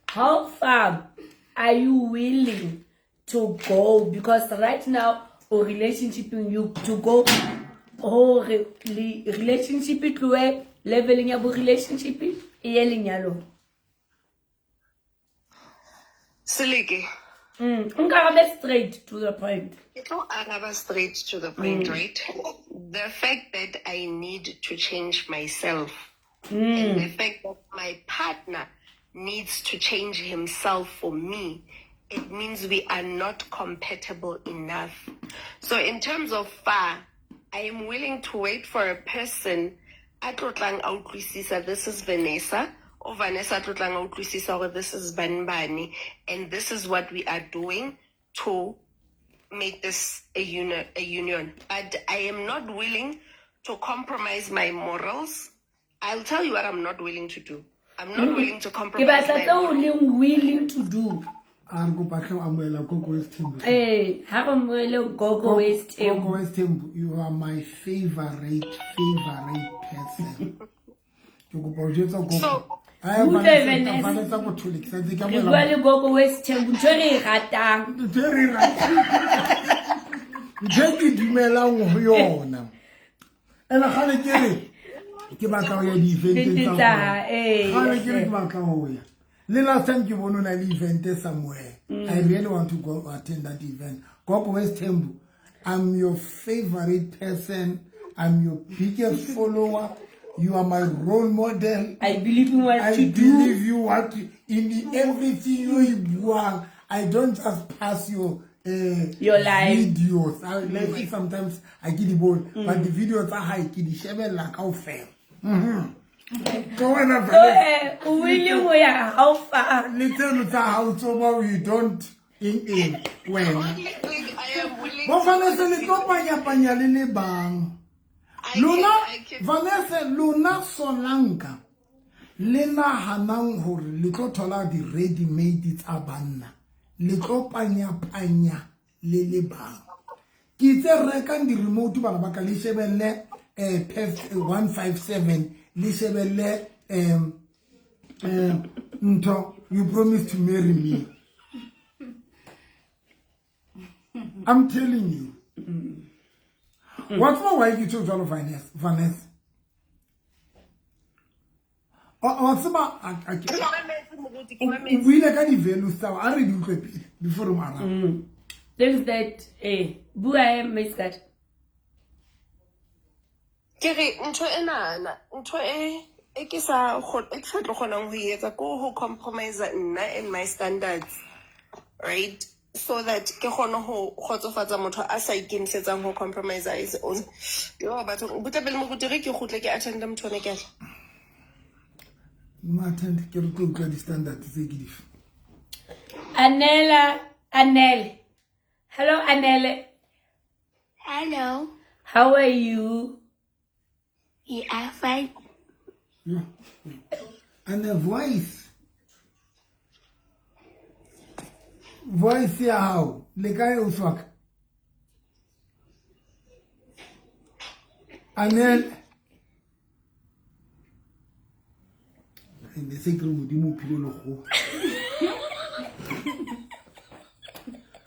How far are you willing to go? Because right now o relationship you to go hore relationship e tlohe leveleng ya bo relationship e ye lenyalong. Seleke. Nkarabe straight to the point. Ke tlo araba straight to the point, right? The fact that I need to change myself and the fact that my partner needs to change himself for me, it means we are not compatible enough. So in terms of far, I am willing to wait for a person a tlo tlang a utlwisisa this is Vanessa, or Vanessa a tlo tlang a utlwisisa hore this is Banbani, and this is what we are doing to make this a union. But I am not willing to compromise my morals. I'll tell you what I'm not willing to do. I'm not willing to Ke compromise batla my tse o morals. leng willing to do. A re kopa tlhe o amohela Gogo Westhembu. Ha re amohele Gogo Westhembu. Gogo Westhembu, you are my favorite person. Ke kopa o jwetsa Gogo. So, Ai, Utlwe, Vanessa, Vanessa. Vanessa ko thole, ke santse ke Re amohela bua le Gogo Westhembu, ntho e re e ratang. Ntho e re e ratang. Ntho e ke dumelang ho yona. Ene kgale ke re, ke batla ho ya di-eventeng tsa Tsa, eh, Kgale ke re ke batla ho ya. Le last time ke bone o na le event somewhere. I really want to go attend that event. Gogo Westhembu, I'm your favorite person. I'm your biggest follower. You are my role model. I believe in what I you do. believe you what you, in the everything you buang. I don't just pass your Your life. videos. I like sometimes I get the bone, but the videos are high. Ke di shebella kaofela. Go wena So, Vanessa. o willing ho ya how far? Le tseno tsa hao tso ba you don't eng wena. Only thing I am willing Bo to Vanessa le tlo panyapanya le le bang. Lona Vanessa lona Solanka le nahanang hore le tlo thola di-ready made tsa banna, le tlo panyapanya le le bang. Ke itse rekang di-remote bana ba ka, le shebelle PEF 157, le shebelle ntho You Promise to Marry Me. I'm telling you. Wa tseba why ke tjho jwalo, Vanessa? Vanessa. Wa tseba Ke o mametse. buile ka di-values tsa hao, a re di utlwe pele before re mo araba. Things that bua Miss Kat. Ke re ntho enana, ntho e ke sa e ke sa tlo kgonang ho e etsa ko ho compromise nna and my standards, right? So that ke kgone ho kgotsofatsa motho a sa ikemisetsang ho compromise his own. Yo batho, butle pele moruti re ke kgutle ke attend motho one ke a tla. Mo attend ke re tlo utlwa di-standard tse ke dife. Anela, Anele. Hello, Anele. Hello. How are you? Yeah, fine. Yeah. And the voice. Voice ya hao, le kae o tswa ka? Anel. Ne se ke re Modimo o phile lekgowa.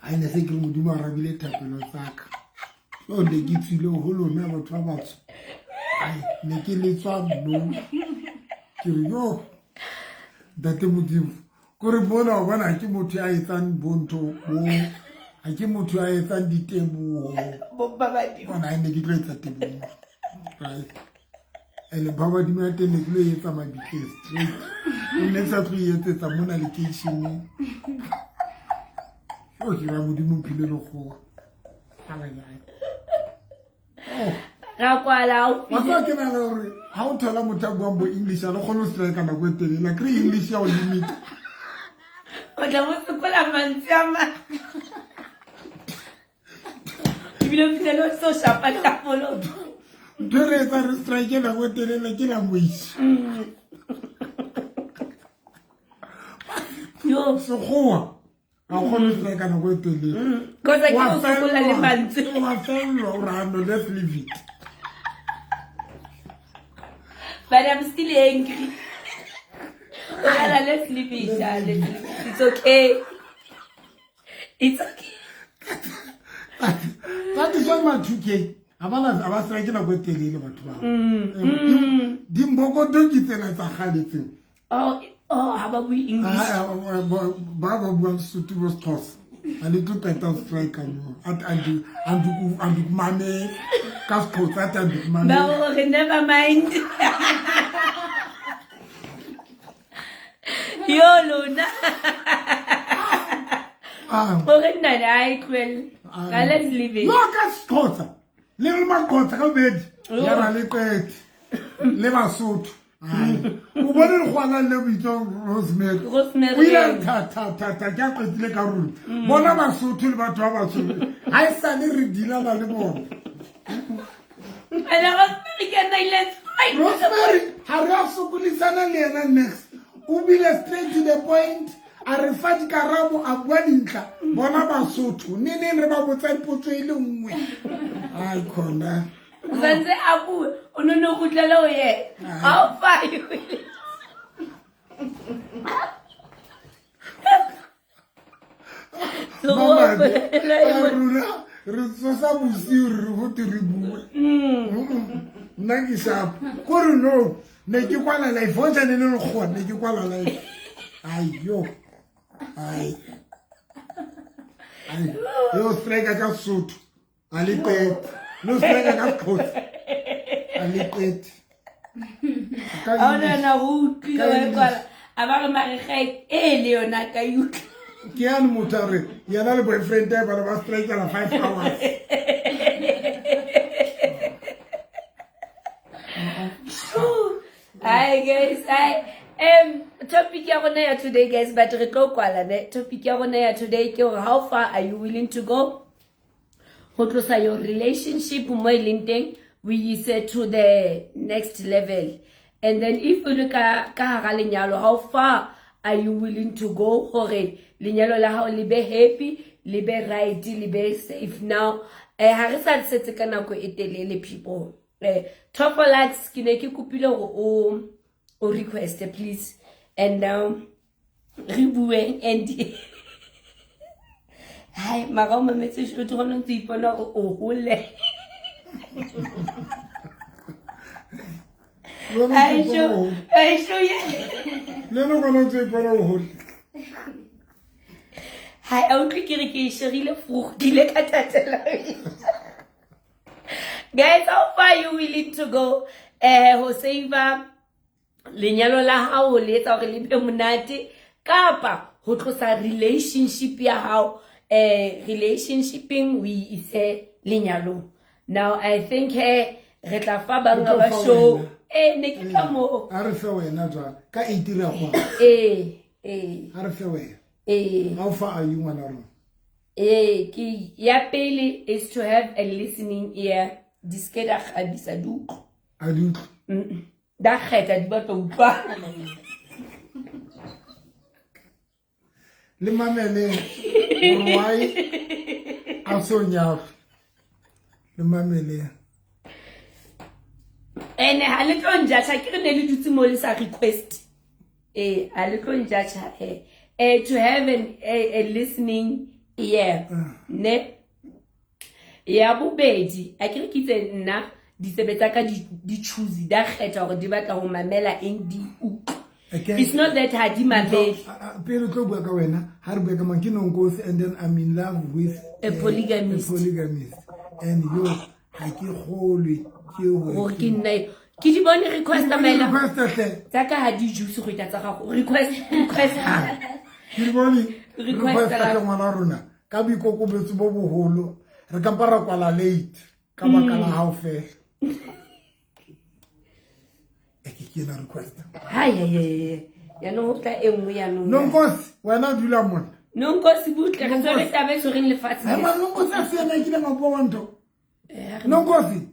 Ai, ne se ke re Modimo a arabile thapelo tsa ka. So ne ke tswile ho lona batho ba batsho. Ai, ne ke le tswa no. Ke re yo, ntate Modimo, kore mona wa bona ha ke motho ya etsang bontho bo, ha ke motho ya etsang diteboho. Bo ba badimo. Bona, ai, ne ke tlo etsa teboho. Right. Ene ba badimo ya teng ne ke lo etsa mabitleng straight. Ne ke sa tlo e etsetsa mona lekeisheneng. Yo, ke ra Modimo o mphile lekgowa. Oh. Ra kwala o Wa tseba ke nahana hore ha o thola motho a buang bo English, ha le kgone ho strike nako e telele. Akere English ya o limit. O tla mo sokola mantswe a mang. Ebile o fihlele o so shapa tapolo. Ntho e re etsang re strike nako e telele ke language. Yo. Sekgowa ha o kgone ho strike nako e telele. Cause ke Wa o sokola le fellwa. mantswe. Wa fellwa, o re, ah, no, let's leave it. But I'm still angry. Well, let's leave it. Let's leave it. It's okay. It's okay. That is why ma 2K ga ba strike nako e telele batho ba. Dimbokoto ke tsela tsa kgale tseo. Oh, oh, ha ba bue English. Ba ba buang Sesotho bo Sexhosa. A le tlo qeta strike mo. Andikumamele ka Sexhosa ati andikumamele. Ba gore never mind. Yo lona. Gore nna le a e tlohelle. Let's leave it. No ka Sexhosa. Le le Maxhosa ka bobedi. Ya ra le qete. Le Basotho. O bone lekgwana le bitswang Rosemary. Rosemary. O ile a re tha tha tha tha ke a qetile ka ruri. Bona Basotho le batho ba batsho. Ha e sale re dealana le bona. Ene Rosemary ke ena ile straight. Rosemary ha re a sokodisana le yena next. O bile straight to the point. A re fa dikarabo a bua dintlha. Bona Basotho neneng re ba botsa dipotso e le nngwe. Ai khona. Santse a bue o ne no kgutlela ho yena. How far you will. Rona re tsosa bosiu re gote re bue. Nna ke sharp. Kore no ne ke kwala life hoja ne le lekgowa ne ke kwala life. Ai yo. Ai. Ai. Yo strike ka Sesotho. A le qete. No strike ka Sexhosa. A le qete. Ha ona na go utlwile wa e kwala. A ba re mare ga e le yona ka e utlwa. Ke yane motho a re yena le boyfriend ya bana ba strikela 5 hours. Hi guys, hi. Topic ya rona ya today guys, but re tlo kwala ne. Topic ya rona ya today ke hore how far are you willing to go ho tlosa your relationship mo e leng teng we ise to the next level. And then if you look ka hara lenyalo, how far are you willing to go hore lenyalo la hao le be happy, le be right, le be safe now. Ha re sa setse ka nako e telele people. Tofolax ke ne ke kopile hore o request please. And now re bueng and hai mara o mametse show to gona ntse ipona hore o hole. Ai show, ai show ye. Le no gona ntse ipona o hole. Hai a utlwe ke re ke e sherile vroeg ke ile ka tatela. Guys, how far are you willing to go? Ho save lenyalo la hao le etsa hore le be monate kapa ho tlosa relationship ya hao relationshiping we ise lenyalong. Now I think re tla fa banga ba show ne ke tla mo a re fe wena jwa ka 8 re go a re fe wena how far are you ngwana rona? Ke ya pele is to have a listening ear. Di ske da kgabisa di utlwe. A di utlwe? Da kgetha di batla utlwa. Le mamele morwai a so nyalwe. Le mamele. Ene ha le tlo njatjha ke re ne le dutse mo le sa request. Ha le tlo njatjha to have a listening ear. Ne ya bobedi a ke re ke itse nna ditsebe tsa ka di choose da kgetha hore di batla ho mamela eng di utlwe. It's not that ha di mamele. Pele tlo bua ka wena ha re bua ka mang ke Nonkosi and then I'm in love with a polygamist. A polygamist. And yo ha ke kgolwe ke hore ke nna ke di bone request mela. Request hle. Tsa ka ha di juice go ita tsa gago. Request. Ke di bone request ka ngwana rona ka boikokobetso bo boholo re ka para kwala late ka baka la hao fela. Ke na request. Hai hai. Ya no tla e nngwe ya no. Nonkosi wena dula mona. Nonkosi butle re tswele taba e tshwereng lefatshe. Ha ma Nonkosi a se yena ke le maboa ntho. Nonkosi.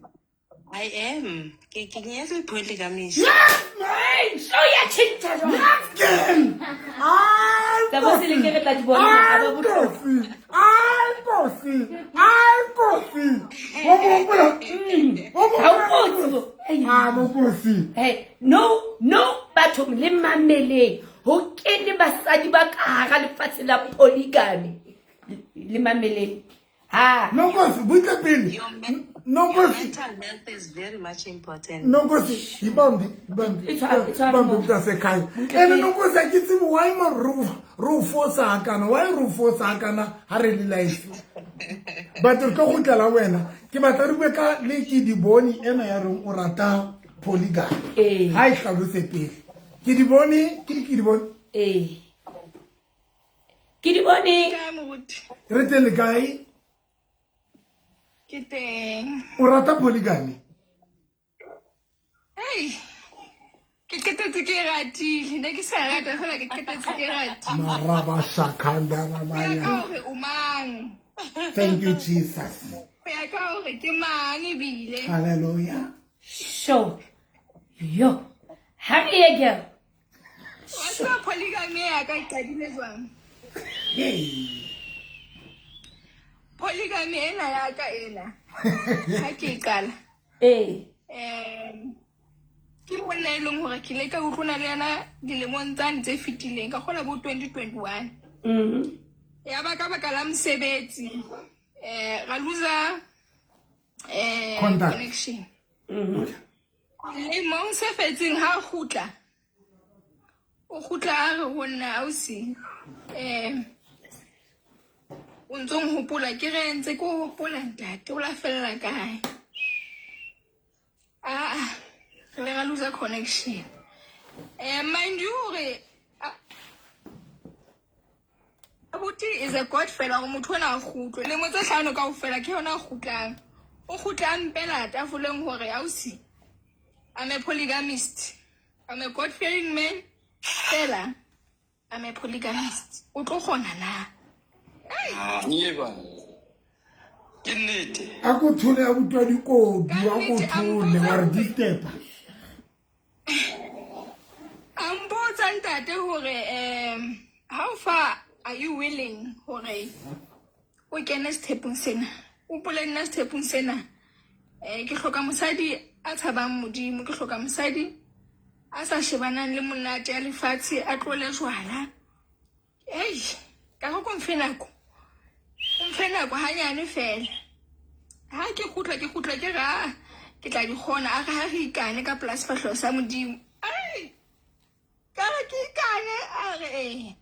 I am. Ke nyetse polygamist. Yes, man. Show ya tjhentjha jwang. Yes, girl. Ai. Tsa bo se le ke re tla di bona ha ba bohlokwa. Ai, Kosi. Ai, Kosi. O mo Ha o kotsi bo. Ah, Mokosi. Hey, no, bathong le mameleng. Ho kene basadi ba ka hara lefatshe la polygamy. Le mameleng. Ha. Nonkosi butle pele. Nonkosi. Mental health is very much important. Nonkosi ibambe ibambe. Ibambe mntasekhaya. Ene Nonkosi a ke tsebe why ma re o fosa kana why re o fosa kana ha re le life. But re tlo gutlela wena. Ke batla re bue ka le ke di bone ena ya reng o rata polygamy. Ee. Ha e hlalose pele. Ke di bone ke di bone. Ee. Ke di bone. Re teng le kae? Ke teng. O rata polygamy? Hey. Ke qetetse ke ratile. Ne ke sa rata fela ke qetetse ke ratile. Maraba shakanda Ho ya ka rabaya. hore o mang. Thank you Jesus. Ho ya ka hore ke mang ebile. Hallelujah. Sure. Yo. Ha re ye girl. Wa tseba polygamy ya ka e qadile jwang? Hey. Polygamy ena ya ka ena. Ha ke e qala. Ee. Ke monna e leng hore ke ile ka utlwana le yena dilemong tsane tse fetileng ka kgola bo 2021. Ya ba ka baka la mosebetsi ra loser Contact. connection. Lemong se fetseng ha kgutla. O kgutla a re ho nna ausi o ntso nhopola ke re ntse ke o hopola ntate o la fella kae? Ah, re le ra loser connection. Mind you hore abuti is a god fela hore motho ona a kgutle. Lemo tse hlano kaofela ke yona a kgutlang. O kgutla a mpela tafoleng hore ausi I'm a polygamist. I'm a God-fearing man. Fela, I'm a polygamist. O tlo kgona na? Ke nnete. A ko thole a butwa dikodu, a ko thole wa re ditepa. A mpotsa ntate hore how far are you willing hore o kene sethepong sena? O pole nna sethepong sena. Ke hloka mosadi a tshabang Modimo, ke hloka mosadi a sa shebanang le monate ya lefatshe, a tlole jwala. Ei, ka go mfe nako. O mfe nako hanyane fela. Ha ke kgutla ke kgutla ke ra ke tla di kgona a re ha re ikane ka pela sefahleho sa Modimo. Ai! Ka re ke ikane a re ee.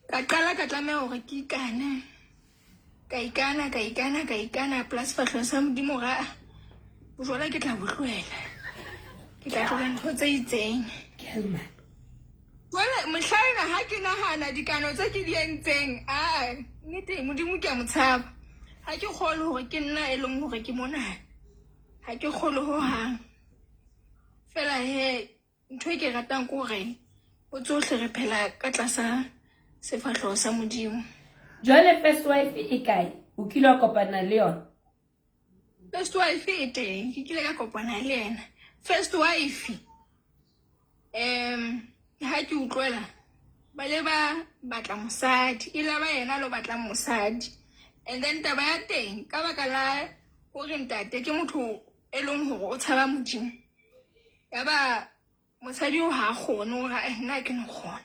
Ka qala ka tlameha hore ke ikane. Ka ikana ka ikana ka ikana pela sefahleho sa Modimo ra bojwala ke tla bo tlohela. Ke tla tlohela ntho tse itseng. Jwale mohlaena ha ke nahana dikano tse ke di entseng, a nnete Modimo ke a mo tshaba. Ha ke kgolwe hore ke nna e leng hore ke mona. Ha ke kgolwe hohang. Fela he ntho e ke ratang ke hore ho tsohle re phela ka tlasa sefahleho sa Modimo. Jwale first wife e kae? O kile wa kopana le yona? First wife e teng, ke kile ka kopana le yena. First wife ha ke utlwela ba le ba batla mosadi, e la ba yena lo batlang mosadi. And then taba ya teng ka baka la hore ntate ke motho e leng hore o tshaba Modimo. Ya ba mosadi o ha kgone hore nna ke no kgona.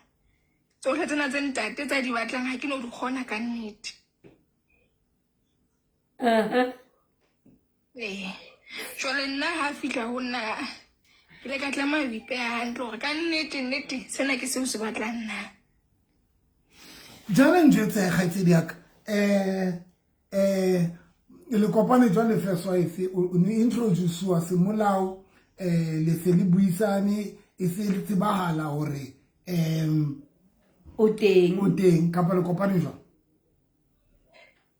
Tsohle tsena tse ntate tsa di batlang ha ke no di kgona ka nnete. Ee. Jwale nna ha fihla ho nna ke le ka tlameha ho ipeha hantle hore ka nnete nnete sena ke seo se batlang nna. Jwale njwetse kgaitsedi ya ka, le kopane jwale first wife o ne introduce-wa semolao, le se le buisane e se le tsebahala hore o teng. O teng kapa le kopane jwang?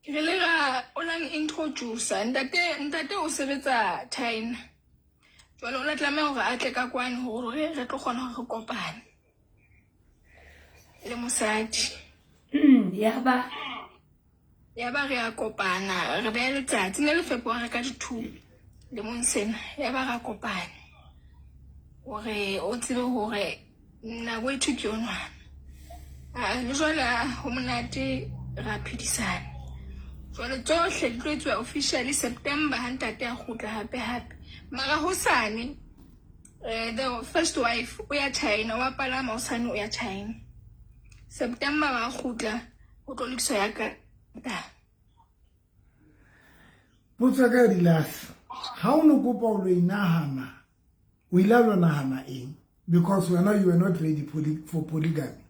Re le ra o lang introduce ntate o sebetsa China. Jwale o la tlameha hore a tle ka kwano hore re tlo kgona hore re kopane le mosadi. Ya ba ya ba re a kopana, re beha letsatsi ne le February ka di 2 lemong sena. Ya ba ra kopana hore o tsebe hore nako e thwe ke yona. Le jwale ho monate ra phedisana. Jwale tsohle di tlo etsuwa officially September ha ntate a kgutla hape hape. Mara hosane the first wife o ya China, wa palama hosane o ya China. September ba kgutla ho tlo lokiswa ya ka Potso ka dilase ha o no kopa o lo inahana, o ile a lo nahana eng? Because wena you were not ready for polygamy.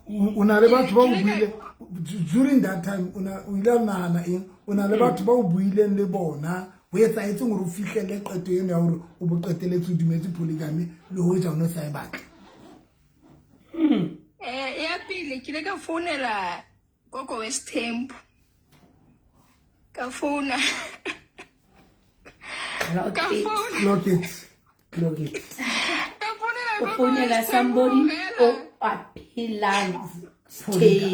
O na le batho ba o buile during that time, o ile a nahana eng? O na le batho ba o buileng le bona, ho etsahetseng hore o fihlelle qeto eno ya hore o bo qeteletse o dumetse polygamy le hoja o ne o sa e batle? Ya pele ke ile ka founela Gogo Westhembu, ka founa ka founa. Clock it, clock it. Ka founela o Gogo founela Westhembu somebody fela. o a phelang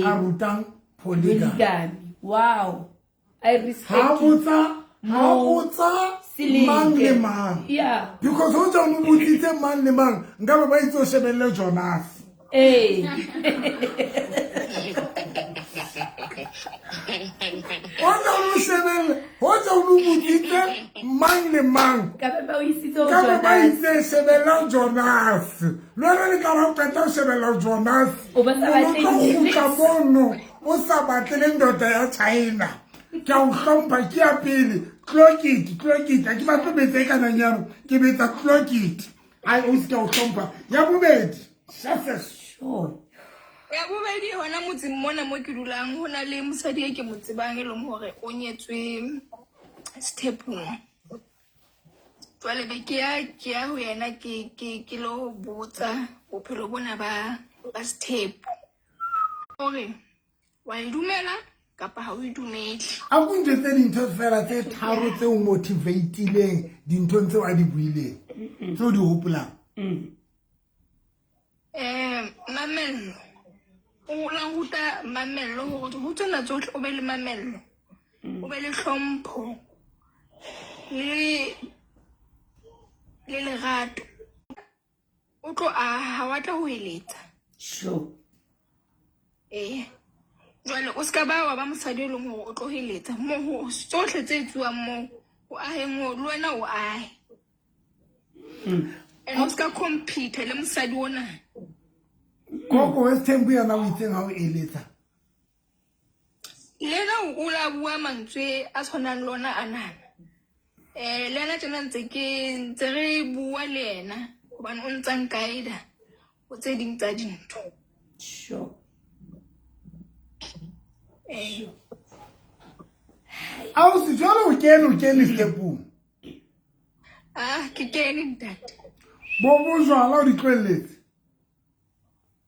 A rutang polygamy. Polygamy, wow, I respect Ha you. botsa, ha Mo botsa Seleke. mang le mang. Because ho tswa o botsitse mang le mang, nka ba ba itse o shebelle Jonas. Ee. O tla o shebelle, ho tswa o botsitse mang le mang. Ka be ba o isitse ho Ka be ba Jonas. itse shebella Jonas. Le wena le tla ra o qeta ho shebella Jonas. O ba sa O batle tlo kgutla Netflix. mono o sa batle le ndoda ya China. Ke a o hlompha, ke ya pele. Clock it, clock it. Ha ke batle betsa e kana nyaro, ke betsa clock it. Ai, o se ke o hlompha. Ya bobedi, Shafes. Sure. Ya bobedi, hona motseng mona mo ke dulang, ho na le mosadi e ke mo tsebang, e leng hore o nyetswe sethepung. Jwale be ke ya ho yena, ke lo botsa bophelo bona ba sethepu, hore wa e dumela kapa ha o e dumele. A ko ntjwetse dintho fela tse tharo tse o motivatileng dinthong tseo a di buileng, tseo di hopolang. Mamello, o la ruta mamello, hore ho tsena tsohle o be le mamello, o be le hlompho le lerato, o tlo aha, ha wa tla ho eletsa. Ee, jwale o ska ba wa ba mosadi e leng hore o tlo heletsa mo ho tsohle tse etsuwang moo o aheng, o le wena o ahe, and o ska compete le mosadi ona. Koko Westhembu yena o itseng ha o eletsa? Le ena o la bua mantswe a tshwanang le ona anana. Le ena tjena ntse ke ntse re bua le yena, hobane o ntsa nkaida ho tse ding tsa dintho. Ee. Ausi, jwale o kene stepong? Ah, ke kene, ntate. Bo bojwala o di tlohelletse?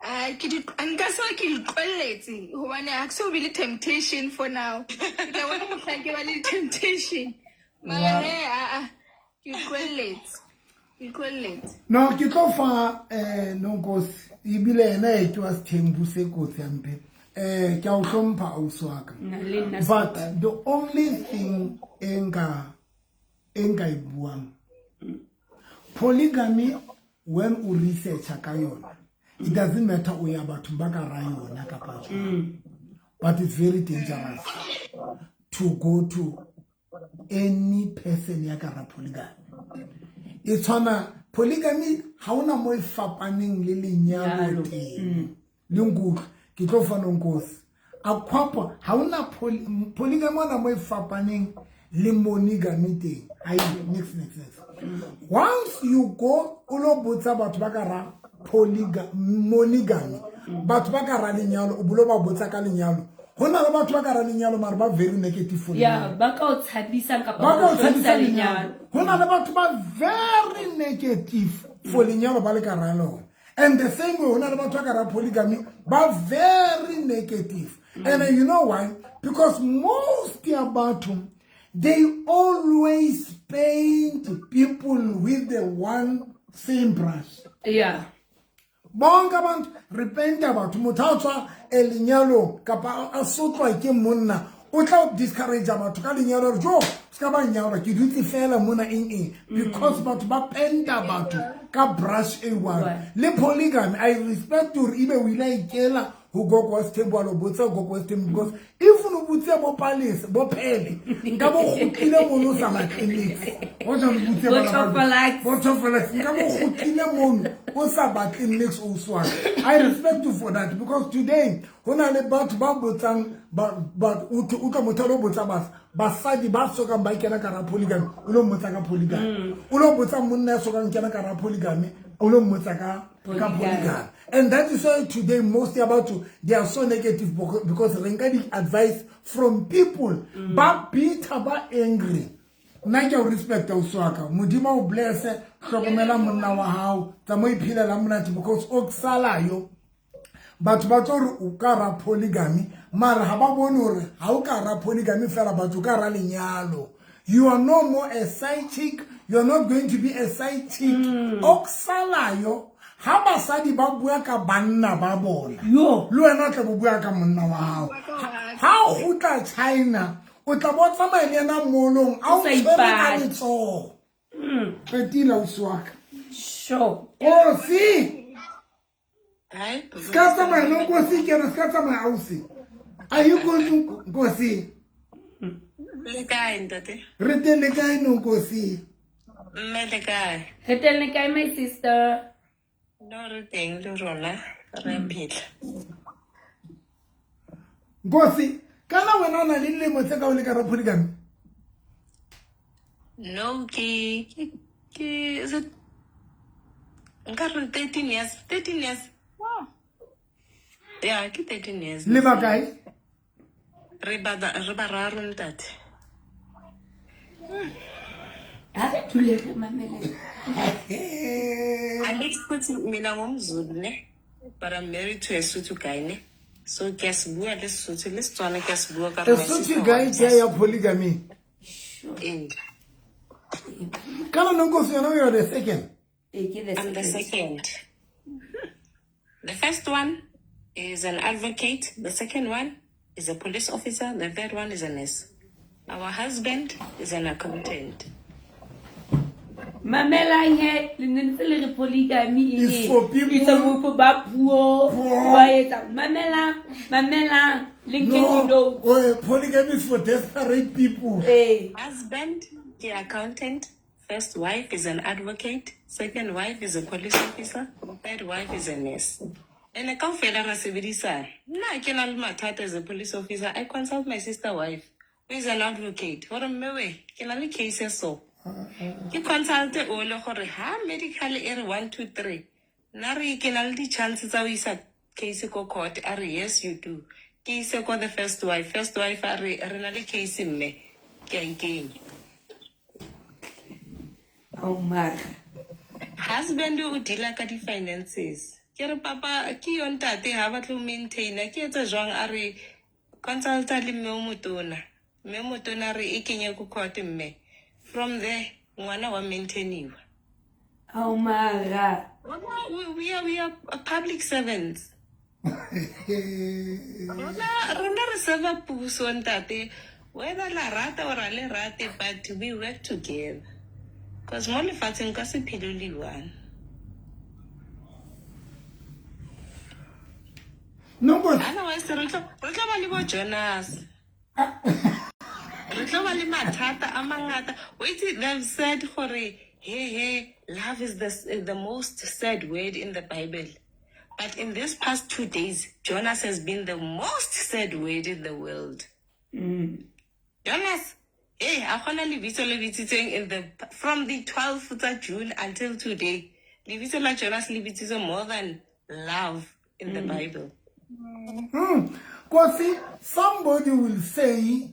Ah, ke di nka se ke di tlohelletse, hobane ha ke so be le temptation for now. Ke tla bona mohlang ke ba le temptation. Mara he, ah, ke di tlohelletse. Ke di tlohelletse. No, ke tlo fa Nonkosi, ebile ena e ke wa sethembu se kotsi hampe. Ke a o hlompha, ausi wa ka. Nna le nna. But the only thing e nka e buang, polygamy, when o researcha ka yona, it doesn't matter o ya bathong ba ka ra yona kapa jwang, but it's very dangerous to go to any person ya ka ra polygamy. E tshwana polygamy, ha ona mo e fapaneng le lenyalo Lenyalo. teng. Le nkutlwe, ke tlo fa Nonkosi a khwapo. Ha ona polygamy ona mo e fapaneng le monogamy teng. Ai, next, next, next. Once you go o lo botsa batho ba ka ra monogamy, batho ba ka ra lenyalo, o bolo ba botsa ka lenyalo, ho na le batho ba ka ra lenyalo mare ba very negative for Ya lenyalo. ba ka o tshabisang kapa Ba ka o o hloisa tshabisa lenyalo. Ho na le batho ba very negative for lenyalo ba le ka ra lona, and the same way ho na le batho ba ka ra polygamy ba very negative. And you know why? Because most ya batho, they always paint people with the one same brush. Bonke abantu re penta batho. Motho a tswa lenyalong kapa a sotlwa ke monna, o tla discourage batho ka lenyalo, re jo se ka ba nyalwa, ke dutse fela mona, eng eng, because batho ba penta batho ka brush e one. Le polygamy, I respect gore ebe o ile a ikela Ho gogo wa Sthembu, a lo botsa gogo wa Sthembu, because if o botse bo Palace, bo Pele, nka bo kgutlile mono o sa batle niks. O ja botse Bo Tofolax. Bo Tofolax, nka bo kgutlile mono o sa batle niks o swaka. I respect you for that, because today ho na le batho ba botsang ba utlwa motho a lo botsa basadi ba sokang ba kena ka hara polygamy, o lo mmotsa ka polygamy. O lo botsa monna ya sokang kena ka hara polygamy, o lo mmotsa ka polygamy. And that is why today most ya batho, they are so negative because re nka di-advice from people ba bitter, ba angry. Nna ke a o respecta, ausi wa ka. Modimo a o blesse, hlokomela monna wa hao, tsamaya o iphelela monate, because o ksalayo. Batho ba tlo re o ka ra polygamy, mara ha ba bone hore ha o ka ra polygamy fela, batho ka ra lenyalo. You are no more a side chick, you are not going to be a side chick. O ksalayo, ha basadi ba bua ka banna ba bona, le wena o tla bo bua ka monna wa hao. Ha o kgutla China, o tla bo tsamaya le yena molong, a o O sa tshwere ka ipate. letsoho. Qetile, ausi wa ka. Sure. Kosi! Hai, Ska tsamaya no Nkosi kena, ska tsamaya ausi. Are you going to Nkosi? Le kae ntate? Re teng le kae no Nkosi? Mme le kae? Re teng le kae, my sister? No, re teng le rona, re a phela. Nkosi, kana wena o na le dilemo tse ka o le ka ra polygamy? No, ke is it nka re 13 years, 13 years. Wow. Yeah, ke 13 years. Le ba kae? Re bararo ntate. Ha re dule re mamele. Alex kuthi mina ngumZulu ne, but I'm married to a Sotho guy ne. So ke a se bua le Sesotho le Setswana ke a se bua ka A my Sotho sister guy wa ke ya polygamy. Ee. Kana no Nkosi yona you are the second. Ee, ke the I'm the second. second. The first one is an advocate. The second one is a police officer. The third one is a nurse. Our husband is an accountant. Mamelang he, le ne ntse le re polygamy e It's for people It's for people ba puo, Poor. ba etsa. Mamelang, mamelang, le nke No, di-notes. oh, polygamy is for desperate people. Ee. Husband, the accountant. First wife is an advocate. Second wife is a police officer. Third wife is a nurse. And kaofela ra sebedisana. Nna ke na le mathata as a police officer. I consult my sister wife, who is an advocate. Hore mme we, ke na le case e so. Ke consult o le gore ha medical e re 1 2 3. Nna re ke na le di-chance tsa ho isa case ko court. A re yes you do. Ke ise ko the first wife. First wife a re re na le case mme. Ke a ikenya. Oh mara. Husband o deala ka di-finances. Ke re papa ke yo ntate ha batle ho maintaina ke etsa jwang, a re consulta le mme o motona. Mme o motona a re e kenye ko court mme. From there ngwana wa maintainiwa. Oh mara. We are public servants. Rona re serve puso ntate. Whether la rata or le rate, but we work together. Because mo lefatsheng ka se phele le one. No, but otherwise re tlo ba le bo Jonas. Re tlo ba le mathata a mangata. Wait, they've said gore hey, love is the most said word in the Bible. But in this past 2 days, Jonas has been the most said word in the world. Jonas, hey, a gona lebitso le bitsitsweng in the from the 12th of June until today. Lebitso la Jonas le bitsitswe more than love in the Bible. Kosi, somebody will say,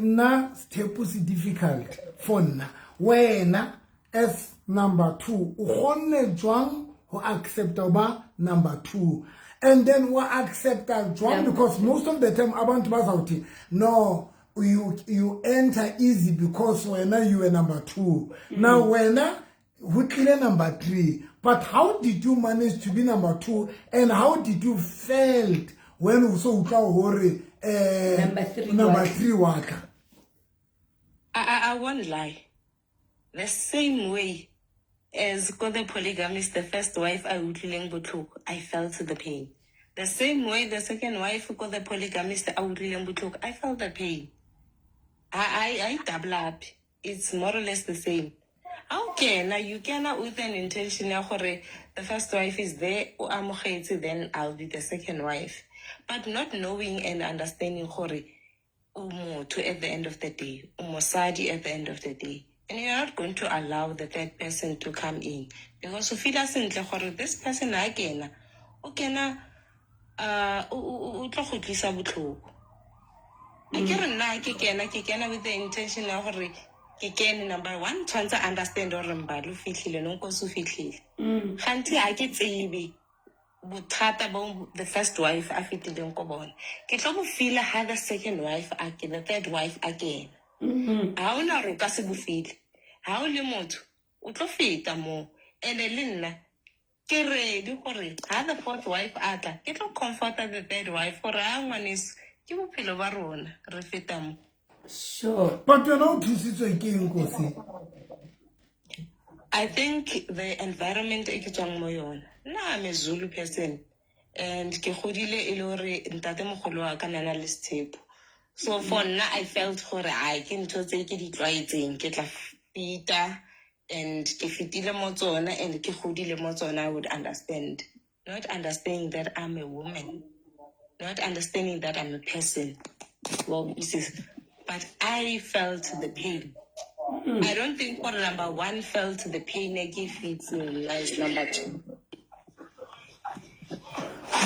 na step is difficult for nna. Wena as number 2, o kgonne jwang ho accept ba number 2? And then wa accept jwang? Because most of the time abantu bazawuthi no, you enter easy because wena you were number 2. Now wena ho tlile number 3. But how did you manage to be number 2, and how did you felt when you saw utlwa hore, Number 3 number wa 3 wa tla? I won't lie. The same way as ko the polygamist, the first wife I utlwileng botlhoko, I felt the pain. The same way the second wife ko the polygamist a utlwileng botlhoko, I felt the pain. I double up. It's more or less the same. Ha o kena, you kena with an intention ya gore the first wife is there, o amogetse, then I'll be the second wife. But not knowing and understanding gore o motho at the end of the day, o mosadi at the end of the day. And you're not going to allow the third person to come in. Because o feela sentle gore this person ha kena, o kena, o tlo go tlisa botlhoko. A ke re nna ke kena with the intention ya gore ke kene number one, tshwanetse a understand gore Mbali o fihlile, Nonkosi o fihlile. Gantsi ha ke tsebe bothata bo the first wife a fetileng ko bona. Ke tlo bo feela ha the second wife a ke, the third wife a kena. Ha hona hore o ka se bo feel. Ha o le motho, o tlo feta moo. And-e le nna, ke ready gore ha the fourth wife a tla, ke tlo comforta the third wife gore ha ngwaneso, ke bophelo ba rona, re feta mo. Sure. But wena o thusitswe ke eng, Nkosi? I think the environment e ke tswang mo yona. Nna I'm a Zulu person and ke godile e le hore ntatemogolo wa ka ne a na le setshepo. So for nna I felt gore ai ke ntho tse ke di tlwaetseng, ke tla feta and ke fetile mo tsona and ke godile mo tsona, I would understand. Not understanding that I'm a woman. Not understanding that I'm a person. Well, this is, but I felt the pain. I don't think what number one felt the pain e ke fetseng is number two.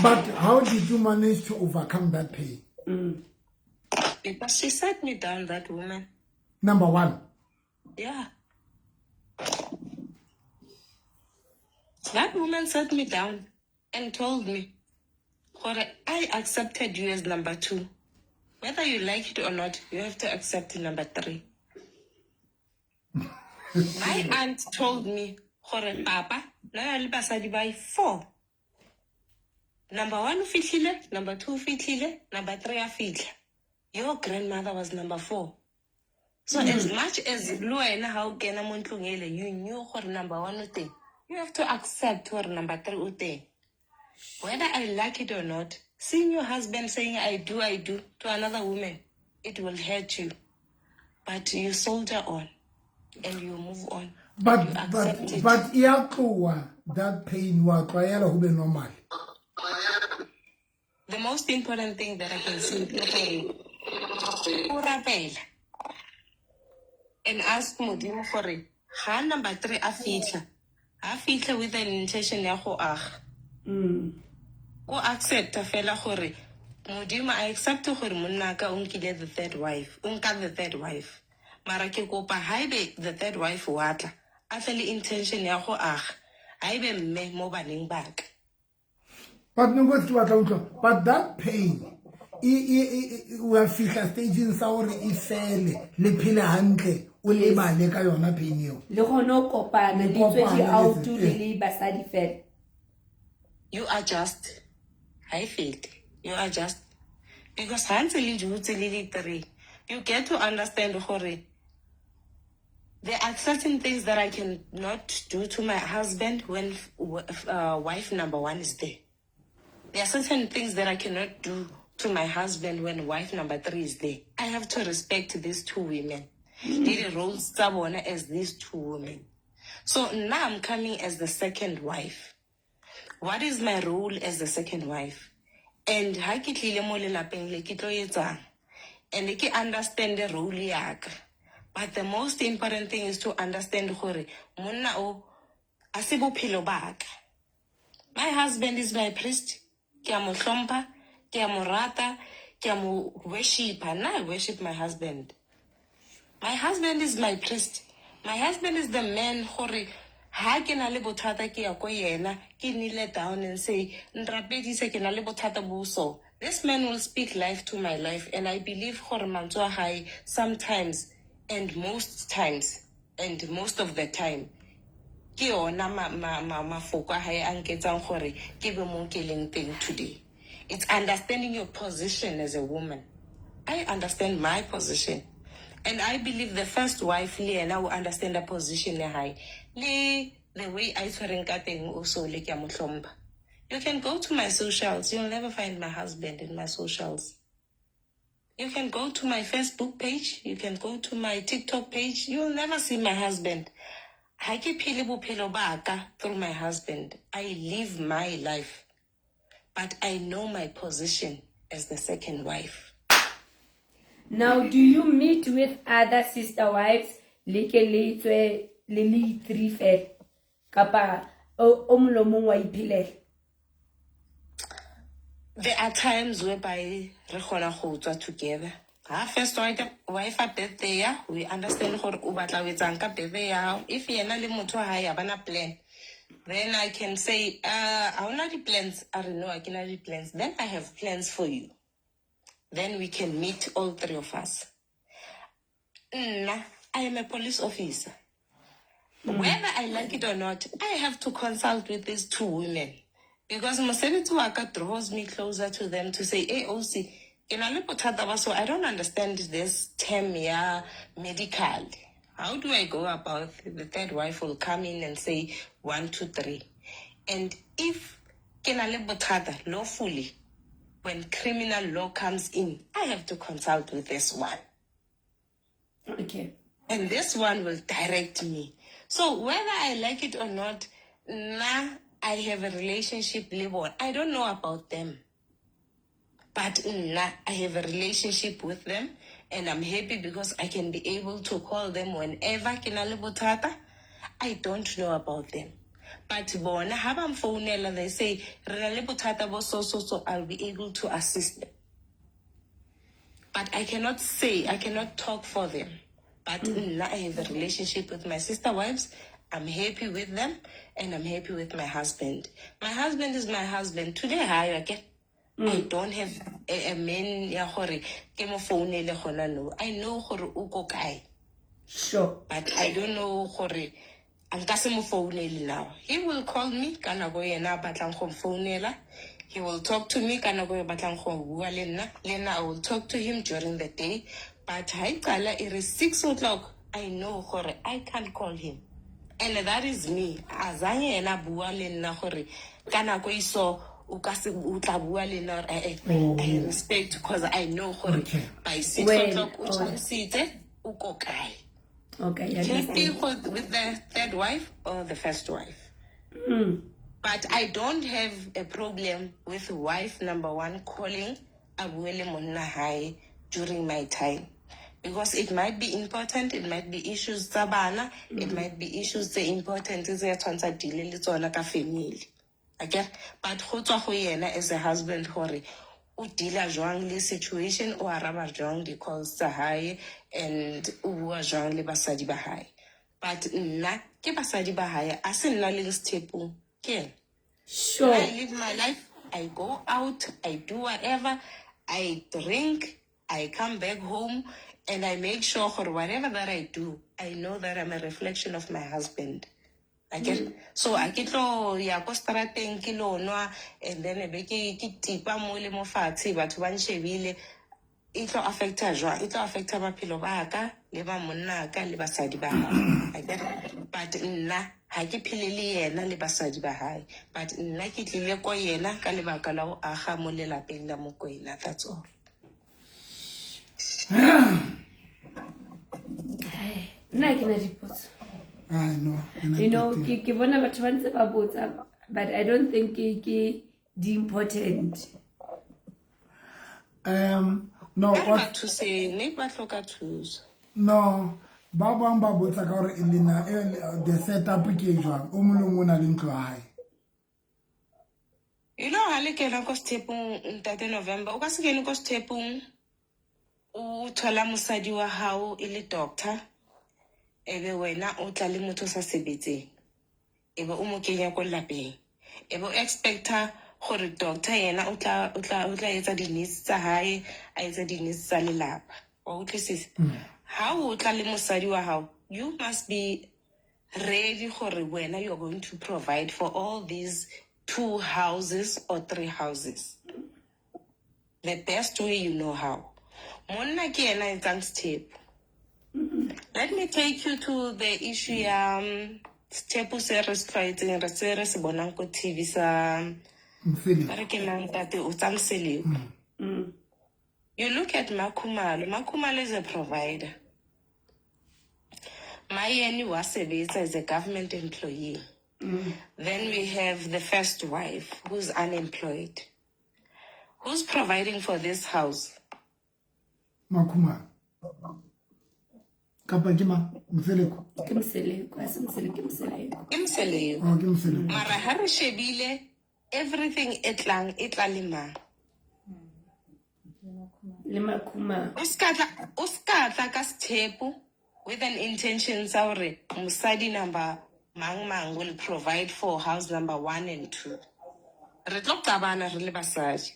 But how did you manage to overcome that pain? Because she sat me down, that woman. Number one. Yeah. That woman sat me down and told me, gore I accepted you as number two. Whether you like it or not, you have to accept number three. My aunt told me, gore papa, na le basadi ba four. Number one o fihlile, number two o fihlile, number three a fihla. Your grandmother was number four. So as much as le wena ha o kena mo ntlong ele, you knew gore number one o teng, you have to accept gore number three o teng. Whether I like it or not, seeing your husband saying I do to another woman, it will hurt you. But you soldier on and you move on. But You accept it. But e a tloha that pain wa tlwaela ho be normal. The most important thing that I can say ke gore o rapela and ask Modimo gore ha number three a fihla, ha fihla with an intention ya go aga. O accepta fela gore Modimo, I accept gore monna ka o nkile the third wife, o nka the third wife. Mara ke kopa haebe the third wife wa tla, a tle le intention ya go aga, haebe mme mo baneng ba ka. But Nonkosi ke batla ho utlwa, but that pain wa fihla stageng sa hore e fele, le phele hantle, o lebale ka yona pain eo. Le kgone ho kopana, Le le tswe kopane, di-out le le le basadi fela. You adjust. Ha e fete. You adjust. Because ha ntse le dutse le le three, you get to understand gore there are certain things that I cannot do to my husband when wife number one is there. There are certain things that I cannot do to my husband when wife number three is there. I have to respect these two women. Le di roles tsa bona as these two women. So now I'm coming as the second wife. What is my role as the second wife? And ha ke tlile mo lelapeng le ke tlo etsang? And ke understand the role ya ka. But the most important thing is to understand gore monna o a se bophelo ba ka. My husband is my priest. Ke a mo hlompha, ke a mo rata, ke a mo worshipa. Nna I worship my husband. My husband is my priest. My husband is the man gore ha ke na le bothata ke ya ko yena, ke kneel down and say, nrapedise ke na le bothata bo so. This man will speak life to my life, and I believe gore mantswe a hae sometimes and most times and most of the time ke yona mafoko a hae a nketsang gore ke be mo ke leng teng today. It's understanding your position as a woman. I understand my position. And I believe the first wife le yena o understand the position ya hae. Le the way a itshwereng ka teng o so le ke a mo hlompha. You can go to my socials. You'll never find my husband in my socials. You can go to my Facebook page. You can go to my TikTok page. You'll never see my husband. Ha ke phele bophelo ba ka through my husband. I live my life. But I know my position as the second wife. Now, do you meet with other sister wives? Le ke le tswe le le three fela kapa o mong le mong wa iphelela? There are times whereby re kgona go tswa together. Ha first wife a birthday ya, we understand gore o batla ho etsang ka birthday ya hao. If yena le motho wa hae ha bana plan, then I can say, ha hona di-plans? A re no, ha ke na di-plans. Then I have plans for you. Then we can meet all three of us. Nna, I am a police officer. Whether I like it or not, I have to consult with these two women. Because mosebetsi wa ka draws me closer to them to say, hey, OC, ke na le bothata ba so, I don't understand this term ya medical. How do I go about it? The third wife will come in and say, 1, 2, 3. And if ke na le bothata lawfully, when criminal law comes in, I have to consult with this one. Okay. And this one will direct me. So whether I like it or not, nah, I have a relationship label. I don't know about them. But nah, I have a relationship with them, and I'm happy because I can be able to call them whenever ke na le bothata. I don't know about them. But bona, ha ba mfounela, they say, re na le bothata bo so, so, so, I'll be able to assist them. But I cannot say, I cannot talk for them. But nna, I have a relationship with my sister wives. I'm happy with them, and I'm happy with my husband. My husband is my husband. Today, hi, okay? I don't have a man ya gore ke mo founele gona no. I know gore o ko kae. Sure. But I don't know gore nka se mo founele now. He will call me ka nako yena a batlang go mfounela. He will talk to me ka nako e batlang go bua le nna. Le nna I will talk to him during the day. But ha e qala e re 6 o'clock, I know gore I can't call him. And that is me. Azange yena bua le nna gore ka nako e so o ka se o tla bua le nna gore, Oh. I respect because I know gore Okay. by 6 When? o'clock o Oh. tshwarisitse, o ko kae. Okay, I Can it be understand. with the third wife or the first wife? But I don't have a problem with wife number one calling a bue le monna hae during my time. Because it might be important, it might be issues tsa bana, it might be issues tse important tse a tshwantsha deal le tsona ka family. Okay? But go tswa go yena as a husband gore o deala jwang le situation, o araba jwang di-calls tsa hae, and o bua jwang le basadi ba hae. But nna ke basadi ba hae, a se nna leng sethepong, ke yena. Sure. I live my life, I go out, I do whatever, I drink, I come back home, and I make sure for whatever that I do, I know that I'm a reflection of my husband. I get so I ke tlo ya ko strateng ke lo nwa, and then e be ke tipa mo le mo fatshe, batho ba nshebile. E tlo affecta jwang? E tlo affecta maphelo ba ka le ba monna ka le basadi ba hae. I get it? But nna ha ke phele le yena le basadi ba hae. But nna ke tlile ko yena ka lebaka la ho aga mo lelapeng la Mokoena. That's all. Nna ke na dipotso. I know. You know, ke bona batho ba ntse ba botsa, but I don't think ke di important. No, Ba re what ba thuseng, mme ba hloka thuso. No, ba bang ba botsa ka hore lena, the setup ke jwang? O mong le mong o na le ntlo ya hae. You know, ha le kena ko sethepong, Ntate November, o ka se kene ko sethepong, o thola mosadi wa hao e le doctor, ebe wena o tla le motho o sa sebetseng, ebe o mo kenya ko lapeng, ebe o expecta gore doctor yena o tla etsa di-needs tsa hae, a etsa di-needs tsa lelapa. Wa utlwisisa? Ha o tla le mosadi wa hao, you must be ready gore wena you are going to provide for all these 2 houses or 3 houses. The best way you know how. Monna ke yena a etsang sethepu. Let me take you to the issue ya sethepu se re se tlwaetseng, re se re se bonang ko TV sa Mseleko. Ba re ke mang ntate o tsa Mseleko. You look at Makhumalo. Makhumalo is a provider. Mayeni wa sebetsa is a government employee. Then we have the first wife who's unemployed. Who's providing for this house? Makhumalo. Kapa ke mang? Mseleko. Ke Mseleko, ha se Mseleko, ke Mseleko. Ke Mseleko. Oh, ke Mseleko. Mara ha re shebile everything e tlang e tla le mang? Le Makhumalo. O ska tla o ska tla ka sethepu with an intention sa hore mosadi number mang mang will provide for house number 1 and 2. Re tlo qabana re le basadi.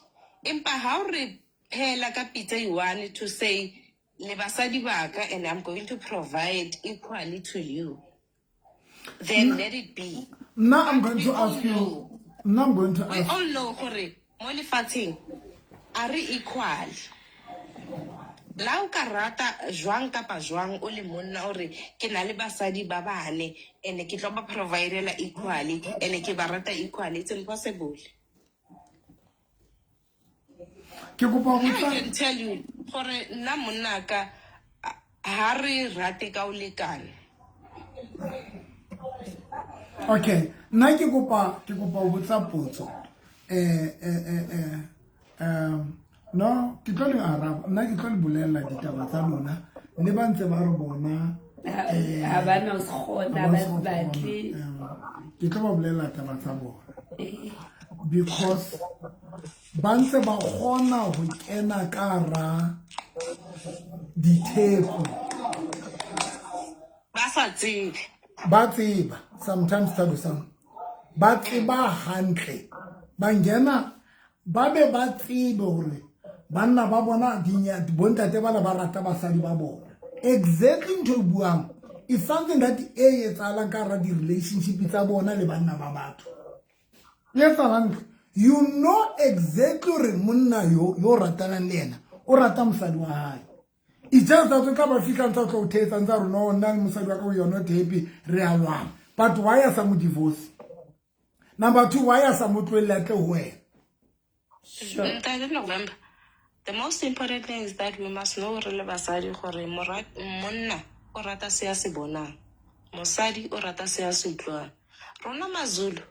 Empa ha o re phela ka pitsa e one to say le basadi ba ka and I'm going to provide equally to you, then let it be. Now I'm going We to all ask you. know. Now I'm going to We ask. all know gore mo lefatsheng a re equal. La o ka rata jwang kapa jwang o le monna o re ke na le basadi ba bane and ke tlo ba providela equally and ke ba rata equally, it's impossible. Ke kopa ho I botsa. can tell you gore nna monna ka ha re rate ka o lekana. Okay, nna ke kopa ho botsa potso. No, ke tlo le araba. Nna ke tlo le bolella ditaba tsa lona le ba ntse ba re bona Ha ba na ho se kgona, ha ba ba se se batle. kgona. Ke tlo ba bolella taba tsa bona. Because ba ntse ba kgona ho kena ka hara dithepo. Ba sa tsebe. Ba tseba sometimes Thabisang. Ba tseba hantle. Ba ngena ba be ba tsebe hore banna ba bona bontate bana ba rata basadi ba bona. Exactly ntho e buang is something that e etsahalang ka hara di-relationship tsa bona le banna ba batho. E etsahalang hantle. You know exactly hore monna yo ratanang le yena o rata mosadi wa hae. It's just that o tla ba fihla ntse a tlo o thetsa ntse a re no nna le mosadi wa ka we are not happy, re a lwana. But why a sa mo divorce? Number 2, why a sa mo tlohelle a tle ho wena? Sure. Ntate November, the most important thing is that we must know re le basadi gore monna o rata se a se bonang, mosadi o rata se a se utlwang. Rona Mazulu,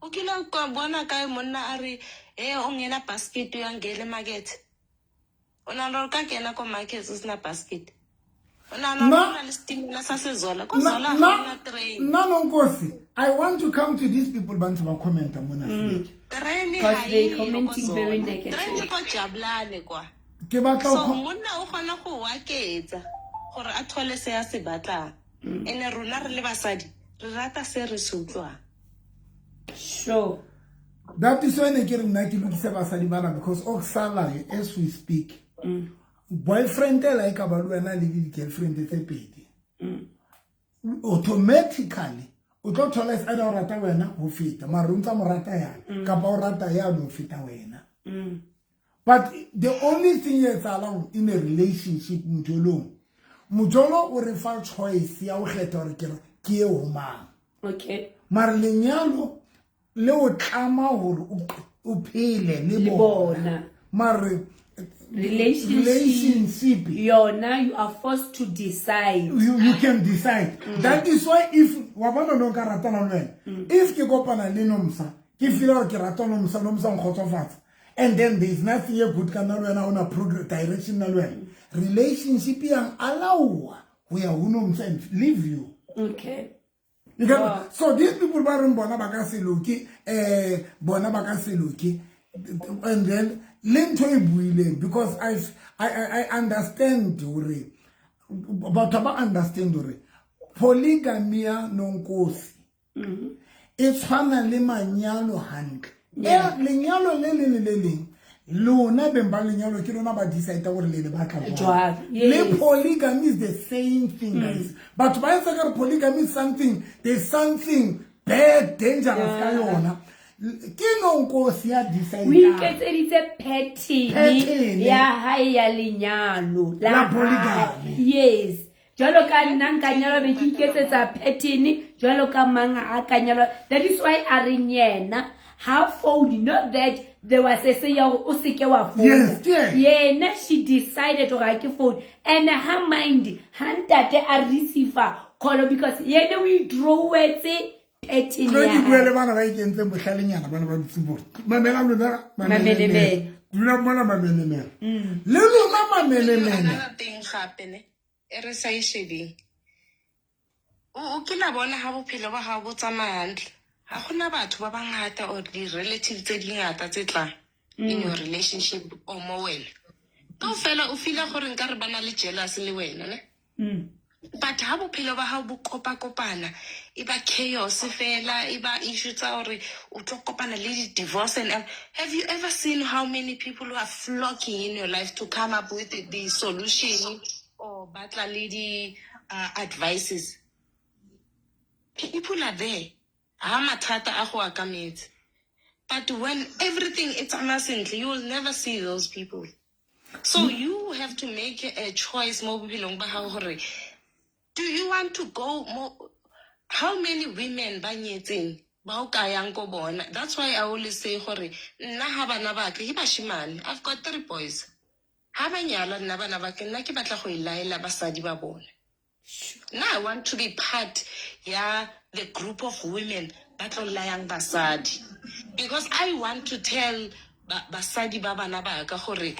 o kile ka bona kae monna a re e o ngena basket ya ngele market? O nahana hore o ka kena ko market o sena basket? O nahana hore o na le setimela sa Sezola? Ko Zola ha hona train. Nna Nonkosi, I want to come to these people ba ntse ba commenta mona Seleke. Train Because ha they eyo ko commenting very Zola. negative. Train ko Jabulani kwa. Ke batla So ho monna o kgona go waketsa gore a thole se a se batlang. Ene rona re le basadi re rata se re se utlwang. Sure. That is why ne ke re nna ke lokise basadi bana because o sala as we speak. Boyfriend e la e ka ba le wena le di-girlfriend tse pedi. Automatically o tlo thola e either o rata wena ho feta mara o ntsa mo rata yana kapa o rata yane ho feta wena. But the only thing e etsahalang in a relationship mojolong, mojolo o re fa choice ya ho kgetha hore ke ye ho mang. Okay. Mara lenyalo le o tlama hore o phele le bona. Mara relationship yona you are forced to decide. You can decide. That is why if wa bona no ka ratana le wena, if ke kopana le Nomsa, ke feel hore ke rata Nomsa, Nomsa nkgotsofatsa, and then there is nothing e good ka nna le wena, ona progress direction na le wena, relationship yang allow ho ya ho Nomsa and leave you. Okay. You can, so these people ba reng bona ba ka se loke, bona ba ka se loke, and then le ntho e buileng because I understand hore batho ba understand hore polygamy ya Nonkosi e tshwana le manyalo hantle. Lenyalo le leng le le leng lona beng ba lenyalo ke lona ba decide hore le le batla jwang. Le polygamy is the same thing, guys. Batho ba etsa ka re polygamy is something, there's something bad, dangerous ka yona. Ke Nonkosi ya decide. O iketseditse pattern ya hae ya lenyalo la polygamy. Yes. Jwalo ka nna nka nyalwa be ke iketsetsa pattern, jwalo ka mang a ka nyalwa. That is why a reng yena Ha phone, not that there was a say ya hore o seke wa phone. Yes, yes. Yena she decided hore ha ke phone. And ha mind ha ntate a receive call because yena o withdrawetse pattern Tlo ya ke bue hae. le bana ba ikentseng bohlalenyana bana ba dutseng bore. Mamelang lona Mamenemene. Dulang mona mamenemene. Le lona mamenemene. Another thing gape ne e re sa e shebeng o kile bona ha bophelo ba hao bo tsamaya hantle ga gona batho ba bangata or di-relative tse dingata tse tlang in your relationship or mo wena kaofela o feela gore nkare ba na le jealous le wena ne but ha bophelo ba hao bo kopa-kopana e ba chaos fela e ba issue tsa hore o tlo kopana le di-divorce and have you ever seen how many people who are flocking in your life to come up with the solution or batla le di-advices? People are there ha mathata a go akametse, but when everything e tsamaya sentle, you will never see those people. So you have to make a choice mo bophelong ba gago gore do you want to go mo. How many women ba nyetseng ba o ka yang ko bona? That's why I always say gore nna ha bana ba ka ke bashimane, I've got three boys, ha ba nyala nna bana ba ke nna ke batla go e laela basadi ba bona. Nna I want to be part ya the group of women ba tlo layang basadi, because I want to tell basadi ba bana ba ka gore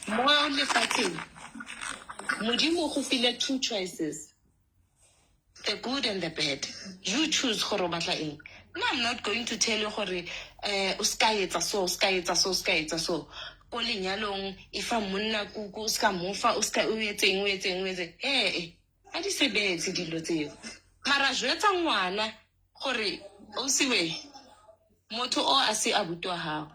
mo lefatsheng Modimo o go file two choices, the good and the bad. You choose gore o batla eng. Nna I'm not going to tell you gore o ska etsa so, o ska etsa so, o ska etsa so ko lenyalong, e fa monna kuku, o ska mofa, o ska o etseng, o etseng, o etseng. Ee, ga di sebetse dilo tseo. Mara jwetsa ngwana gore ausiwe motho o a se abuti wa gago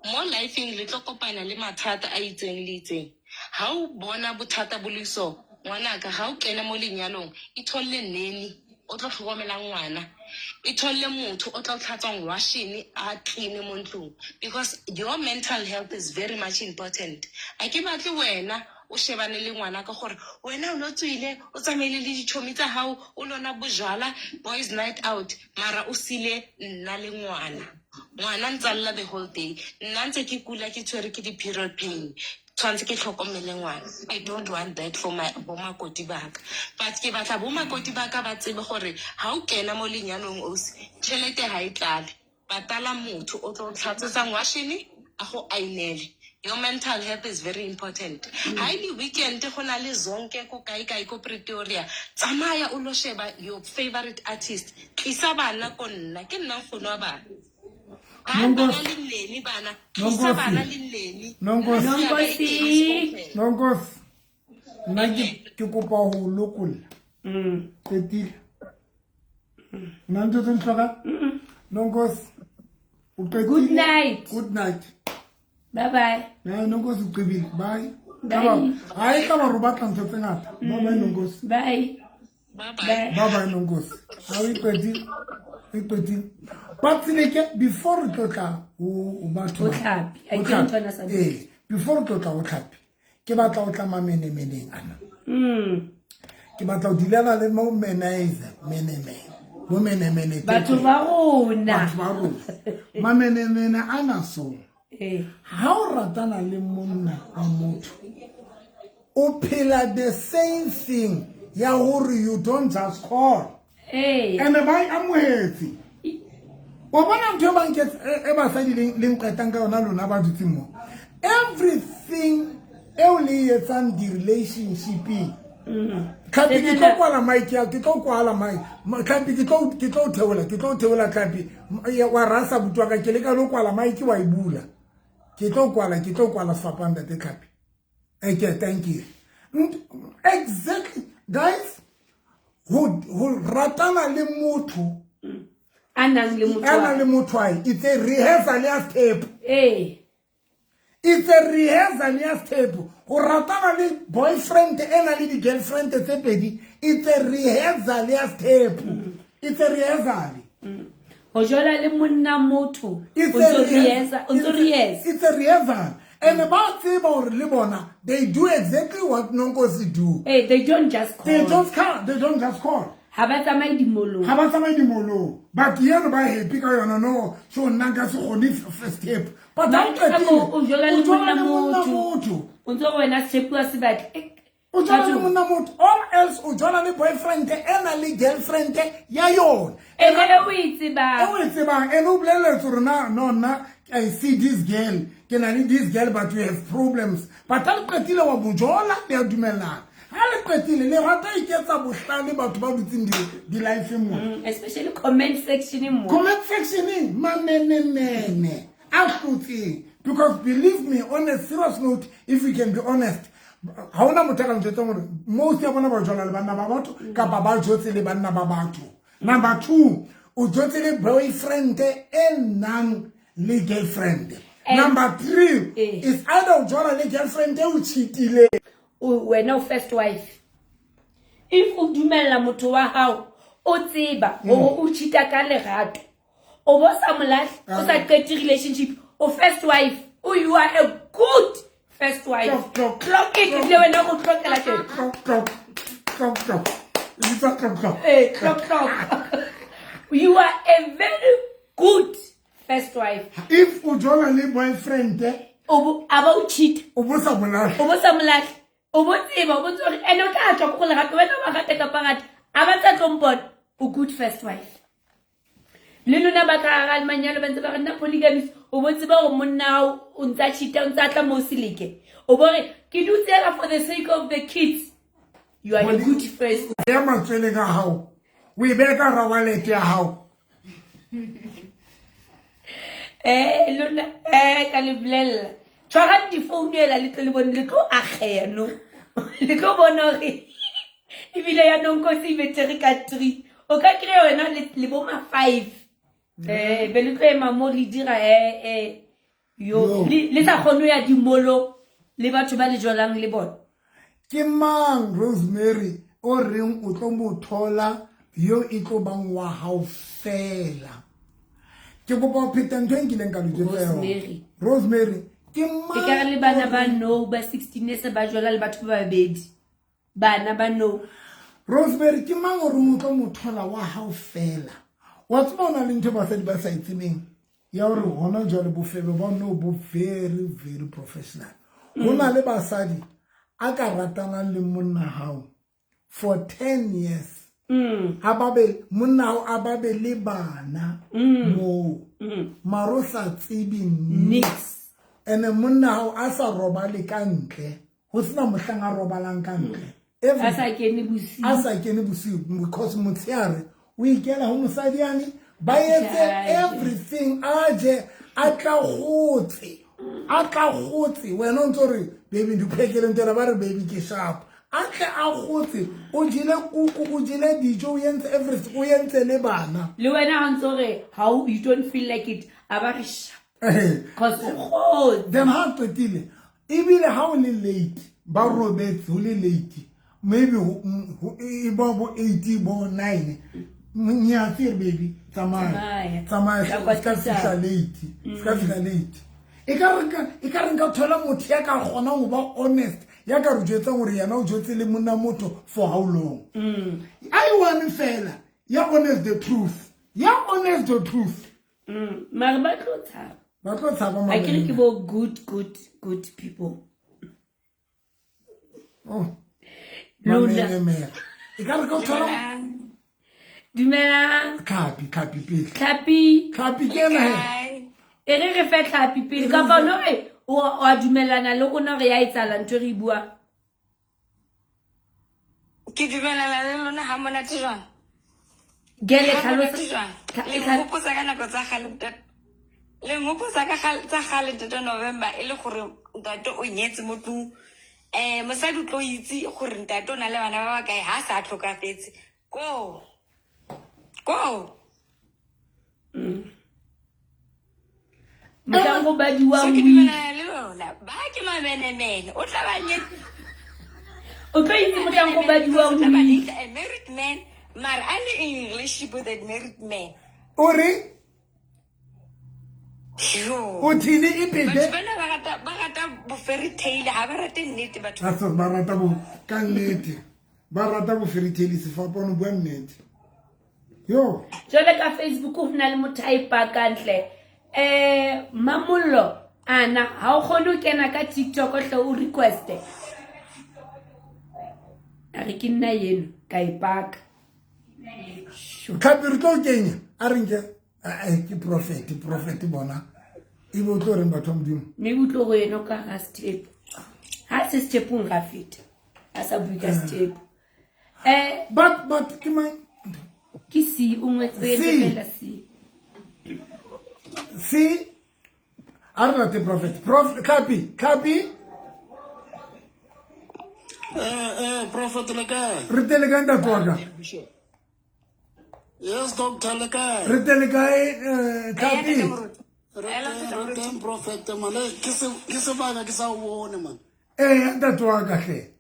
mo lifeng, le tlo kopana le mathata a itseng le itseng. Ha o bona bothata bo le so, ngwanaka, ha o kena mo lenyalong, itholle neni o tlo tlhokomelang ngwana, itholle motho o tla o tlhatswang washene a clean mo ntlong, because your mental health is very much important. A ke batle wena o shebane le ngwana ka gore wena o no tswile o tsamaile le ditšhomi tsa gago o lona bojala, boys night out, mara o sile nna le ngwana. Ngwana ntse a lla the whole day, nna ntse ke kula, ke tshwere ke di-period pain, tshwanetse ke tlhokomele ngwana. I don't want that for my bomakoti baka, but ke batla bomakoti baka ba tsebe gore ha o kena mo lenyalong, ausi, tšhelete ha e tlale. Patala motho o tlo tlhatswetsang washene, a go ainele. Your mental health is very important. Ha e le weekend, go na le Zonke ko kae kae ko Pretoria, tsamaya o lo sheba your favorite artist, tlisa bana ko nna, ke nna nkgono wa bana. Ha bana le nnene bana, tlisa bana le nnene. Nonkosi. Nonkosi. Nonkosi. Nna ke kopa ho lokolla. Qetile. Nna ntho tse di hlokang? Nonkosi. O qetile. Good night. Good night. Bye bye. Na Nonkosi o qebile. Bye. Bye. Ha e tla ba re o batla ntho tse ngata. Bye bye Nonkosi. Bye. Bye bye. Bye. Bye bye Nonkosi. Ha o qetile. O qetile. Batsileke before re tlotla ho batho. Ho Tlhapi. A Ho ke Tlhapi. ntho ena sa Ee, before re tlotla ho Tlhapi, ke batla ho tla mamenemeneng ana. Ke batla ho dilana le mo menaize, menemene. Bo menemene. Batho ba rona. Batho ba rona. Mamenemene ana so. Eh. Ha o ratana le monna wa motho, o phela the same thing ya hore you don't just call. Eh. And ba e amohetse. Wa bona ntho e bang e basadi le nqetang ka yona lona ba dutseng mo. Everything eo le e etsang di-relationship-eng. Tlhapi ke tlo kwala mic ya, ke tlo kwala mic. Tlhapi ke tlo theola, ke tlo theola Tlhapi. Wa rasa buti wa ka, ke leka le ho kwala mic wa e bula. Ke tlo kwala, ke tlo kwala sefapano ntate Tlhapi. Okay, thank you. Exactly. Guys, ho ratana le motho a nang le motho a nang le motho wa hae, it's a rehearsal ya step. Eh. It's a rehearsal ya step. Ho ratana le boyfriend e na le di-girlfriend tse pedi, it's a rehearsal ya step. It's a rehearsal. Ho jola le monna motho, It's o a ntso rehearsa, o ntso rehearsa. It's a rehearsal. And ba tseba hore le bona, they do exactly what Nonkosi do. Hey, they don't just call. They just can't. They don't just call. Ha ba tsamaye dimolong. Ha ba tsamaye dimolong. But yeno ba happy ka yona no. So nna nka se kgone first step. But ha o qetile o jola le monna motho. O ntse wena step wa se batle. O jola le monna motho. Or else o jola le boyfriend ena le girlfriend ya yona. E o e tsebang. E o e tsebang. Ene o boleletse gore na no nna I see this girl. Ke na le this girl but we have problems. But ha le qetile wa bojola le a dumellana. Ha le qetile le rata iketsa bohlale batho ba dutseng di-lifeng mo. Especially comment section mo. Comment section mamenemene a hlotseng. Because believe me, on a serious note, if we can be honest, ha hona motho a ka njwetsang hore most ya bona ba jola le banna ba batho kapa ba jotse le banna ba batho. Number 2, o jotse le boyfriend e nang le girlfriend. Number 3 is either o jola le girlfriend e o cheatile. Wena o first wife. If o dumella motho wa hao, o tseba hore o cheata ka lerato, o bo sa molahle, o sa qete relationship, o first wife, o you are a good first wife. Clock it le wena o tlokela teng. Clock clock. Clock clock. Clock clock. Clock clock. You are a very good first wife. If o jola le boyfriend, o aba o cheat, o bo sa molahle. O bo sa molahle. O bo tseba, o bo tsore ene o tla tswa go lerato wena wa rata kapa rata. A ba tsa tlompona, o good first wife. Le lona ba ka hara manyalo ba ntse ba re nna polygamist, o bo tseba hore monna o ntsa cheat, o ntsa tla mo silike. O bo re ke dutsela for the sake of the kids. You are a good first. Ya matswele ka hao. O e beha ka hara wallet ya hao. Lona ka le bolella. Tshwarang difounu ela le tlo le bone le tlo akgeya no. Le tlo bona hore ebile ya nonkosi e betere ka 3. O ka kry-a wena le bo ma 5. Be le tlo ema mo le dira yo le sa kgone ho ya dimolo le batho ba le jolang le bona. Ke mang Rosemary o reng o tlo mo thola yo e tlo bang wa hao fela? Ke kopa ho pheta ntho e nkileng ka le jwetsa yona. Rosemary ke mang? E ka re le bana ba no ba 16 se ba jola le batho ba babedi. Bana ba no. Rosemary ke mang o reng o tlo mo thola wa hao fela? Wa tseba o na le ntho basadi ba sa e tsebeng ya hore hona jwale bofebe ba no bo very very professional. Ho na le basadi a ka ratanang le monna hao for 10 years. A babe monna hao a babe le bana mo. Maro sa tsebe nix. Ene monna hao a sa robale ka ntle. Ho sena mohlang a robalang ka ntle. A sa kene bosiu. A sa kene bosiu because motshehare o ikela ho mosadi yane ba etse everything a je a tla gotse. A tla gotse wena o ntse re baby ndi phekele ntela ba re baby ke sharp. A tle a gotse o jele kuku o jele dijo o entse everything o entse le bana. Le wena ha ntse re how you don't feel like it a ba re sharp. Cause o gotse. Then ha qetile ebile ha o le late ba robetse o le late maybe e ba bo 8 bo 9 nyatsi re baby tsamaya tsamaya ska fihla late ska fihla late. E ka re nka thola motho ya ka kgonang ho ba honest ya ka re jwetsang hore yena o jwetse le monna motho for how long. I want fela ya honest the truth. Ya honest the truth. Mara ba tlo tshaba. Ba tlo tshaba mara. A ke re ke bo good good good people. Oh. Lona. E ka re ka thola Dumela. Tlhapi pele. Tlhapi. Tlhapi ke ena he. E re re fe tlhapi pele kapa no re o a dumelana le rona re ya etsahala ntho re bua. Ke dumelana le lona ha monate jwang? Gele tlhalosa. Le nkgopotsa ka nako tsa kgale ntate. Le nkgopotsa ka tsa kgale ntate November e le gore ntate o nyetse mo tlung. Mosadi o tlo itse gore ntate o na le bana ba bakae ha sa tlhokafetse. Ko. Ko. Mohlang go badiwang So ke dumelana le lona. Ba ke mamenemene. O tla ba nyetse. O tlo itse mohlang go badiwang O tla ba will. date a married man, mara a le in relationship with a married man. O re? Yo. O thini e phete? Batho bana ba rata bo fairy tale, ha ba rate nnete batho. Ba se ba rata bo ka nnete. Ba rata boferitheli sefapano, bua nnete. Yo. Jwale ka Facebook ho na le motho a ipakang hle. Mamollo ana ha o kgone ho kena ka TikTok hle o requeste. A re ke nna eno ka ipaka. Tlhapi re tlo kenya a re nke ke prophet, prophet bona. E bo tlo reng batho ba Modimo. Mme o tlo go eno ka ga step. Ha se stepong ga feta. A sa bue ka step. But ke mang? Ke C o ngwetse fela C. C a re late prophet. Prof Tlhapi, Tlhapi. Prophet le kae? Re tele kae ntate wa ka? Yes, doctor le kae? Re tele kae Tlhapi? Re teng prophet mane ke sebaka ke sa o bone man. Ntate wa ka hle.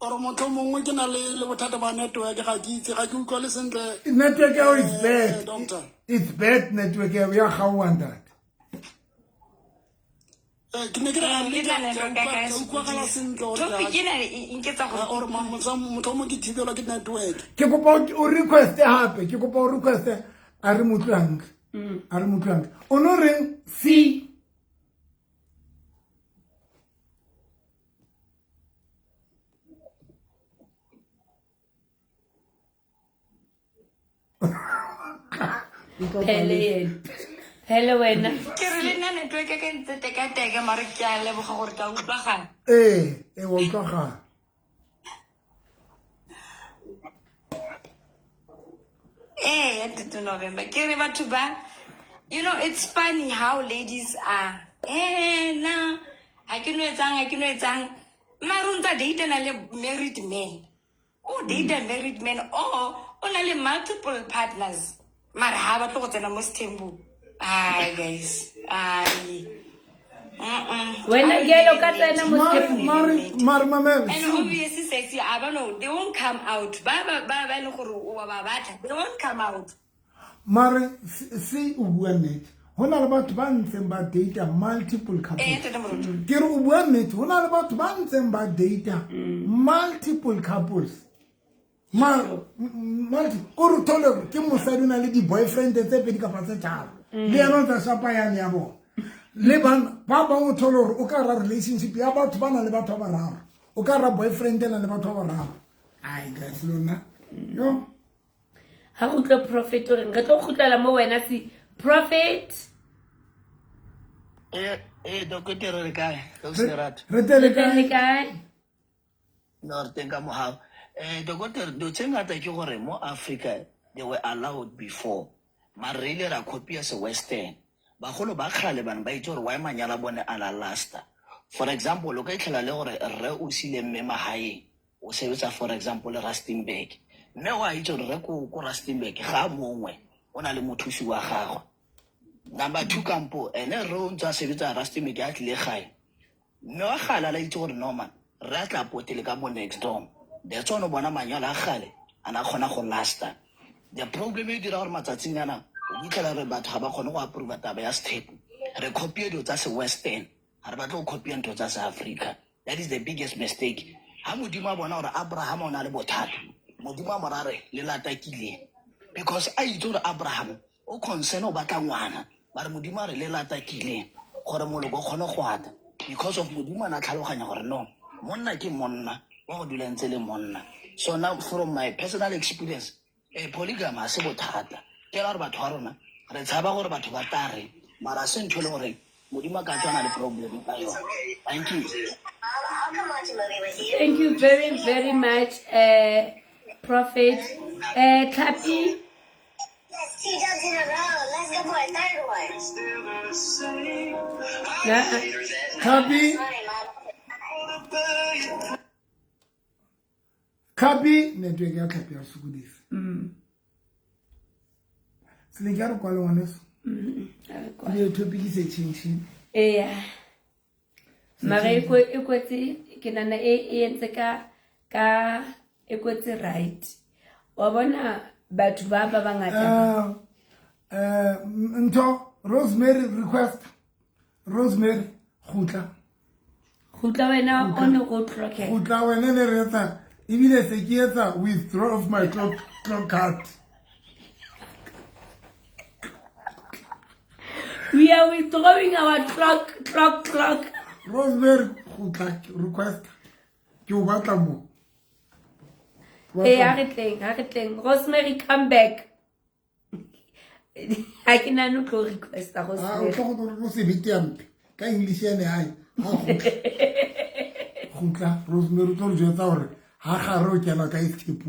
Or motho mongwe ke na le bothata ba network ga ke itse ga ke utlwa le sentle. Network ya is bad. Doctor. It's bad network ya ya gaowa ntate. Ke ne ke re le utlwagala sentle or topic ena e nketsa gore or motho mongwe ke thibelwa ke network. Ke kopa o request hape, ke kopa o request a re motho hantle. A re motho hantle. O no reng C Phele phele wena. Ke re le nna network e ke ntse tekateke mare ke a leboga gore ka utlwagala. Wa utlwagala. Ntate November ke re batho ba, you know it's funny how ladies are. Na ha ke no etsang mare o ntsa date na le married men. O date married men or o na le multiple partners. Mare ha ba tlo go tsena mo sethembong. Ai guys, ai. Wena ke lo ka tsena mo sethembong. Mare mame. And obviously sexy, I don't know, they won't come out. Ba ba ba le gore o ba batla, they won't come out. Mare se o bua nnete. Ho na le batho ba ntseng ba data multiple couples. Ke re o bua nnete, ho na le batho ba ntseng ba data multiple couples. O re thole ke mosadi o na le di-boyfriend tse pedi kapa tse tharo. Le yena o tla shapa yane ya bona. Le bana ba bangwe o thole hore o ka ra relationship ya batho ba na le batho ba bararo. O ka ra boyfriend na le batho ba bararo. Ai guys lona. Yo. Ha go tlo prophet o reng re tlo kgutlela mo wena se prophet. Doctor re kae? Re tele kae? No re teng ka mohau. Doctor dilo tse ngata ke gore mo Africa they were allowed before. Mare re ile ra copy se western. Bagolo ba kgale bana ba itse gore why manyala bone a la lasta. For example, o ka itlhela le gore rre o sile mme magaeng o sebetsa for example Rustenburg. Mme wa itse gore rre ko Rustenburg ga mongwe o na le mothusi wa gagwe. Number 2 kampo ene rre o ntse a sebetsa Rustenburg a tlile gae. Mme wa gale a la itse gore no man re a tla potele ka mo next door. That's why o bona manyalo a gale a na kgona go lasta. The problem e dira gore matsatsing ana o fitlhela re batho ga ba kgone go approve taba ya sethepu. Re copy dilo tsa se western, ga re batle go copy ntho tsa se Africa. That is the biggest mistake. Ha Modimo a bona gore Abraham o na le bothata, Modimo a mo ra re le latakile. Because a itse gore Abraham o concern o batla ngwana, ba re Modimo a re le latakile gore moloko o kgone go ata. Because of Modimo a na tlhaloganya gore no, monna ke monna, wa go dula ntse le monna. So now from my personal experience, polygamy ha se bothata. Ke ra gore batho ba rona re tshaba gore batho ba tla reng, mara se ntho e le gore Modimo a ka tswa na le problem ka yona. Thank you. Thank you very very much, Prophet. Tlhapi. That's 2 jobs in a row. Let's go for a third one. Tlhapi. Tlhapi network ya Tlhapi ya sokodisa. Seleke ya re kwale ngwaneso. Le topic se tšhentšhile. Eya. Mara e kwetse ke nana e entse ka e kwetse right. Wa bona batho ba ba bangata. Ntho Rosemary request. Rosemary khutla. Gutla wena o ne go tlhoke. Gutla wena ne re etsa ebile se ke etsa withdraw of my clock card. We are withdrawing our clock. Rosemary gutla request. Ke o batla mo. Ee, ha re tleng. Rosemary, come back. Ha ke nahane o tlo requesta Rosemary. O tlo go se bete ampe ka English ene hae. Ha gutla Rosemary o tlo re jwetsa hore ha gare o kena ka escape.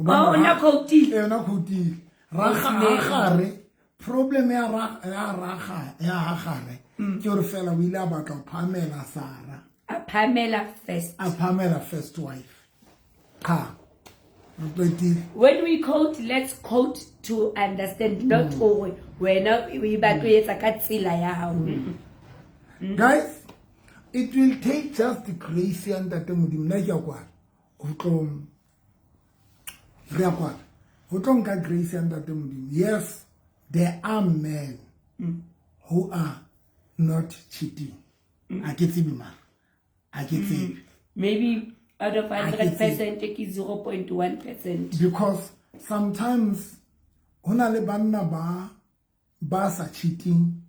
Oh, o na quotile. Ee, o na quotile. Ra gare problem ya ra ya raga ya ha gare ke hore fela o ile a batla ho phamela Sarah. A phamela first. A phamela first wife. Cha. Re qetile. When we quote, let's quote to understand, not hore wena o e batlo etsa ka tsela ya hao. Guys, it will take just the grace ya Ntate Modimo. Nna ke a kwala. Ho tlo re a kwala. Ho tlo nka grace ya Ntate Modimo. Yes, there are men who are not cheating. Ha ke tsebe mara. Ha ke tsebe. Maybe out of 100% ke 0.1%. Because sometimes ho na le banna ba sa cheating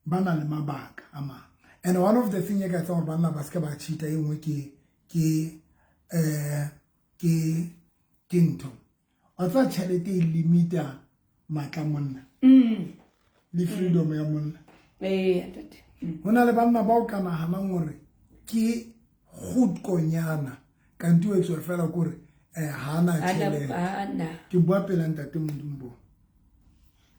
ba na le mabaka a mang. And one of the thing e ka etsang hore banna ba se ba cheata e nngwe ke ntho. Wa tseba tjhelete e limita matla monna. Le freedom ya monna. Ee, ntate. Ho na le banna bao ka nahanang hore ke kgotkonyana kanti o etswa fela kore ha na tjhelete. Hana. Ke bua pela Ntate Modimo bo.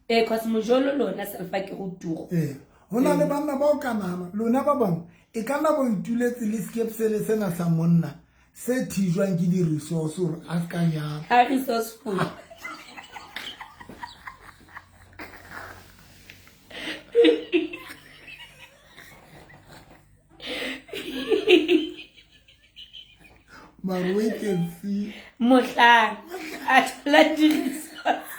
Ee, cause mojolo lona selfa ke go tugo. Ee, ho na le banna bao ka nahana lona ba bang e ka nna ba ituletse le skepsele sena sa monna se thijwang ke di-resource hore a se ka nyala. Ha resourceful. Mara wait and see. Mohlang a thola di-resource.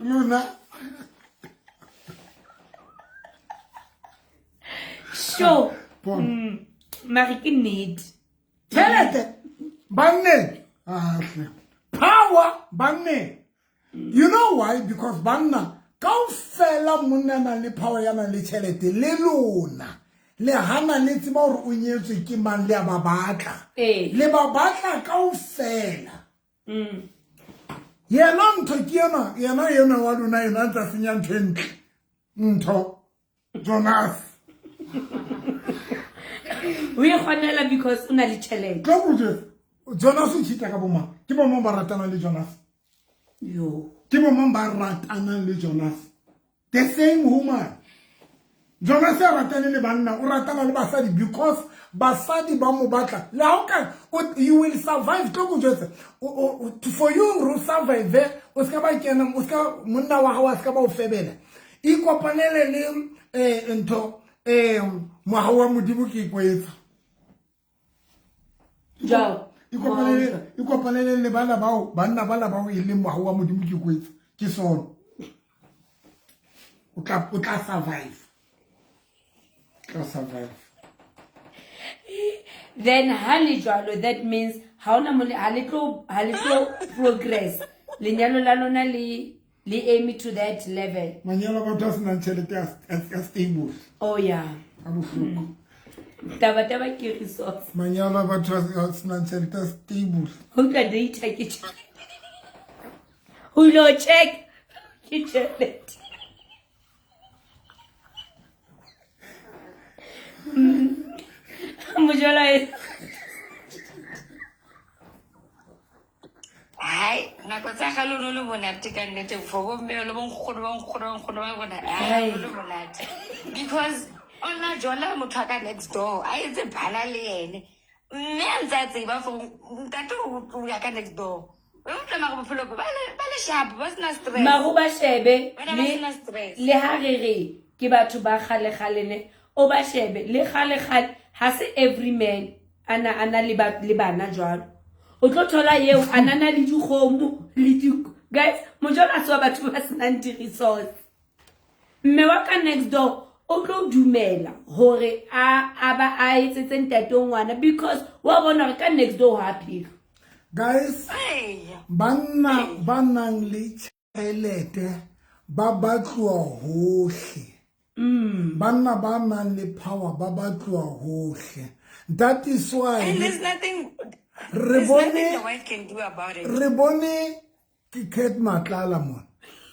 Lona. Sure. Bon. Mare ke nnete. Tjhelete banneng. Ahle. Power banneng. You know why? Because banna kaofela monna nang le power ya nang le tjhelete le lona le hana le tseba hore o nyetswe ke mang le a ba batla. Le ba batla kaofela. Yena ntho ke yena, yena wa lona yena a ntsa senya ntho e ntle. Ntho Jonas. O e kgonela because o na le tjhelete. Tlo go jwetsa, Jonas o cheat-a ka bo mang? Ke bo mang ba ratanang le Jonas? Yo. Ke bo mang ba ratanang le Jonas? The same woman. Jonas a ratane le banna, o ratana le basadi because basadi ba mo batla. Le ha o ka, you will survive. Tlo go jwetsa, for you to survive, o ska ba kena, o ska monna wa hao a ska ba o febela. Ikopanele le ntho moha wa Modimo ke ikwetsa. Jao. Ikopanele le bana bao, banna bana bao e leng moha wa Modimo ke ikwetsa. Ke sona. O tla survive. Tla survive. Then ha le jwalo, that means ha ona mole ha le tlo progress. Lenyalo la lona le aim to that level. Manyalo a batho a senang tjhelete a stable. Oh yeah. A bohloko. Taba ke resource. Manyalo a batho a senang tjhelete a stable. Ho ka data ke tjhelete. Ho lo check ke tjhelete. Mojola e. Hai, nako tsa kgale o no le monate ka nnete for bomme le bonkgono ba nkgono ba bona. Hai, o le monate. Because ona jola motho a ka next door, a etse bana le ene. Mme a ntse a tseba for ntate o ya ka next door. O utlwa mara bophelo ba le sharp, ba sena stress. Mara ba shebe Bana ba sena stress. Le ha re re ke batho ba kgale kgale ne, o ba shebe le kgale kgale ha se every man ana le bana jwalo. O tlo thola eo a na le dikgomo le Guys, mojolo a se wa batho ba senang di-resource. Mme wa ka next door o tlo dumela hore a ba a etsetse ntate o ngwana because wa bona hore ka next door ha phela. Guys, banna ba nang le tjhelete ba batluwa hohle. Banna ba nang le power ba batluwa hohle. That is why And there's nothing re there's bone nothing the wife can do about it. Re bone ke Cat Matlala mona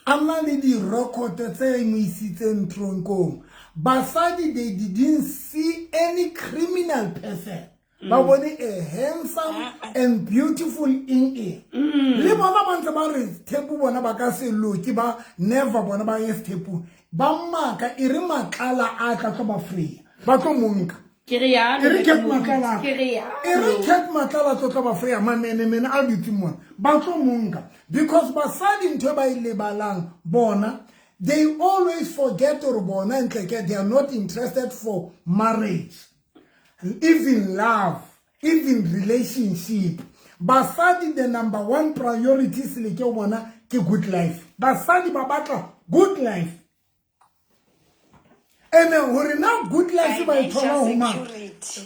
a na le di-record tse mo isitseng tronkong. Basadi, they didn't see any criminal person. Ba bone a handsome and beautiful eng eng. Le bona ba ntse ba re thepu bona ba ka se loke, ba never bona ba ye sethepu. Ba maka e re Matlala a tla tlo ba freya, ba tlo monka. Ke re yalo, E re Cat Ntate Moruti, Matlala, ke re yalo. e re Cat Matlala tlo tlo ba freya mamenemene a dutse mona, ba tlo monka because basadi ntho e ba e lebalang bona, they always forget gore bona ntle ke they are not interested for marriage, even love, even relationship. Basadi, the number one priority sele ke bona ke good life. Basadi ba batla good life. Ene hore na good life ba e thola ho mang?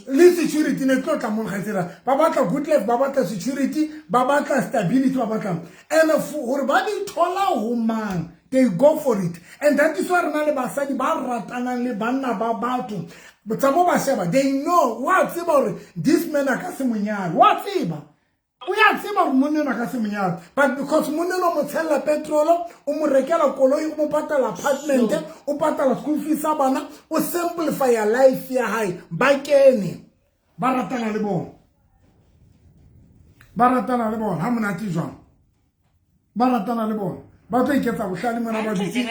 Le security ne tlo tla mo kgaitsela. Ba batla good life, ba batla security, ba batla stability, ba batla. Ene hore ba di thola ho mang, they go for it. And that is why re na le basadi ba ratanang le banna ba batho. Tsa mo ba sheba, they know, wa tseba hore this man a ka se monyane. Wa tseba. O ya tseba hore monna enwa ka se monyane. But because monna enwa o mo tshella petrol, o mo rekela koloi, o mo patala apartment, o patala school fees sa bana, o simplify life ya hae. Ba kene. Ba ratana le bona. Ba ratana le bona. Ha monate jwang? Ba ratana le bona. Ba tlo iketsa bohlale mona, ba dutse,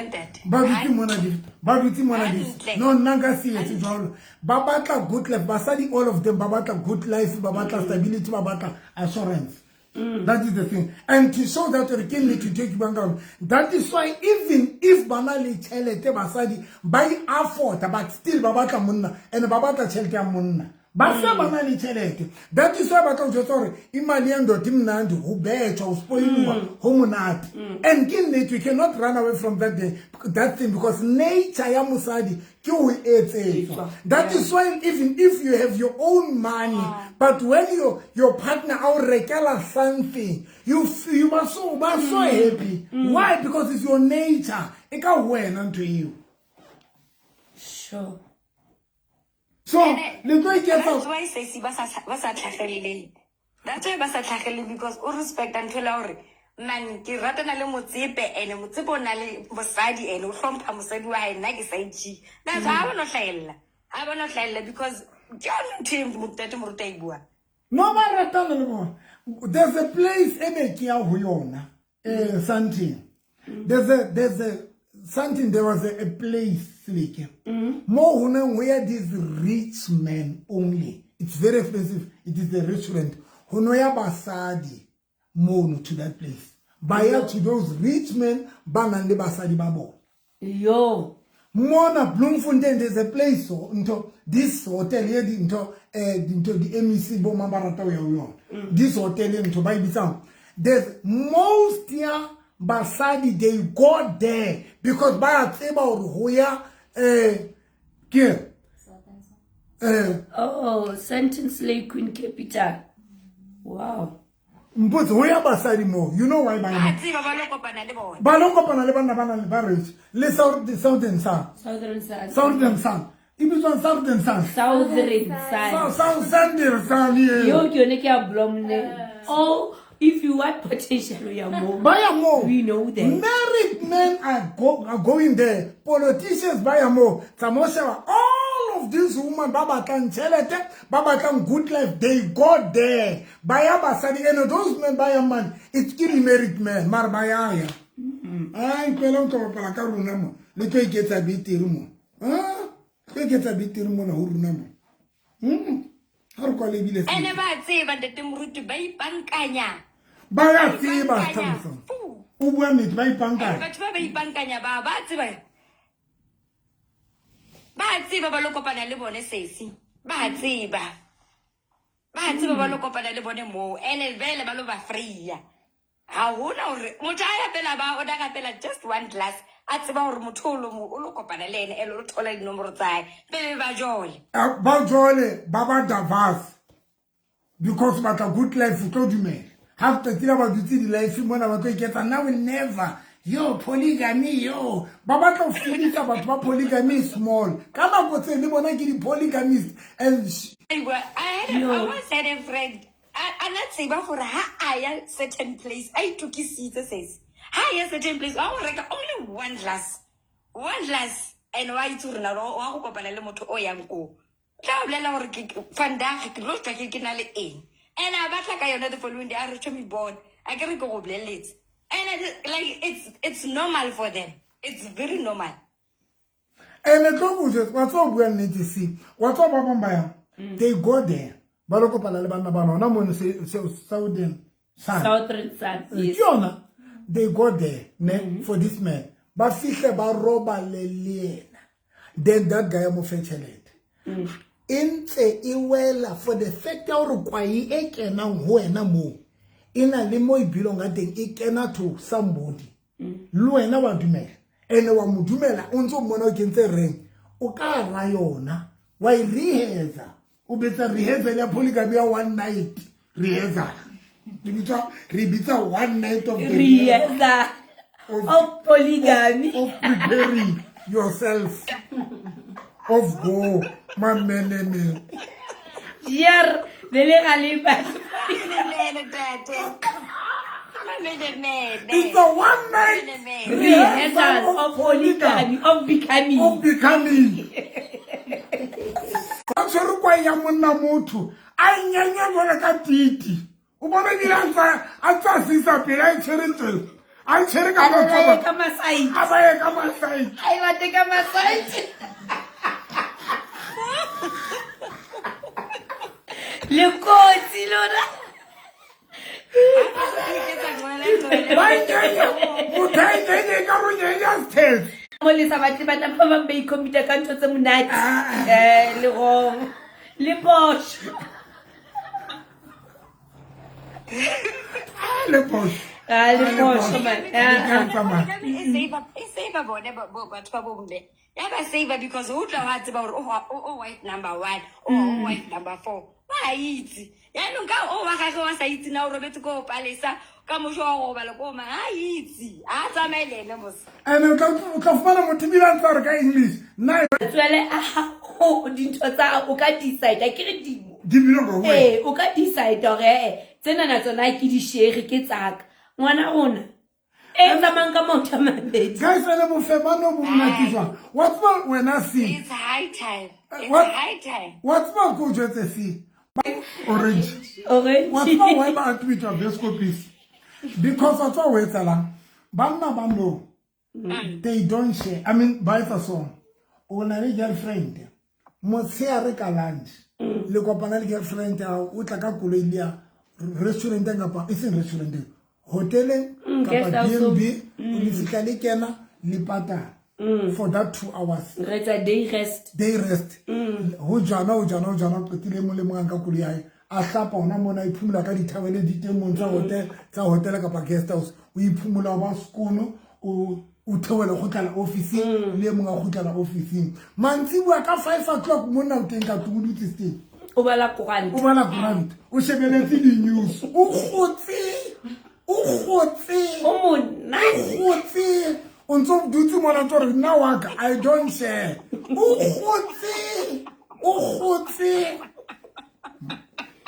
ba dutse mona di, ba dutse mona di. No, nna nka se etse jwalo. Ba batla good life. Basadi, all of them, ba batla good life, ba batla stability, ba batla assurance. That is the thing. And to show that re ke nnete ntho e ke buang ka yona. That is why even if ba na le tjhelete basadi ba e afford, but still ba batla monna and ba batla tjhelete ya monna. Ba se ba na le tjhelete. That is why ba tla o jwetsa hore imali ya ndoda imnandi, ho betjha, ho spoiluwa, ho monate. And ke nnete, you cannot run away from that day, that thing, because nature ya mosadi ke ho etsetswa. That is why even if you have your own money, but when your partner a o rekela something, you ba so, ba so happy. Why? Because it's your nature. E ka ho wena ntho eo. Sure. So, le tlo iketsa That's why sesi ba sa tlhagelele. That's why ba sa tlhagelele, because o respecta ntho la hore man ke ratana le Motsepe, ene Motsepe o na le mosadi, ene o hlompha mosadi wa hae, nna ke sa itjie. That's why ha ba no hlahella. Ha ba no hlahella because ke yona ntho e Ntate Moruti a e buang. No, ba ratana le bona. There's a place e ne ke ya ho yona, Sandton. There's a Sandton, there was a place like mo ho neng ho ya these rich men only. It's very expensive. It is a restaurant. Ho no ya basadi mono to that place. Ba ya to those rich men ba nang le basadi ba bona. Yo. Mona Bloemfontein, there's a place, so, ntho, this hotel here, di ntho, di ntho, di MEC bo mang ba rata ho ya ho yona. This hotel here, ntho, ba e bitsang. There's most ya basadi, they go there because ba tseba hore ho ya, ke, Oh, Sandton Slay Queen Capital. Wow. Mpotse, ho ya basadi mo. You know why ba ya mo? Ba tseba ba lo kopana le bona. Ba lo kopana le banna ba nang le ba rich. Le Southern Sun. Southern Sun. Southern Sun. E bitswang Southern Sun. Southern Sun. Southern Sun, yeah. Yo, ke yone ke ya Blomne. Oh, if you want potential, ya mo. Ba ya mo. We know that. Married men are going there. Politicians ba ya mo. Tsa mo sheba, all of these women ba batlang tjhelete, ba batlang good life, they go there. Ba ya basadi, and those men ba ya man, it's ke di married men, mara ba ya ya. Ai, mpela o tlo bapala ka rona mo. Le tlo iketsa betere mo. Ah, tlo iketsa betere mona ho rona mo. Ha re kwale ebile se. Ene ba tseba Ntate Moruti, ba ipankanya. Ba ya Ba tseba, ipankanya. Thabiso. O bua nnete, ba ipankanya. Ene batho ba ba ipankanya ba tseba. Ba tseba ba lo kopana le bone sesi. Ba tseba. Ba tseba ba lo kopana le bone moo. Ene vele ba lo ba freya. Ga gona gore motho a ya pela ba order fela just one glass, a tseba gore motho o lo mo o lo kopana le ene ene o thola dinomoro tsa hae pele ba jole. Ba jole ba ba diverse because batla good life, o tlo dumela ga tsatsi la ba dutse di-life mona ba tlo iketsa now never yo polygamy, yo ba batla go fedisa batho ba polygamy small ka nako tse le bona ke di-polygamist and I once had a friend a na tseba gore ha a ya certain place a itokisitse sese, ha a ya certain place wa go reka only one glass, one glass, and wa itse gore na wa go kopana le motho o yang koo, tla o bolela gore vandag ke tlo tswa ke na le eng, and a batla ka yone the following day a re chomi bona a ke re ke go boleletse. And like it's normal for them, it's very normal. And tlo go jwetsa, wa tswa bua nnete se wa tswa ba bang ba yang, they go there ba lo kopana le banna ba nona mono southern sun, Southern Sun, ke yona, they go there ne for this man, ba fihle ba robale le yena, then that guy mo fe tjhelete e ntse e wela for the fact ya gore kwai e kenang ho wena moo e na le mo e belong ka teng, e kena to somebody, le wena wa dumela ene wa mo dumela, o ntse o mmona o kentse reng, o ka ra yona wa e rehearsa, o betsa rehearsal ya polygamy ya one night rehearsal, re bitsa one night of the rehearsal of polygamy, of preparing yourself of go mamenene. Yer bele ga le batho. It's a one night rehearsal of polygamy, of becoming, of becoming. Ka tshwere kwa ya monna motho a nyanya jwale ka titi, o bona ebile a ntsa sisa pele a tshwere tsela, a tshwere ka matsogo ka masaiti, a ba ye ka masaiti, a e bate ka masaiti. Le kotsi lona. Ba nyanya motho a nyanya ka ro nyanya sethetse. Mo le sa batle bana ba bang ba ikhomita ka ntho tse monate. Le gong le posho. Le posho. Le posho man. E save bone batho ba bomme. Ya ba save because o tla wa tseba gore o wife number 1 o wife number 4. Ba itse. Yaanong ka o wa gagwe wa sa itse na o robetse ko palesa ka mosho wa go bala ko ma a itse a tsamaye le ene mos. Ene o tla fumana motho ebile a ntse a re ka English nna tswele a go dintho tsa o ka decide ke re dimo di belong go wena. O ka decide gore tsena na tsona ke di share ke tsaka ngwana rona e tsamayang ka maoto a mabedi. Guys, ene bofebano bo monate jwang? Wa tseba wena se? It's high time. It's high time. Wa tseba ko jwetse se? Orange. Orange. Wa tseba why ba admit Vescopis? Because wa tseba ho etsahalang? Banna ba no, they don't share. I mean, ba etsa so. O na le girlfriend. Motshehare ka lunch. Le kopana le girlfriend ya hao, o tla ka koloi le ya restauranteng kapa e seng restauranteng, hoteleng kapa B&B, le fihla le kena le patala for that 2 hours. Re etsa day rest. Day rest. Ho jana, ho jana, ho jana, qetile mong le mong a nka koloi ya hae, a hlapa hona mona, a iphumula ka dithabele di teng mong tsa hotel, tsa hotel kapa guest house. O iphumula o ba sekono, o theohela o kgutlela office-ing, le e mong a kgutlela office-ing. Mantsibuya ka 5 o'clock monna o teng ka tlung, o dutse steng. O bala koranta. O bala koranta. O shebeletse di-news. O kgotse. O kgotse. O monate. O kgotse. O ntso o dutse mona ntso re nna wa ka, I don't share. O kgotse. O kgotse.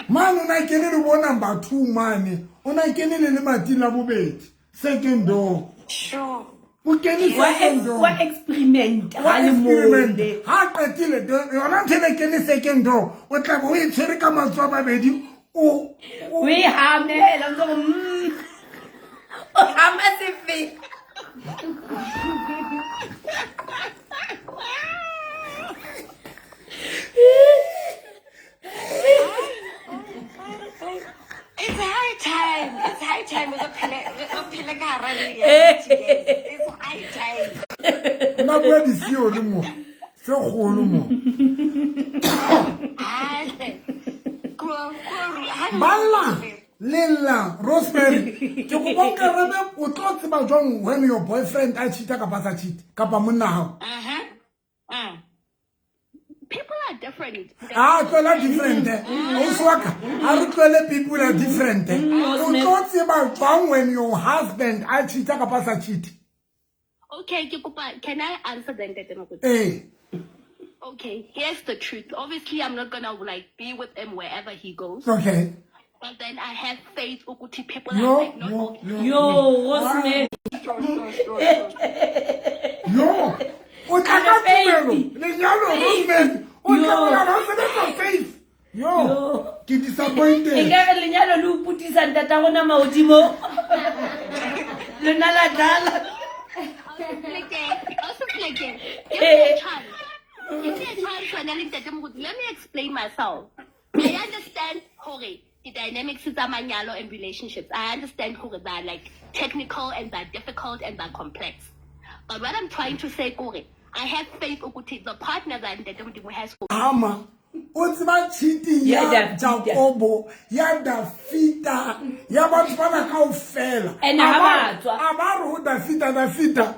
Mane o na kene le bo number 2 mane. O na kene le lemati la bobedi. Second door. Sure. O kene second door. Wa experiment. Wa Ha le experiment. mole. Ha qetile, yona ntho ena kene second door. O tla bo o e tshwere ka matsoho a mabedi. O, o e hamela, o ntso re, O hama sefe. It's high time. It's high time. Re phele ka hara reality. It's high time. Nna bua di-theory mo. Se kgolo mo. Balla. Lella, Rosemary, ke kopa o karabe o tlo tseba jwang when your boyfriend a cheat kapa sa cheat kapa monna hao. People are different. Ah, tloela different. Ausi wa ka, a re tlohele people are different. O tlo tseba jwang when your husband a cheat kapa sa cheat? Okay, ke kopa, can I answer then, Ntate Moruti? Ee. Okay, here's the truth. Obviously, I'm not gonna like be with him wherever he goes. Okay. But then I have faith ukuthi people are Yo, like not yo, all yo. Yo, Rosemary. Yo, o tla ka tumelo, lenyalo Rosemary, o tla Yo. bolana o sebetsa faith. Yo, ke disappointed. E ka re lenyalo le o putisa ntata rona mahodimo. Lona la dlala. Give me a chance. Give me a chance, wena le Ntate Moruti. Let me explain myself. I understand hore the dynamics tsa manyalo and relationships. I understand hore they're like technical and they're difficult and they're complex. But what I'm trying to say, kore, I have faith ukuthi the partner that Ntate Modimo has for Ama o tseba cheating ya Ya Dafita. Jakobo ya Dafita ya batho bana kaofela. And ha ba tswa. A ba re ho Dafita, Dafita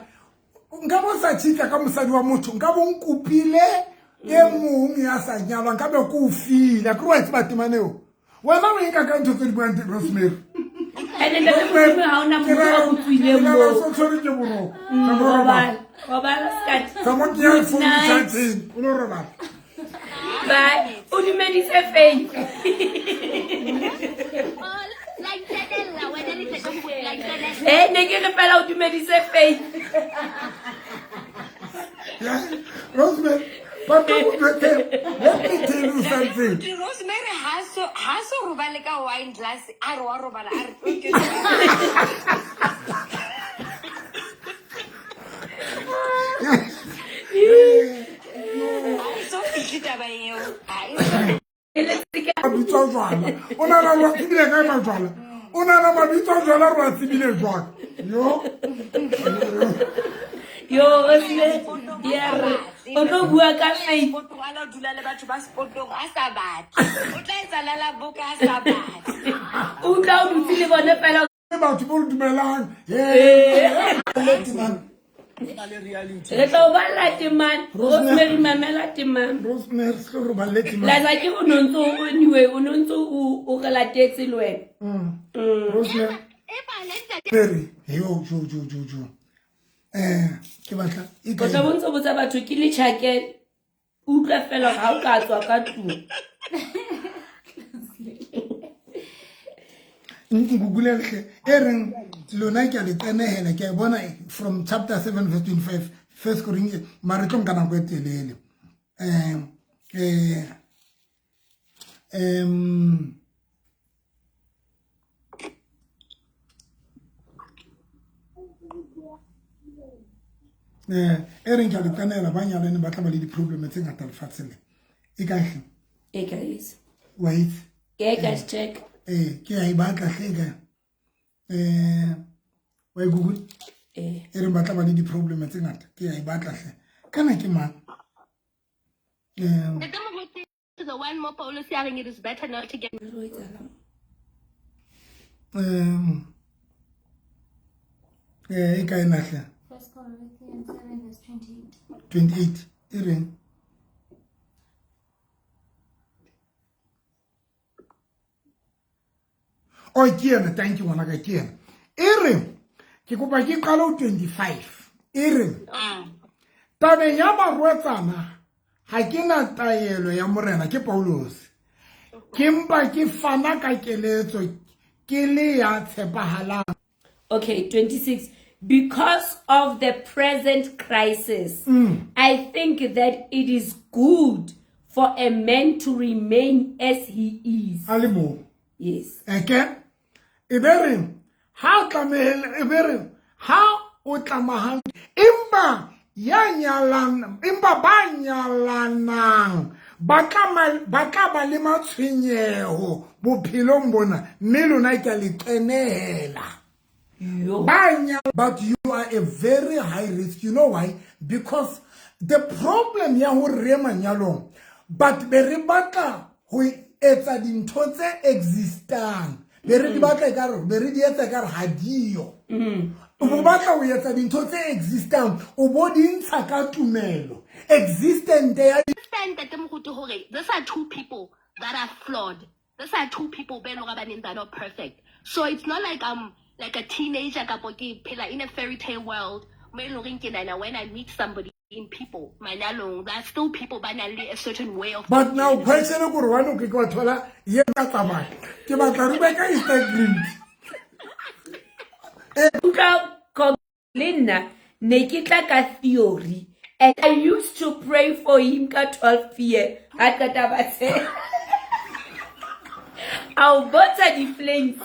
nka bo sa cheat-a ka mosadi wa motho, nka bo nkopile e mong ya sa nyalwang, nka be ke o file. Akere wa e tseba temana eo? Wena o e nka ka ntho tse di buang Rosemary. And Ntate Modimo ha ona motho a go tswileng Ke moo. rera so tshwere ke boroko. Tla mo robala. Robala. Robala skat. Tla mo kenya Good phone night. charging, o lo robala. Bye. O dumedise Faith. like tsenella wena le Ntate Moruti, like tsenella. Eh, ne ke re fela o dumedise Faith. Yeah. Rosemary, but let me tell you something. Rosemary ha so robale ka wine glass, a re wa robala, a re okay. Ha e so fihle taba eo. Ha e so Mabitso a jwala. O nahana re wa tsebile kae majwala? O nahana mabitso a jwala re wa tsebile jwang? Yo. Yo, Rosemary, ya re o tlo bua ka Faith. Ala o dula le batho ba sepotong a sa batle. O tla etsa lala boka a sa batle. O utlwa o dutse le bone fela. Batho bo re dumelang. Re tla o balla temane. Rosemary, mamela temane. Rosemary, se tlo roballe temane. Laza ke o no ntso o anyway, o no ntso o re latetse le wena. Rosemary. Mary, yo, jo, jo, jo, jo. Ke batla e O tla bo ntso botsa batho ke le tjhakele. Utlwa fela ha o ka tswa ka tlung. Nkugulele hle. E reng lona ke a le qenehela, ke a e bona from chapter 7 verse 25, First Corinthians, mare tlo nka nako e telele. E reng ke a le qenehela, ba nyalane ba tla ba le di-problem tse ngata lefatsheng le. E kae hle? E kae ese? Wa itse? Ke ka check. Ke a e batla hle e kae? Wa e Google? E reng ba tla ba le di-problem tse ngata, ke a e batla hle. Kana ke mang? Ntate Moruti, the one more Paulus ya reng it is better not to get E kae na hle? First Corinthians 7 verse 28. 28 e reng? Oh, ke yena, thank you ngwanaka, ke yena. E re ke kopa ke qale ho 25. E re tabeng ya barwetsana ha ke na taelo ya morena, ke Paulus. Ke mpa ke fana ka keletso ke le ya tshepahalang. Okay, 26. Because of the present crisis, I think that it is good for a man to remain as he is. A le moo. Yes. Eke, e be re, ha tlamehile, e be re, ha o tlamahang, empa ya nyalang, empa ba nyalanang, ba tla ba le matshwenyeho bophelong bona, mme lona ke a le qenehela. But you are a very high risk. You know why? Because the problem ya ho re manyalong, but be re batla ho etsa dintho tse existang. Be re di batla ekare, be re di etsa ekare ha diyo. O bo batla ho etsa dintho tse existang, o bo di ntsha ka tumelo. Existent ya Understand Ntate Moruti hore these are two people that are flawed. These are two people be leng hore baneng they're not perfect. So it's not like I'm like a teenager kapo ke phela in a fairy tale world mo e leng horeng ke nahana when I meet somebody in people manyalong, there are still people ba nang le a certain way of But now question ke gore why o ke ke wa thola ye ka tsamaya. Ke batla re bue ka Easter drink. Utlwa le nna ne ke tla ka theory and I used to pray for him ka 12 year ha qeta ba tse a o bontsha di-flames.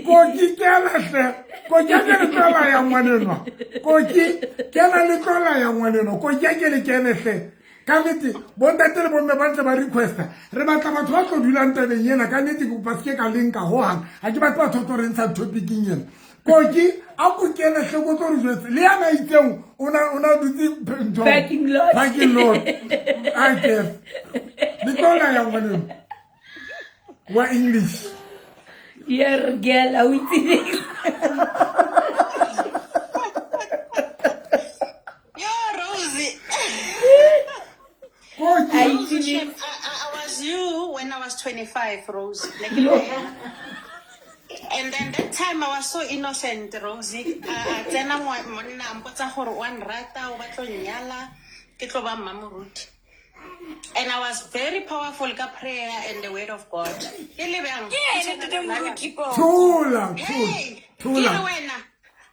Koki kena hle. Koki a ke le tlo laya ngwanenwa. Koki kena le tlo laya ngwanenwa. Koki a ke le kene hle. Ka nnete bontate le bomme ba ntse ba requesta. Re batla batho ba tlo dulang tabeng ena ka nnete ke kopa se ke ka lenka hohang. Ha ke batle batho ba tlo re ntsha topicing ena. Koki a ko kene hle ko tlo re jwetse. Le yana itseng o na dutse ntho. Parking lot. Parking lot. I guess. Le tlo laya ngwanenwa. Wa English. Yer girl, a o itse Yo, Rosie. Koki. A Rosie, itse Shem, I was you when I was 25, Rosie. Like, and then that time I was so innocent, Rosie. A tsena monna a mpotsa gore wa nrata, o batla ho nnyala, ke tlo ba mmamoruti. And I was very powerful ka prayer and the word of God. Ke le bjang? Ke ene ntate Moruti ko. Thola, thola, Hey, ke thola. re wena,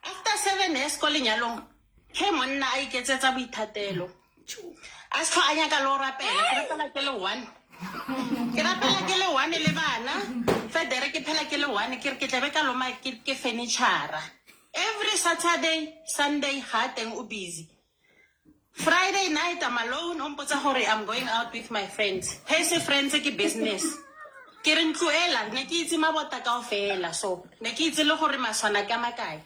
after 7 years ko lenyalong, ke monna a iketsetsa boithatelo. A se tlho a nyaka le ho rapela, ke rapela ke le one. Ke rapela ke le one le bana. Federe ke phela ke le one, ke re ke tlabe ka loma ke furniture. Every Saturday, Sunday ha teng o busy. Friday night I'm alone, o mpotsa hore I'm going out with my friends. He se friends ke business. Ke re ntlo ela, ne ke itse mabota kaofela, so ne ke itse le hore maswana ke a makae.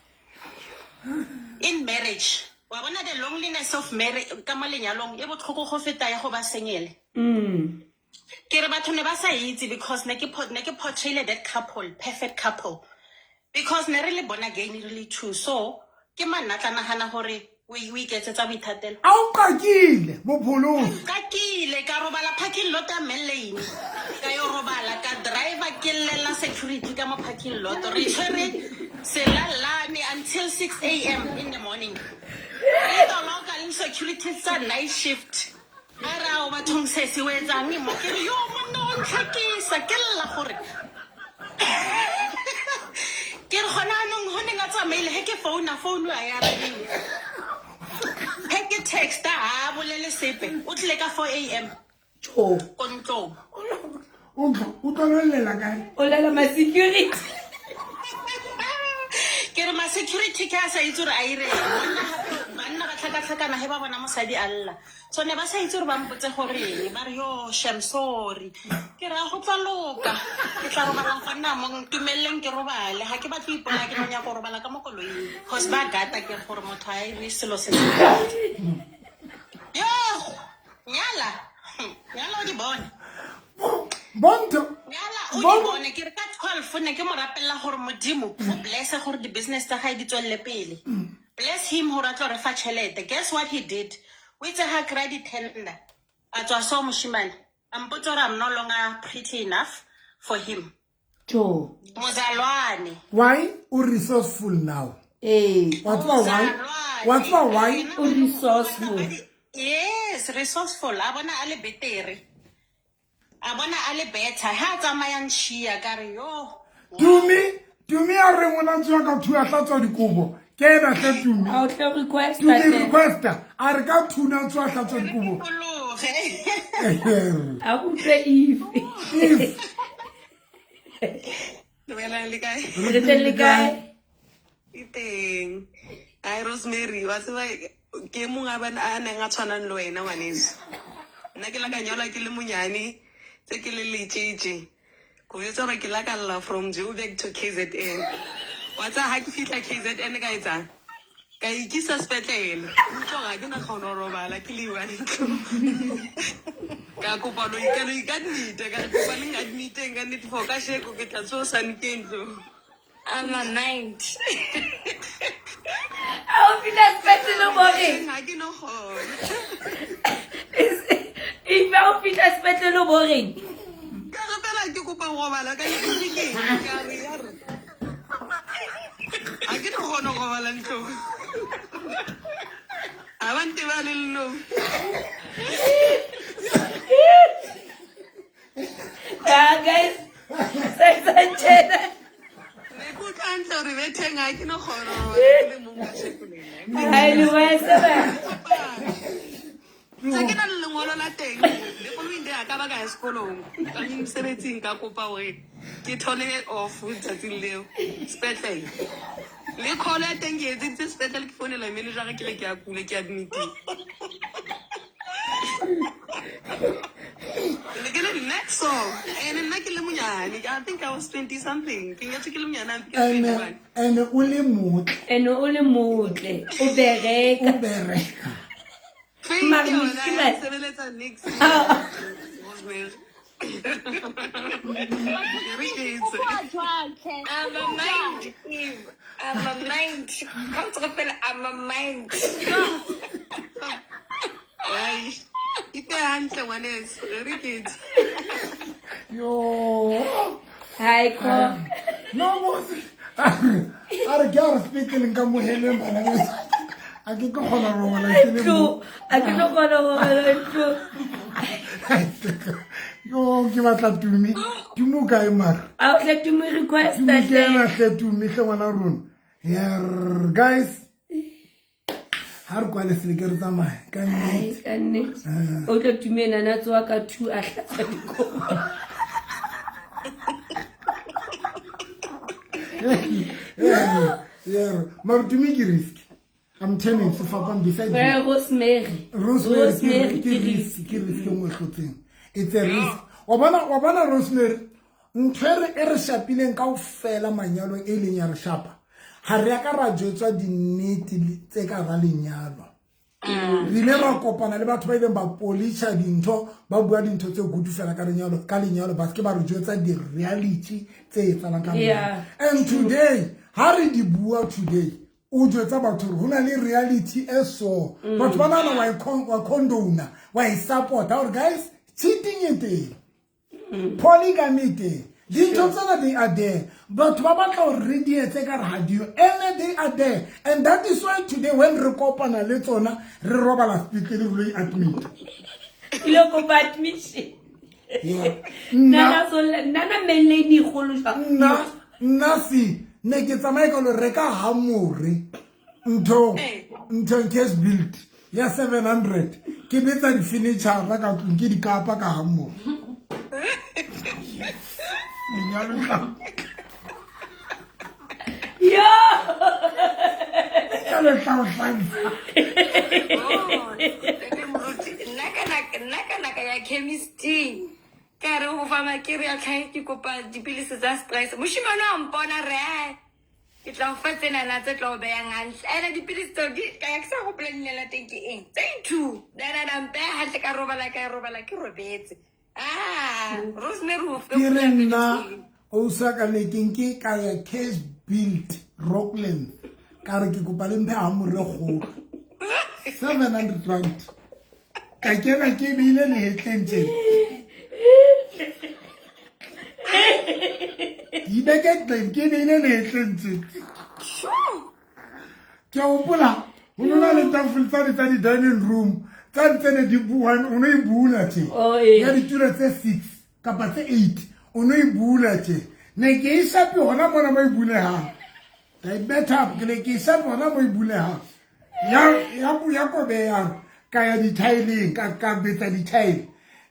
In marriage, wa bona the loneliness of marriage ka mo lenyalong e botlhoko go feta ya go ba sengele. Ke re batho ne ba sa itse because ne ke portrayile that couple, perfect couple. Because ne re le born again re le two, so ke manna tla nahana hore o iketsetsa boithatelo. A o qakile, mopholosi. Qakile, ka robala parking lot ya Mellane. Ka yo robala, ka driver ke llela security ka mo parking lot. Re tshwere selalane until 6 a.m. in the morning. Re toloka le security tsa night shift. A re ao bathong se se o etsang mo ke re yo monna o ntlhakisa ke lla gore. Ke re gona anong ho neng a tsamaile he ke founa founu a ya arabiwe. He ke texta ha bolele sepe o tlile ka 4 a.m. Tjo. Ko ntlong. O tlo llela kae? O lela ma security. Ke re ma security ke a sa itse hore a ireng. Monna hape banna ba tlhakatlhakana he ba bona mosadi a lla. So ne ba sa itse hore ba mpotse goreng. Ba re yo shem sorry. Ke re a go tla loka. Ke tla robala gona mo ntumelleng ke robale. Ha ke batle ho ipolaya ke no nyaka ho robala ka mo koloing. Cause ba gata ke gore motho ha ire selo se se. Yo, nyala. Nyala o di bone. Bonto. Nyala o di bone ke re ka 12 ne ke mo rapella gore Modimo o bless gore di business tsa gae di tswelle pele. Bless him hore a tlo re fa tjhelete. Guess what he did? O itse ha kry di-tender. A tswa so moshimane. A mpotsa hore I'm no longer pretty enough for him. Tjo. Mozalwane. Why o resourceful now? Eh. Wa tseba why? Wa tseba why? O resourceful. Yes, resourceful. A bona a le betere. A bona a le better. Ha a tsamaya ntšhia ka re yo. Tumi a re ngwana tswa ka thua hlatswa dikobo. Ke ena hle Tumi. A o tle requesta Tumi hle. requesta. A re ka thuna tswa hlatswa dikobo. A utlwe if. If. Dumelang le kae? Re teng le kae? Ke teng. Ai Rosemary, wa tseba ke mong a bana a neng a tshwanang le wena ngwaneso. Nna ke la ka nyalwa ke le monyane, tse ke le letjetje. Ko jwetsa hore ke la ka lla from Joburg to KZN. Wa tseba ha ke fihla KZN ka etsang? Ka ikisa sepetlele. Utlwa ga ke na kgona go robala ke le one ntlong. Ka kopa lo ikano ikadmite ka kopa le admiteng ka nnete for ka sheko ke tla tso sa nkeng ntlo. I'm a mind. A o fihla sepetlele mo reng? Ga ke no kgona. If a o fihla sepetlele mo reng? Ka re fela ke kopa go robala ka nnete ka re ya re. Ga ke no kgona go robala ntlong. A ba ntebale llo. Ah, guys, sa tjena. Ne ke utlwa hantle hore betheng ha ke no kgona ho robala ke le mong kasheko lena. Hai le wese ba. Ntse ke na le lengolo la teng le following day a ka ba ka ya sekolong ka mosebetsing ka kopa hore ke thole off letsatsing leo sepetlele le call ya teng ke etseditse sepetlele ke founela manager ke re ke a kula ke admitting ne ke le nna so and nna ke le monyane I think I was 20 something ke nyetswe ke le monyane I think Ene 21 ene o le motle. Ene o le motle, o bereka. O bereka. Faith Mara yona ya moshimane- sebeletsa nix Ah. Rosemary. Re ke itse. I'm a mind, Eve. I'm a mind. Ga o tsoga fela, I'm a mind. Ai, ipe hantle ngwaneso re ke itse. Yo. Hai ko. No mos. A re ke a re sepetleleng ka moheleng bana beso. A ke tlo kgona go robala ke le Ntlo, mo. a ke tlo kgona go robala ntlo. Yo ke batla Tumi. Tumi o kae mara? A o tle Tumi request Tumi ke hle. ena hle Tumi hle ngwana rona. Yerr guys. Ha re kwale sele ke re tsamaye ka nnete. Ka nnete. O tlo Tumi ena na tsoa ka 2 a hlatswa dikobo. Yeah, mara Tumi ke risk. I'm telling you, sefapano beside you. Eh, Rosemary. Rosemary Rosemary ke ke risk, ke risk e nngwe e hlotseng. It's a risk. Wa bona Rosemary, ntho e re shapileng kaofela manyalong e leng ya re shapa. Ha re a ka ra jwetswa dinnete tse ka hara lenyalo. Re ile ra kopana le batho ba ileng ba polisha dintho, ba bua dintho tse good fela ka lenyalo, ka lenyalo ba se ke ba re jwetsa di-reality tse etsahalang ka lenyalo. And today, ha re di bua today, o jwetsa batho hore ho na le reality e so. Batho ba nahana wa condone-a, wa e support-a hore guys, cheating e teng. Polygamy e teng. Dintho tsena they are there. Batho ba batla hore re di etse ka re ha diyo. And they are there. And that is why today when re kopana le tsona, re robala sepetlele re lo admit. Ile kopa admission. Yeah. Nana so nana mainline e kgolo jwang? Nna se ne ke tsamaye ka lo reka hamore nthong cash build ya 700 ke betsa di-furniture ka tlung ke dikapa ka hamore. Lenyalo tla. Yo. Lenyalo tla o hlabisa. Nna ka naka ya chemisting. Ka re ho fa ke re a tlhae ke kopa dipilisi tsa stress. Moshimane wa mpona re ai, ke tla o fa tsenana tse tla o behang hantle. Ene dipilisi tseo di ka ya ke sa hopola leina la teng ke eng. Tse two. Nana na mpeha hantle ka robala ka robala ke robetse. Ah, Rosemary o fe Ke re nna o sa ka ne ke nke ka ya cash build Rockland. Ka re ke kopa le mphe hamore kgolo. 700 rand. Ka kena ke beile lehetleng tjena. Ke ile ke tleng ke beile lehetleng tjena. Ke a hopola ho no na le tafole tsane tsa di-dining room tsane tse ne di buang, o no e bula tje. Oh, ee. Ya ditulo tse 6 kapa tse 8 o no e bula tje. Ne ke e shape hona mona mo e bulehang. Ka e betha ke ne ke e shape hona mo e bulehang. Ya kobeyang ka ya dithaeleng ka betsa dithaele.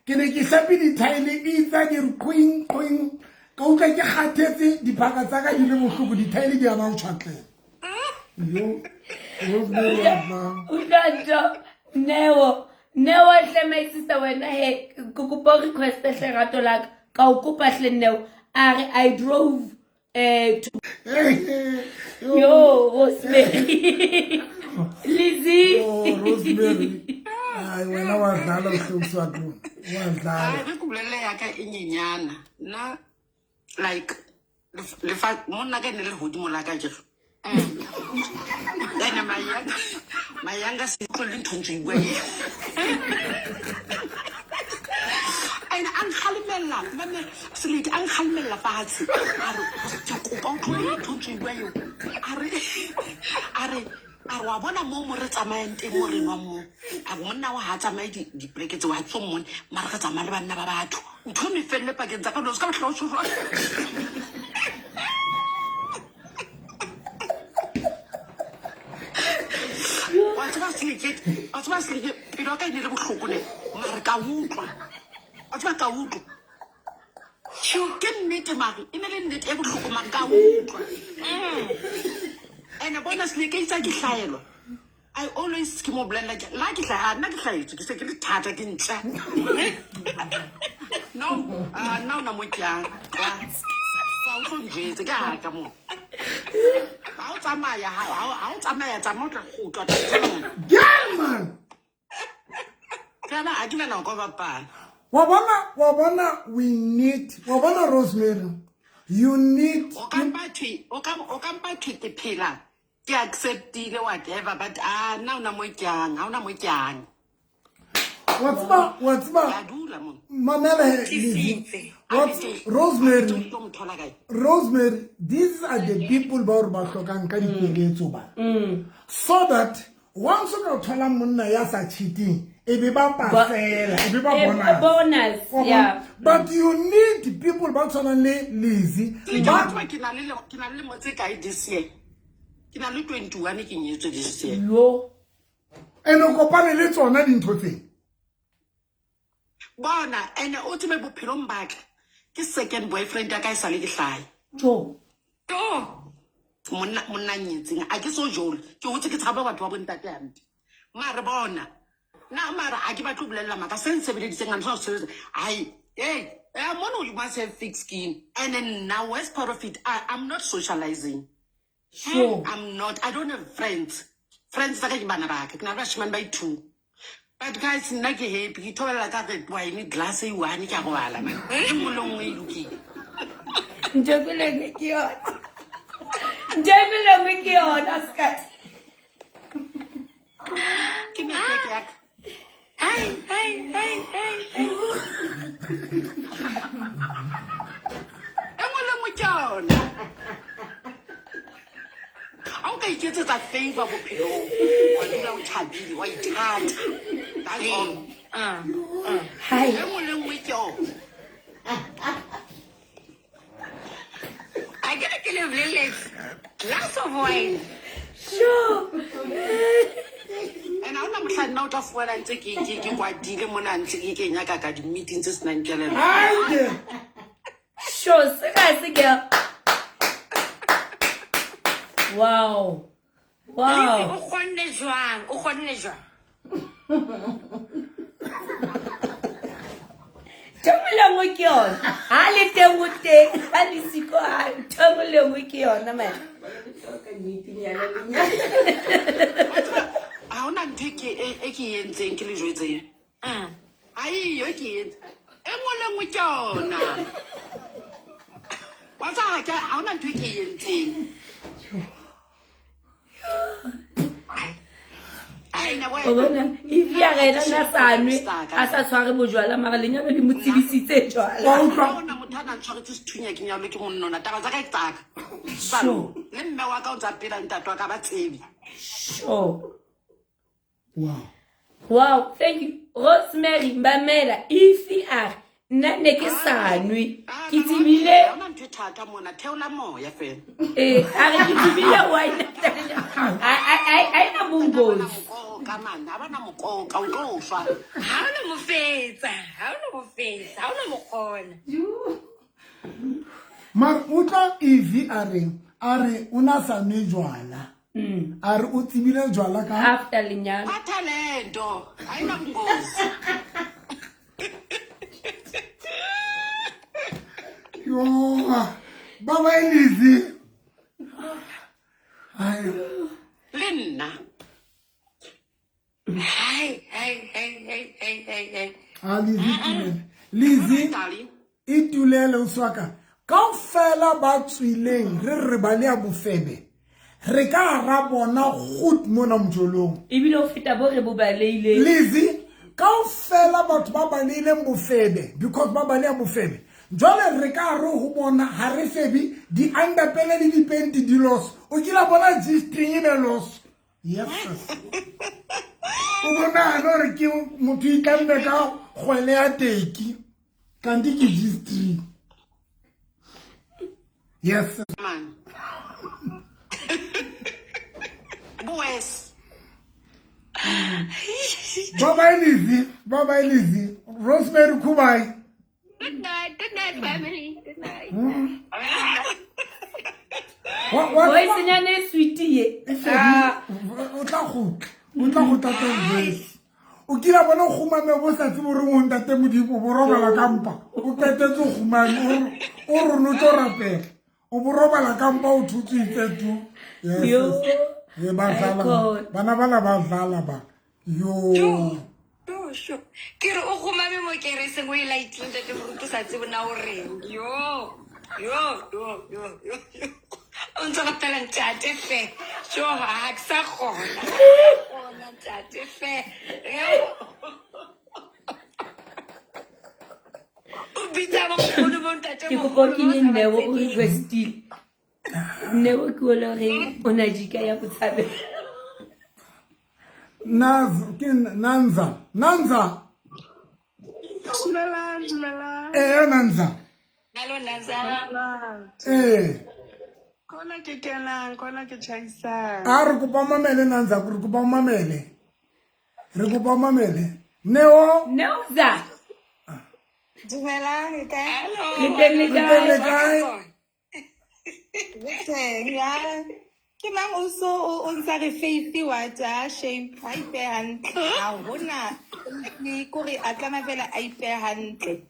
Ke ne ke shape dithaele e itsa di re qwing qwing. Ka utlwa ke kgathetse diphaka tsa ka di le bohloko dithaele di ana ho tjhwatlela. Yo, Rosemary wa tla. Utlwa ntho, Neo, Neo hle my sister wena he ke kopa o request hle rato la ka. Ka o kopa hle Neo. A re I drove to Yo, Rosemary. Rosemary. Ai wena wa dlala o wa tlong. Wa dlala. Ai re ke bolelle ya ka e nyenyana. Nna like lefa monna ka ne le godimo la ka ke. Ene mayanga se tlo le ntho ntse bua. Ene a nkgalemella, mme selete a nkgalemella fatshe. A re ke kopa o tlohele ntho ntse bua eo. A re a re wa bona mo mo re tsamayang teng mo re nwang mo. A re monna wa ha tsamaye dipoleke tseo ha tso mmone, mara re tsamaya le banna ba batho. Ntho e felle pakeng tsa ka no se ka bohla o tjho jwang. Wa tseba seleke pelo ya ka e ne le bohloko ne, mare ka utlwa. Wa tseba ka utlwa. Ke nnete mare, e ne le nnete e bohloko mare ka utlwa. Ene bona seleke itse ke hlaelwa. I always ke mo bolella ke la ke hlaha nna ke hlaetswe ke se ke le thata ke ntle. No, nna ona mo ke yang. Fa o tlo njwetse ke ha ka mo. Ha o tsamaya ha o tsamaya tsamaya o tla kgutlwa. Girl man. Kana ha ke na nako ya bapala. Wa bona we need wa bona Rosemary. You need o ka mpa thwe ke phela ke acceptile whatever but nna ona mo ke yang ha ona mo ke yang. Wa tseba mamela Rosemary. Rosemary, these are the people ba re ba hlokang ka dikeletso ba. So that once o ka thola monna ya sa cheating e be ba pasela, e be ba bonus. Yeah. But you need people ba tshwanang le Lizzy. Ba ke na le motse kae this year. Ke na le 21 ke nyetswe this year. Yo. Ene o kopane le tsona dintho tse. Bona ene o tsebe bophelong ba ka. Ke second boyfriend ya ka e sale ke hlae. Jo. Monna nyetseng a ke so jole. Ke hotse ke tshaba batho ba bontate hampe. Mare bona. Na mara a ke batle ho bolella maka se nsebeleditseng a ntho sebetsa. Ai, hey, mono you must have thick skin. And then now worst part of it, I'm not socializing. Sure. I'm not. I don't have friends. Friends tsa ka ke bana ba ka. Ke na le bashimane ba i2. But guys, nna ke happy. Ke thobela ka red wine glass e one ke a robala man. E nngwe le nngwe e lokile. Ntho e le nngwe ke yona. Ntho e le nngwe ke yona skat. Ke network ya ka. Ai. E nngwe le nngwe ke yona. Ha o ka iketsetsa favor bophelong, wa dula o thabile, wa ithata. That's all. Hai. E nngwe le nngwe ke yona. A ke re ke le boleletse. Glass of wine. Sure. And ha ona mohla nna o tla fumana ntse ke kwatile mona ntse ke kenya ka di-meeting tse senang kelello. Sure, se girl. Wow. Wow. O kgonne jwang? Ntho e le nngwe ke yona. Ha le teng o teng, ha le siko ha ntho e le nngwe ke yona man. Ha hona ntho e ke e entseng ke le jwetseng. Ai yo ke entse. E nngwe le nngwe ke yona. Wa tseba ha hona ntho e ke e entseng. O bona if ya rena na sa nwe a sa tshware bojwala mara lenyalo le mo tsebisitse jwala. Wa utlwa ona motho a na tshwaretse sethunya ke nyalo ke monnona taba tsa ka ke tsaka. Sure. Le mme wa ka o tsa pela ntate wa ka ba tsebe. Sure. Wow. Wow, thank you. Rosemary Mbamela if a nna ne ke sa nwe ke tsebile ona ntho e thata mona theola moya fela. A re ke tsebile wine a ina bongozi. Ka man ha bana mokoka o tlo shwa. Ha o no mo fetsa, ha o no mo kgona. Mar utlwa Evie a re o na sa nwe jwala. A re o tsebile jwala ka after lenyalo. Ka talento, ha ina bongozi. Yo, baba Lizzy. Ai. Le nna. Hai, hai, hai, hai, hai, hai, hai. A Lizzy itumele. Lizzy itulele o swaka. Kaofela ba tswileng re re ba le ya bofebe. Re ka ra bona gut mona mjolong. Ebile o feta bo re bo baleileng. Lizzy kaofela batho ba baleileng bofebe because ba baleya bofebe. Jwale re ka re ho bona ha re febe di underpele le dipenti di los. O kila bona G-string e be los. Yes. O bona no re ke motho itlamme ka kgwele ya teki. Kanti ke G-string. Yes. Man. Boys. Bye bye Lizzy. Bye bye Lizzy. Rosemary Kubai. Good night. Good night, family. Good night. Voice-nyana e sweet ye. O tla gotla. O tla go tata voice. O kila bona o gumame bo sa tsebe gore o ntate Modimo bo robala ka mpa. O qetetse o gumame o rone o tlo rapela. O bo robala ka mpa o thotse itse tu. Yes. Yo. Ye ba dlala. Bana bana ba dlala ba. Yo. Sho. Ke re o gomame mo kereseng o e laitleng ntate moruti o sa tsebe na o reng. Yo. Yo, yo, yo, yo. O ntse rapela ntate fe. Sho, ha ke sa kgona. Kgona ntate fe. O bitsa bonkgono bo ntate Ke kopa o kenye Neo o requestile. Neo ke o le reng o na jika ya botshabelo. Naz ke Nanza. Nanza. Dumelang, dumelang. Eh Nanza. Hello Nanza. Eh. Kona ke kenang, kona ke tjhaisang. A re kopa mamele Nanza, re kopa mamele. Re kopa mamele. Neo. Neoza. Dumelang, le kae? Le teng le Le teng le kae? kae? Le teng, ya. Ke mang o so o ntsa re Faith wa tsa shame ha ipehe hantle. Ha hona le kore a tlama fela a ipehe hantle.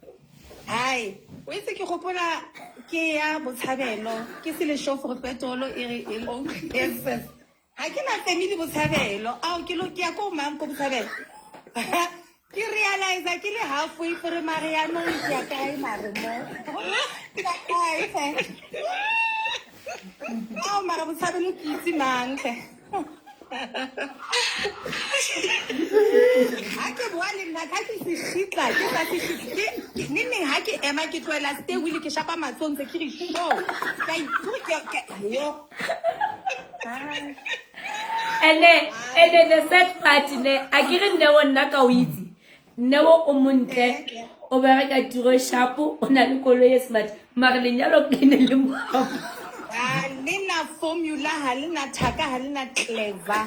Hai, o itse ke gopola ke ya botshabelo, ke se le show for petrol e re e o yes. Ha ke na family botshabelo. Ao ke lo ke ya ko mang ko botshabelo. Ke realize ke le halfway for mare ya no ke ya kae mare mo. Ke ya kae fe? Ao mara botshabelo ke itse mang tlhe. Ha ke bua le nna ka ke se shitla, ke sa se shitle. Neng ha ke ema ke tlohela stay wheel ke shapa matsoho ntse ke re sho. Ka itse ke yo. And then the sad part ne a ke re Neo nna ka o itse. Neo o montle, o bereka tiro e sharp, o na le koloi e smart. Mare lenyalo ke ne le mo. Ha le na formula, ha le na thaka, ha le na clever.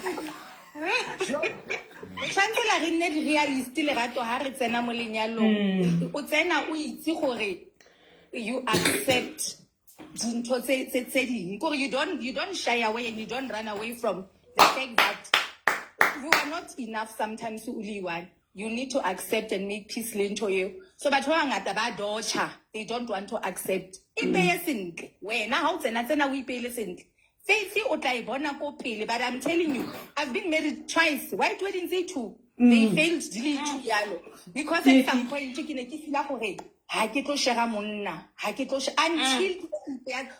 Tshwanetse la re nne di-realist lerato ha re tsena mo lenyalong. O tsena o itse gore you accept dintho tse ding. Kore you don't shy away and you don't run away from the fact that you are not enough sometimes o le one. You need to accept and make peace le ntho eo. So batho ba bangata ba dodge-a, they don't want to accept. Ipeye sentle. Wena ha o tsena tsena o ipeile sentle. Faith o tla e bona ko pele, but I'm telling you, I've been married twice. White weddings e two. They failed di le two yalo. Because at some point ke ne ke feel gore ha ke tlo share monna, ha ke tlo until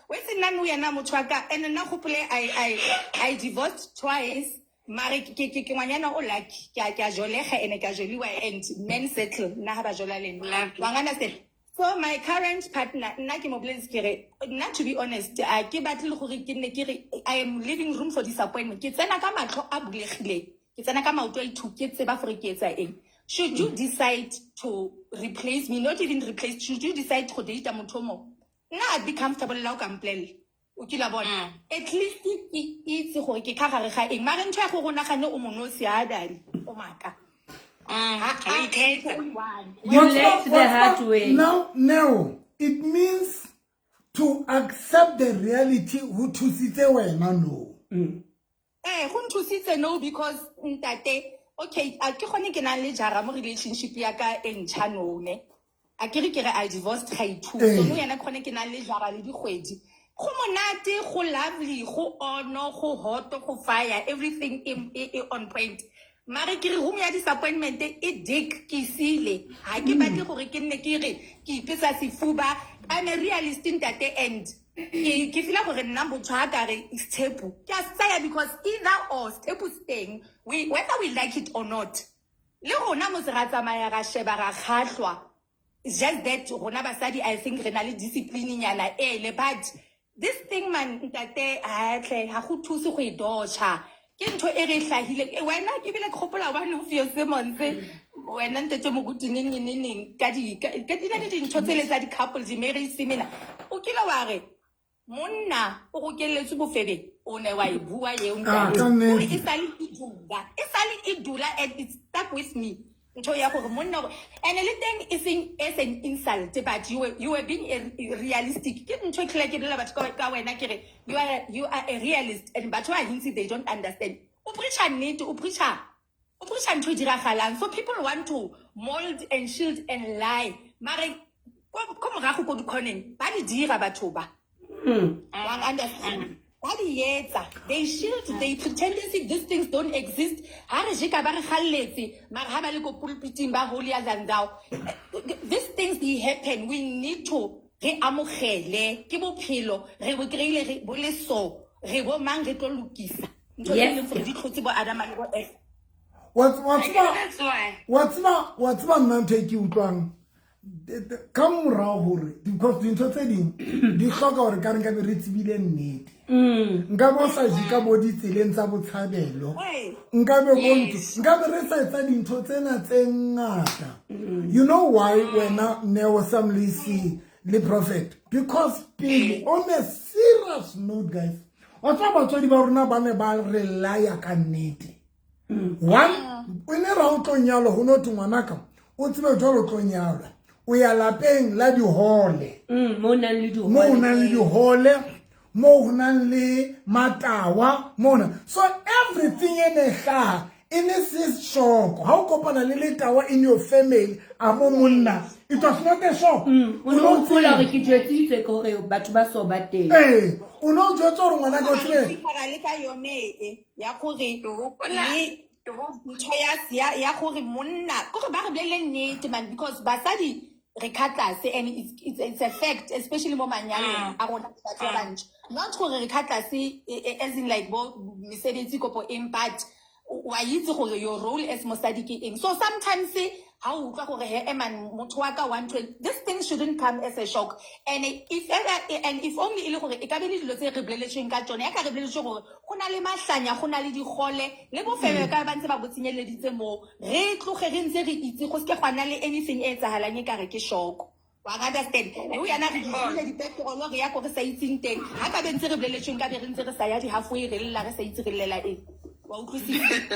o itse nna nou yena motho wa ka, and nna gopole I divorced twice. Mare ke ngwanyana o lucky, ke a jolega ene ke a joliwa and men settle nna ha ba jola le nna. Wa understand? So my current partner, nna ke mo boletse ke re, nna to be honest, a ke batle le gore ke nne ke re I am leaving room for disappointment. Ke tsena ka matlho a bulegileng, ke tsena ka maoto a ithu, ke tseba gore ke etsa eng. Should you decide to replace me, not even replace, should you decide go date motho o mongwe, nna I'd be comfortable la o ka mpolella. O kile bona. At least ke itse gore ke ka gare ga eng. Mare ntho ya gore o nagane o monosi a dali, o maaka. You left the hard way. Now, it means to accept the reality ho thusitse wena no. Go nthusitse no because ntate, okay, a ke gone ke nang le jara mo relationship ya ka e ntšha no ne. A ke re ke re I divorced ga ithu. So no yena ke gone ke nang le jara le dikgwedi. Go monate, go lovely, go ono, go hot, go fire, everything e on point. Mare ke re room ya disappointment e dik ke sile. Ha ke batle gore ke nne ke re ke ipetsa sefuba. I'm a realist ntate and ke feel gore nna motho ha ka re tshepo. Ke a tsaya because either or tshepo se teng. We whether we like it or not. Le rona motse ra tsamaya ra sheba ra kgahlwa. It's just that rona basadi I think re na le discipline nyana ele but this thing man ntate hatle ha go thuse go e dotjha. Ke ntho e re hlahile wena ke bile ke gopola one of your sermons wena ntate Moruti neng neng neng ka di ka di na le dintho tsele tsa di-couple di-marriage seminar. O kile wa re monna o rokelletswe bofebeng, o ne wa e bua eo Ah, ntate. ka nnete. Hore e sale e dula, e sale e dula and it stuck with me. Ntho ya gore monna and le teng e seng as an insult but you were being a realistic. Ke ntho e tlhole ke bolela batho ka wena ke re you are a realist and batho ba hintsi they don't understand. O preacha nnete, o preacha ntho e diragalang. So people want to mold and shield and lie. Mare ko morago ko dikhoneng ba di dira batho ba. Wa understand? Ba di etsa. They shield, they pretend as if these things don't exist. Ha re je ka ba re kgalletse, mara ha ba le ko pulpiting ba holier than thou. These things they happen. We need to re amogele. Ke bophelo, re bo kry-ile re bo le so. Re bo mang re tlo lokisa. Ntho tse leng gore di tlhotse bo Adam le bo Eva. Wa tseba nna ntho e ke utlwang ka morao hore because dintho tse ding di hloka hore ka re nkabe re tsebile nnete. Nkabe o sa je ka bo ditseleng tsa botshabelo. Nkabe bo ntho, nkabe re sa etsa dintho tsena tse ngata. You know why wena Neo Samlisi le prophet? Because pele on a serious note guys, wa tseba batswadi ba rona ba ne ba re laya ka nnete. One, o ne ra o tlo nyalwa ho no thwe ngwanaka o tsebe jwalo o tlo nyalwa. O ya lapeng la dihole. Mo nang le dihole. Mo nang le dihole, mo ho nang le matawa, mo na. So everything e ne hlaha e ne se shock. Ha o kopana le letawa in your family, a bo monna, it was not a shock. O no hopola hore ke jwetsitswe ke hore batho ba so ba teng. O no jwetsa hore ngwanaka o tsebe. Ke le ka yone e ya gore le ntho ya gore monna ke gore ba re bolelle nnete man because basadi re ka tlase and it's a fact especially mo manyalong a rona batho ba bantši. Not gore re ka tlase as in like bo mesebetsi kopo eng but wa itse gore your role as mosadi ke eng. So sometimes ha o utlwa gore he man motho wa ka 120, this thing shouldn't come as a shock. And if ever, and if only e le gore e ka be le dilo tse re boleletsweng ka tsone, ya ka re boleletswe gore go na le mahlanya, go na le digole le bofebe ka ba ntse ba bo tsenyeleditse moo, re tloge re ntse re itse go seke gwa nna le anything e etsahalang e ka re ke shock. Wa understand? Le yana re dirile dipetrolo re ya ko re sa itseng teng. Ha ka be ntse re boleletsweng ka be re ntse re sa ya di halfway re lla re sa itse re llela eng. Wa utlwisisa?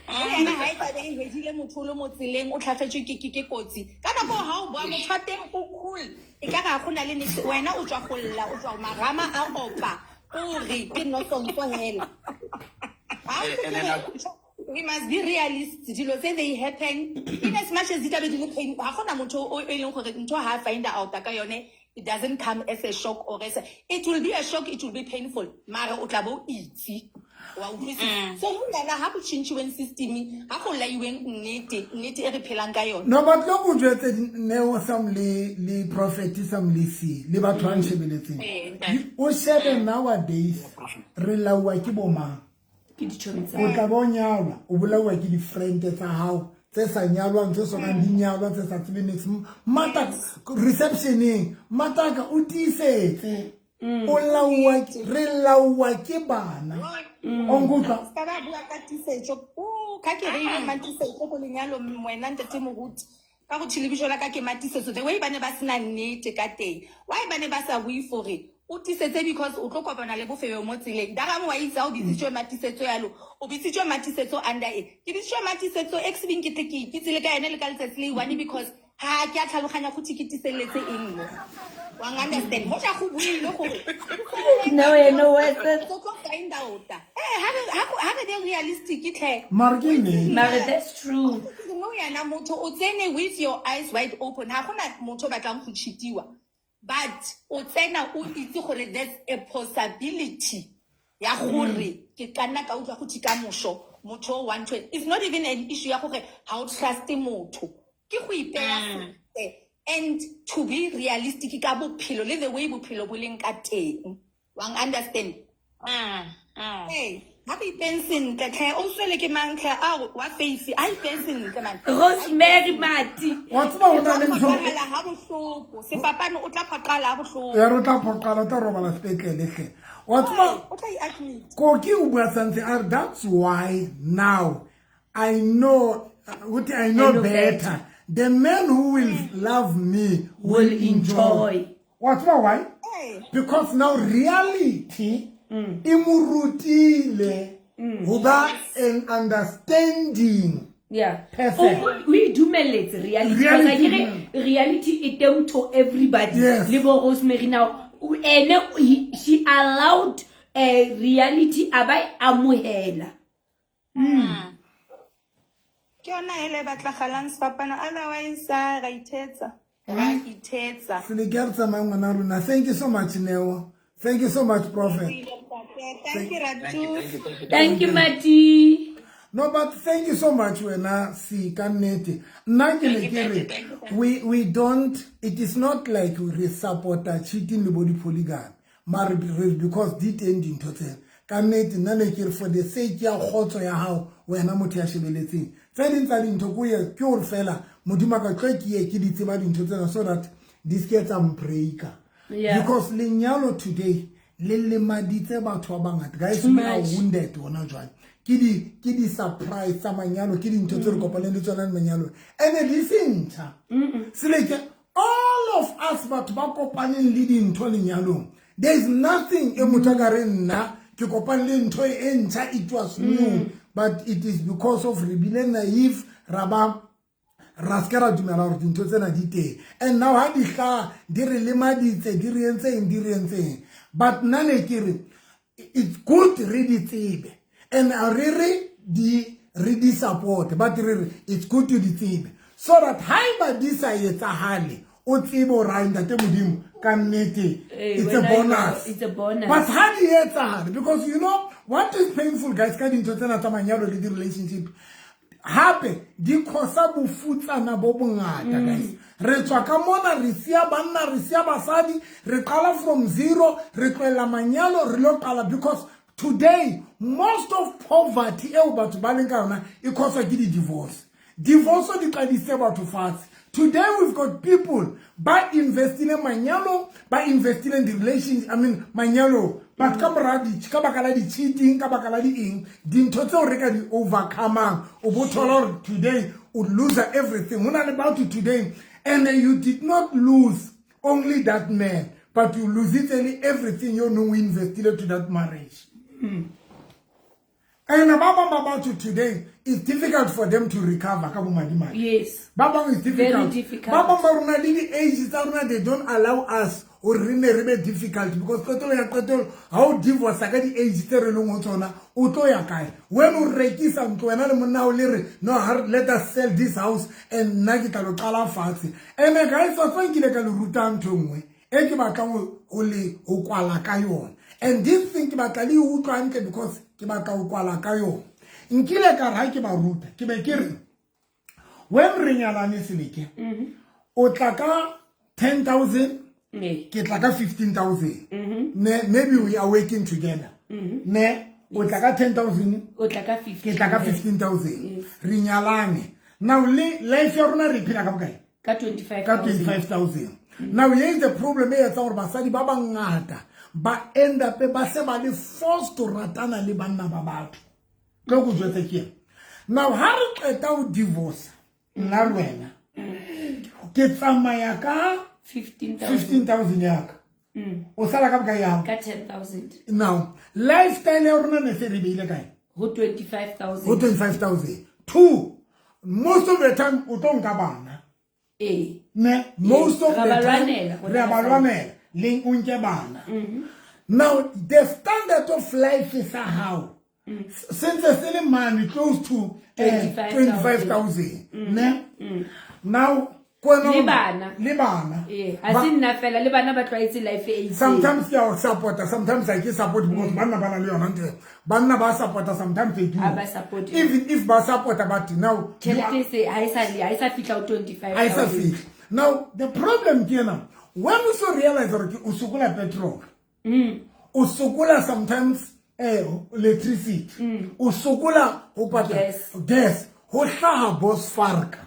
Yena ha e tlabe e hedile motho o le mo tseleng o tlhafetswe ke kotsi. Ka nako ha o bua motho wa teng o cool. E ka re ha gona le niks, wena o tswa go lla, o tswa marama a opa. O re ke nonsense hela. We must be realist. Dilo tse they happen in as much as di tlabe di le pain. Ha gona motho o e leng gore ntho ha find out ka yone, it doesn't come as a shock or as a, it will be a shock, it will be painful. Mara o tla bo itse. Wa utlwisisa? So ho nna ha go tjhentjhiweng system, ha go laiweng nnete, nnete e re phelang ka yona. No but lo go jwetse Neo Sam le prophet Sam le si le batho ba nshebeletseng. O shebe nowadays re lauwa ke bo mang? Ke ditjhomi tsa. O tla bo nyalwa, o bolawa ke di-friend tsa hao tse sa nyalwang, tse sokang di nyalwa, tse sa tsebeng niks. Mata receptioneng, mataka o tiisetse. O lauwa, re lauwa ke bana. O nkutlwa? Ska ba bua ka tiisetso. O ka ke re matisetso go lenyalo wena ntate Moruti. Ka go television la ka ke matisetso. The way ba ne ba sena nnete ka teng. Why ba ne ba sa bue fore? O tiisetse because o tlo kopana le bofebe mo tseleng. Dara mo wa itse ha o bitsitswe matisetso yalo. O bitsitswe matisetso under e. Ke bitsitswe matisetso e ke se beng ke tle ke ikitse le ka yone le ka letsatsi le one because ha ke a tlhaloganya go ke tiiselletse eng mo. Wa understand? Ho ja go buile gore No way, no way. Tlo find out. Ha re be realistic tlhe. Mara ke nnete. Mara that's true. No yana motho o tsene with your eyes wide open. Ha gona motho o batlang go cheatiwa. But o tsena o itse gore there's a possibility ya gore Ke ka nna ka utlwa go ka mosho motho o wa ntho, it's not even an issue ya gore ha o trust motho, ke go ipeya sentle and to be realistic ka bophelo le the way bophelo bo leng ka teng, wa understand? Ee, ha re ipeng sentle tlhe. O mswele ke mang tlhe a wa face a ipeng sentle man. Rosemary Mati. Wa tseba ho na le ntho Phoqala ha bohloko sefapano, o tla phoqala ha bohloko. Ya, re tla phoqala, o tla robala sepetlele hle, wa tseba. O tla i-admit. Koki o bua santse a re, "That's why now I know what I know, I know better. Better. The man who will love me will will enjoy." Wa tseba why? Because now reality e mo rutile ho ba an understanding person. O idumeletse reality. Reality, Because akere reality e teng to everybody. Yes. Le bo Rosemary now ene she allowed reality, a ba e amohela. Ke yona hele e batlagalang sefapano, otherwise a ra ithetsa, ra ithetsa. Seleke a re tsamaya, ngwana rona. Thank you so much, Neo. Thank you so much, Prophet. Thank you, Ratu. Thank you, Mati. No, but thank you so much, wena si ka nnete. Nna ke ne ke re we don't, it is not like re supporta cheating le bo di-polygamy, mare because di teng dintho tsena. Ka nnete nna ne ke re for the sake ya kgotso ya hao wena motho ya shebeletseng, tse ding tsa dintho ko ye ke hore fela Modimo a ka tlo ke ye ke di tseba dintho tsena so that di se ke tsa mbreaka. Because lenyalo today le lemaditse batho ba bangata, guys. Too We are much. wounded hona jwale ke di-surprise tsa manyalo, ke dintho tse re kopaneng le tsona le manyalo, and di se ntjha seleke. All of us batho ba kopaneng le dintho lenyalong, there is nothing e motho a ka re nna ke kopane le ntho e ntjha, it was new. But it is because of re bile naive, ra ba ra se ke ra dumela gore dintho tsena di teng, and now ha di hlaha di re lemaditse, di re entseng, di re entseng. But nna ne ke re it's good re di tsebe, and a re re di re di support, but re re it's good to di tsebe so that haeba di sa etsahale, o tsebe hore ai, ntate Modimo, ka nnete, it's a wena you bonus. It's a bonus. But ha di etsahale, because you know what is painful, guys, ka dintho tsena tsa manyalo le di-relationship, hape di causa bofutsana bo bongata. Guys, re tswa ka mona, re siya banna, re siya basadi, re qala from zero, re tlohela manyalo, re lo qala, because today most of poverty eo batho ba leng ka yona e causwa ke di-divorce. Divorce di qadise batho fatshe. Today we've got people ba investile manyalong, ba investile in the relations, I mean manyalong, but ka mora di, ka baka la di-cheating, ka baka la di-eng, dintho tseo re ka di overcomang, o bo thola hore today o lose everything. Ho na le batho today, and you did not lose only that man, but you lose it everything you know o investile to that marriage. And ba bang ba batho today, it's difficult for them to recover ka bomadimabe. Ba bang it's Very difficult. Difficult. Ba bang ba rona le di-age tsa rona, they don't allow us hore re ne re be difficult, because qetelo ya qetelo ha o divorce ka di-age tse re leng ho tsona, o tlo ya kae? When o rekisa ntlo, wena le monna o le re no, let us sell this house and nna ke tla lo qala fatshe. And guys, wa tseba nkile ka le ruta ntho e nngwe e ke batlang ho le ho kwala ka yona, and this thing ke batla le e utlwa hantle because ke batla ho kwala ka yona. Nkile ka re ha ke ba ruta, ke be ke re when re nyalane, Seleke, o tla ka 10 000, ke tla ka 15 000. Ne, maybe we are working together. Ne, o tla ka 10 000, O tla ka 15. ke tla ka 15 000, re nyalane. Now le life ya rona re phela ka bokae? Ka 25. Ka 25 000. Now here is the problem e etsang gore basadi ba bangata ba end up ba se ba le forced to ratana le banna ba batho. Tlo ko jwetse ke eng. Now ha re qeta ho divorce, nna le wena, ke tsamaya ka 15,000. 15 000 yaka, o sala ka bokae yago? Ka 10 000. Now lifestyle ya rona ne se re beile kae? Ho 25,000. Ho 25 000. Two, most of the time o tlo nka bana. Ne, most of Ra the ba time lwanela, re a ba lwanela leng o nke bana. Now the standard of life sa hao sentse se le mane close to 25,000. 25,000, ne? Now Ke wena Le bana. Le bana. Ee, ha se nna fela, le bana ba tlwaetse life e itseng. Sometimes ke a o supporta, sometimes ha ke support because banna ba na le yona ntho eo. Banna ba supporta, sometimes they do. Ha ba support. Even if ba supporta, but now you Tjhelete e se ha e sa ha e sa fihla ho 25. Ha e sa fihla. Now the problem ke ena, when o so realize gore ke o sokola petrol, o sokola sometimes electricity, o sokola ho patala gas, ho hlaha boss farka.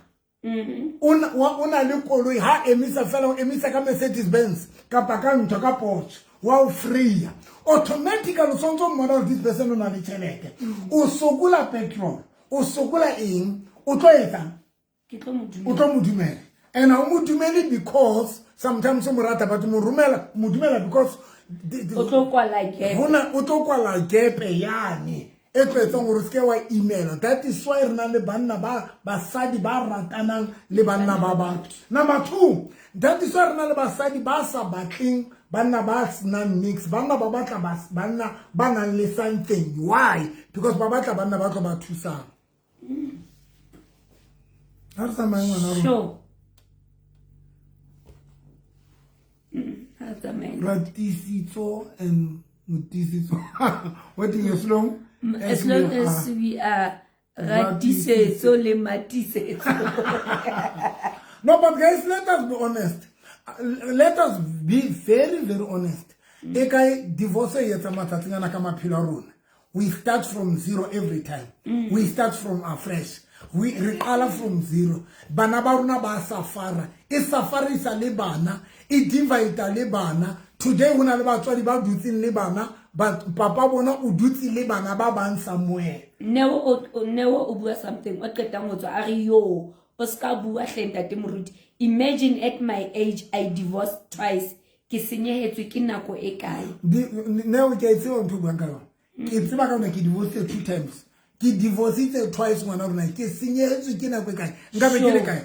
O na le koloi, ha emisa fela, o emisa ka Mercedes Benz kapa ka ntho ka Porsche, wa o freya automatically, o tshwanetse o mmona gore this person o na le tjhelete. O sokola petrol, o sokola eng, o tlo etsang? Ke tlo mo dumela. O tlo mo dumela. And ha o mo dumele because sometimes o mo rata, but mo romela, mo dumela because O tlo kwala gap. Hona o tlo kwala gap yane e tlo etsang gore o seke wa imela. That is why re na le banna ba basadi ba ratanang le banna ba batho. Number two, that is why re na le basadi ba sa batleng banna ba senang nix. Banna ba batla banna ba nang le something. Why? Because ba batla banna ba tlo ba thusang. Ha re tsamaye ngwana rona. Sure. Ha re tsamaye. Ratisitso and Motisitso. What is as long As long as we are Ratisetso le Matisetso. No, but guys, let us be honest. Let us be very, very honest. E kae divorce e etsa matsatsing ana ka maphelo a rona. We start from zero every time. We start from afresh. We re qala from zero. Bana ba rona ba safara. E safarisa le bana, e divide le bana. Today ho na le batswadi ba dutseng le bana, but papa bona o dutse le bana ba bang somewhere. Neo o bua something o qetang ho tswa, a re yo o ska bua hle ntate Moruti. Imagine at my age I divorced twice. Ke senyehetswe ke nako e kae? Neo, ke a e tseba ntho o buang ka yona. Ke tseba ka yona, ke divorced 2 times. Ke divorcitse twice ngwana rona, ke senyehetswe ke nako e kae? Nka be ke le kae?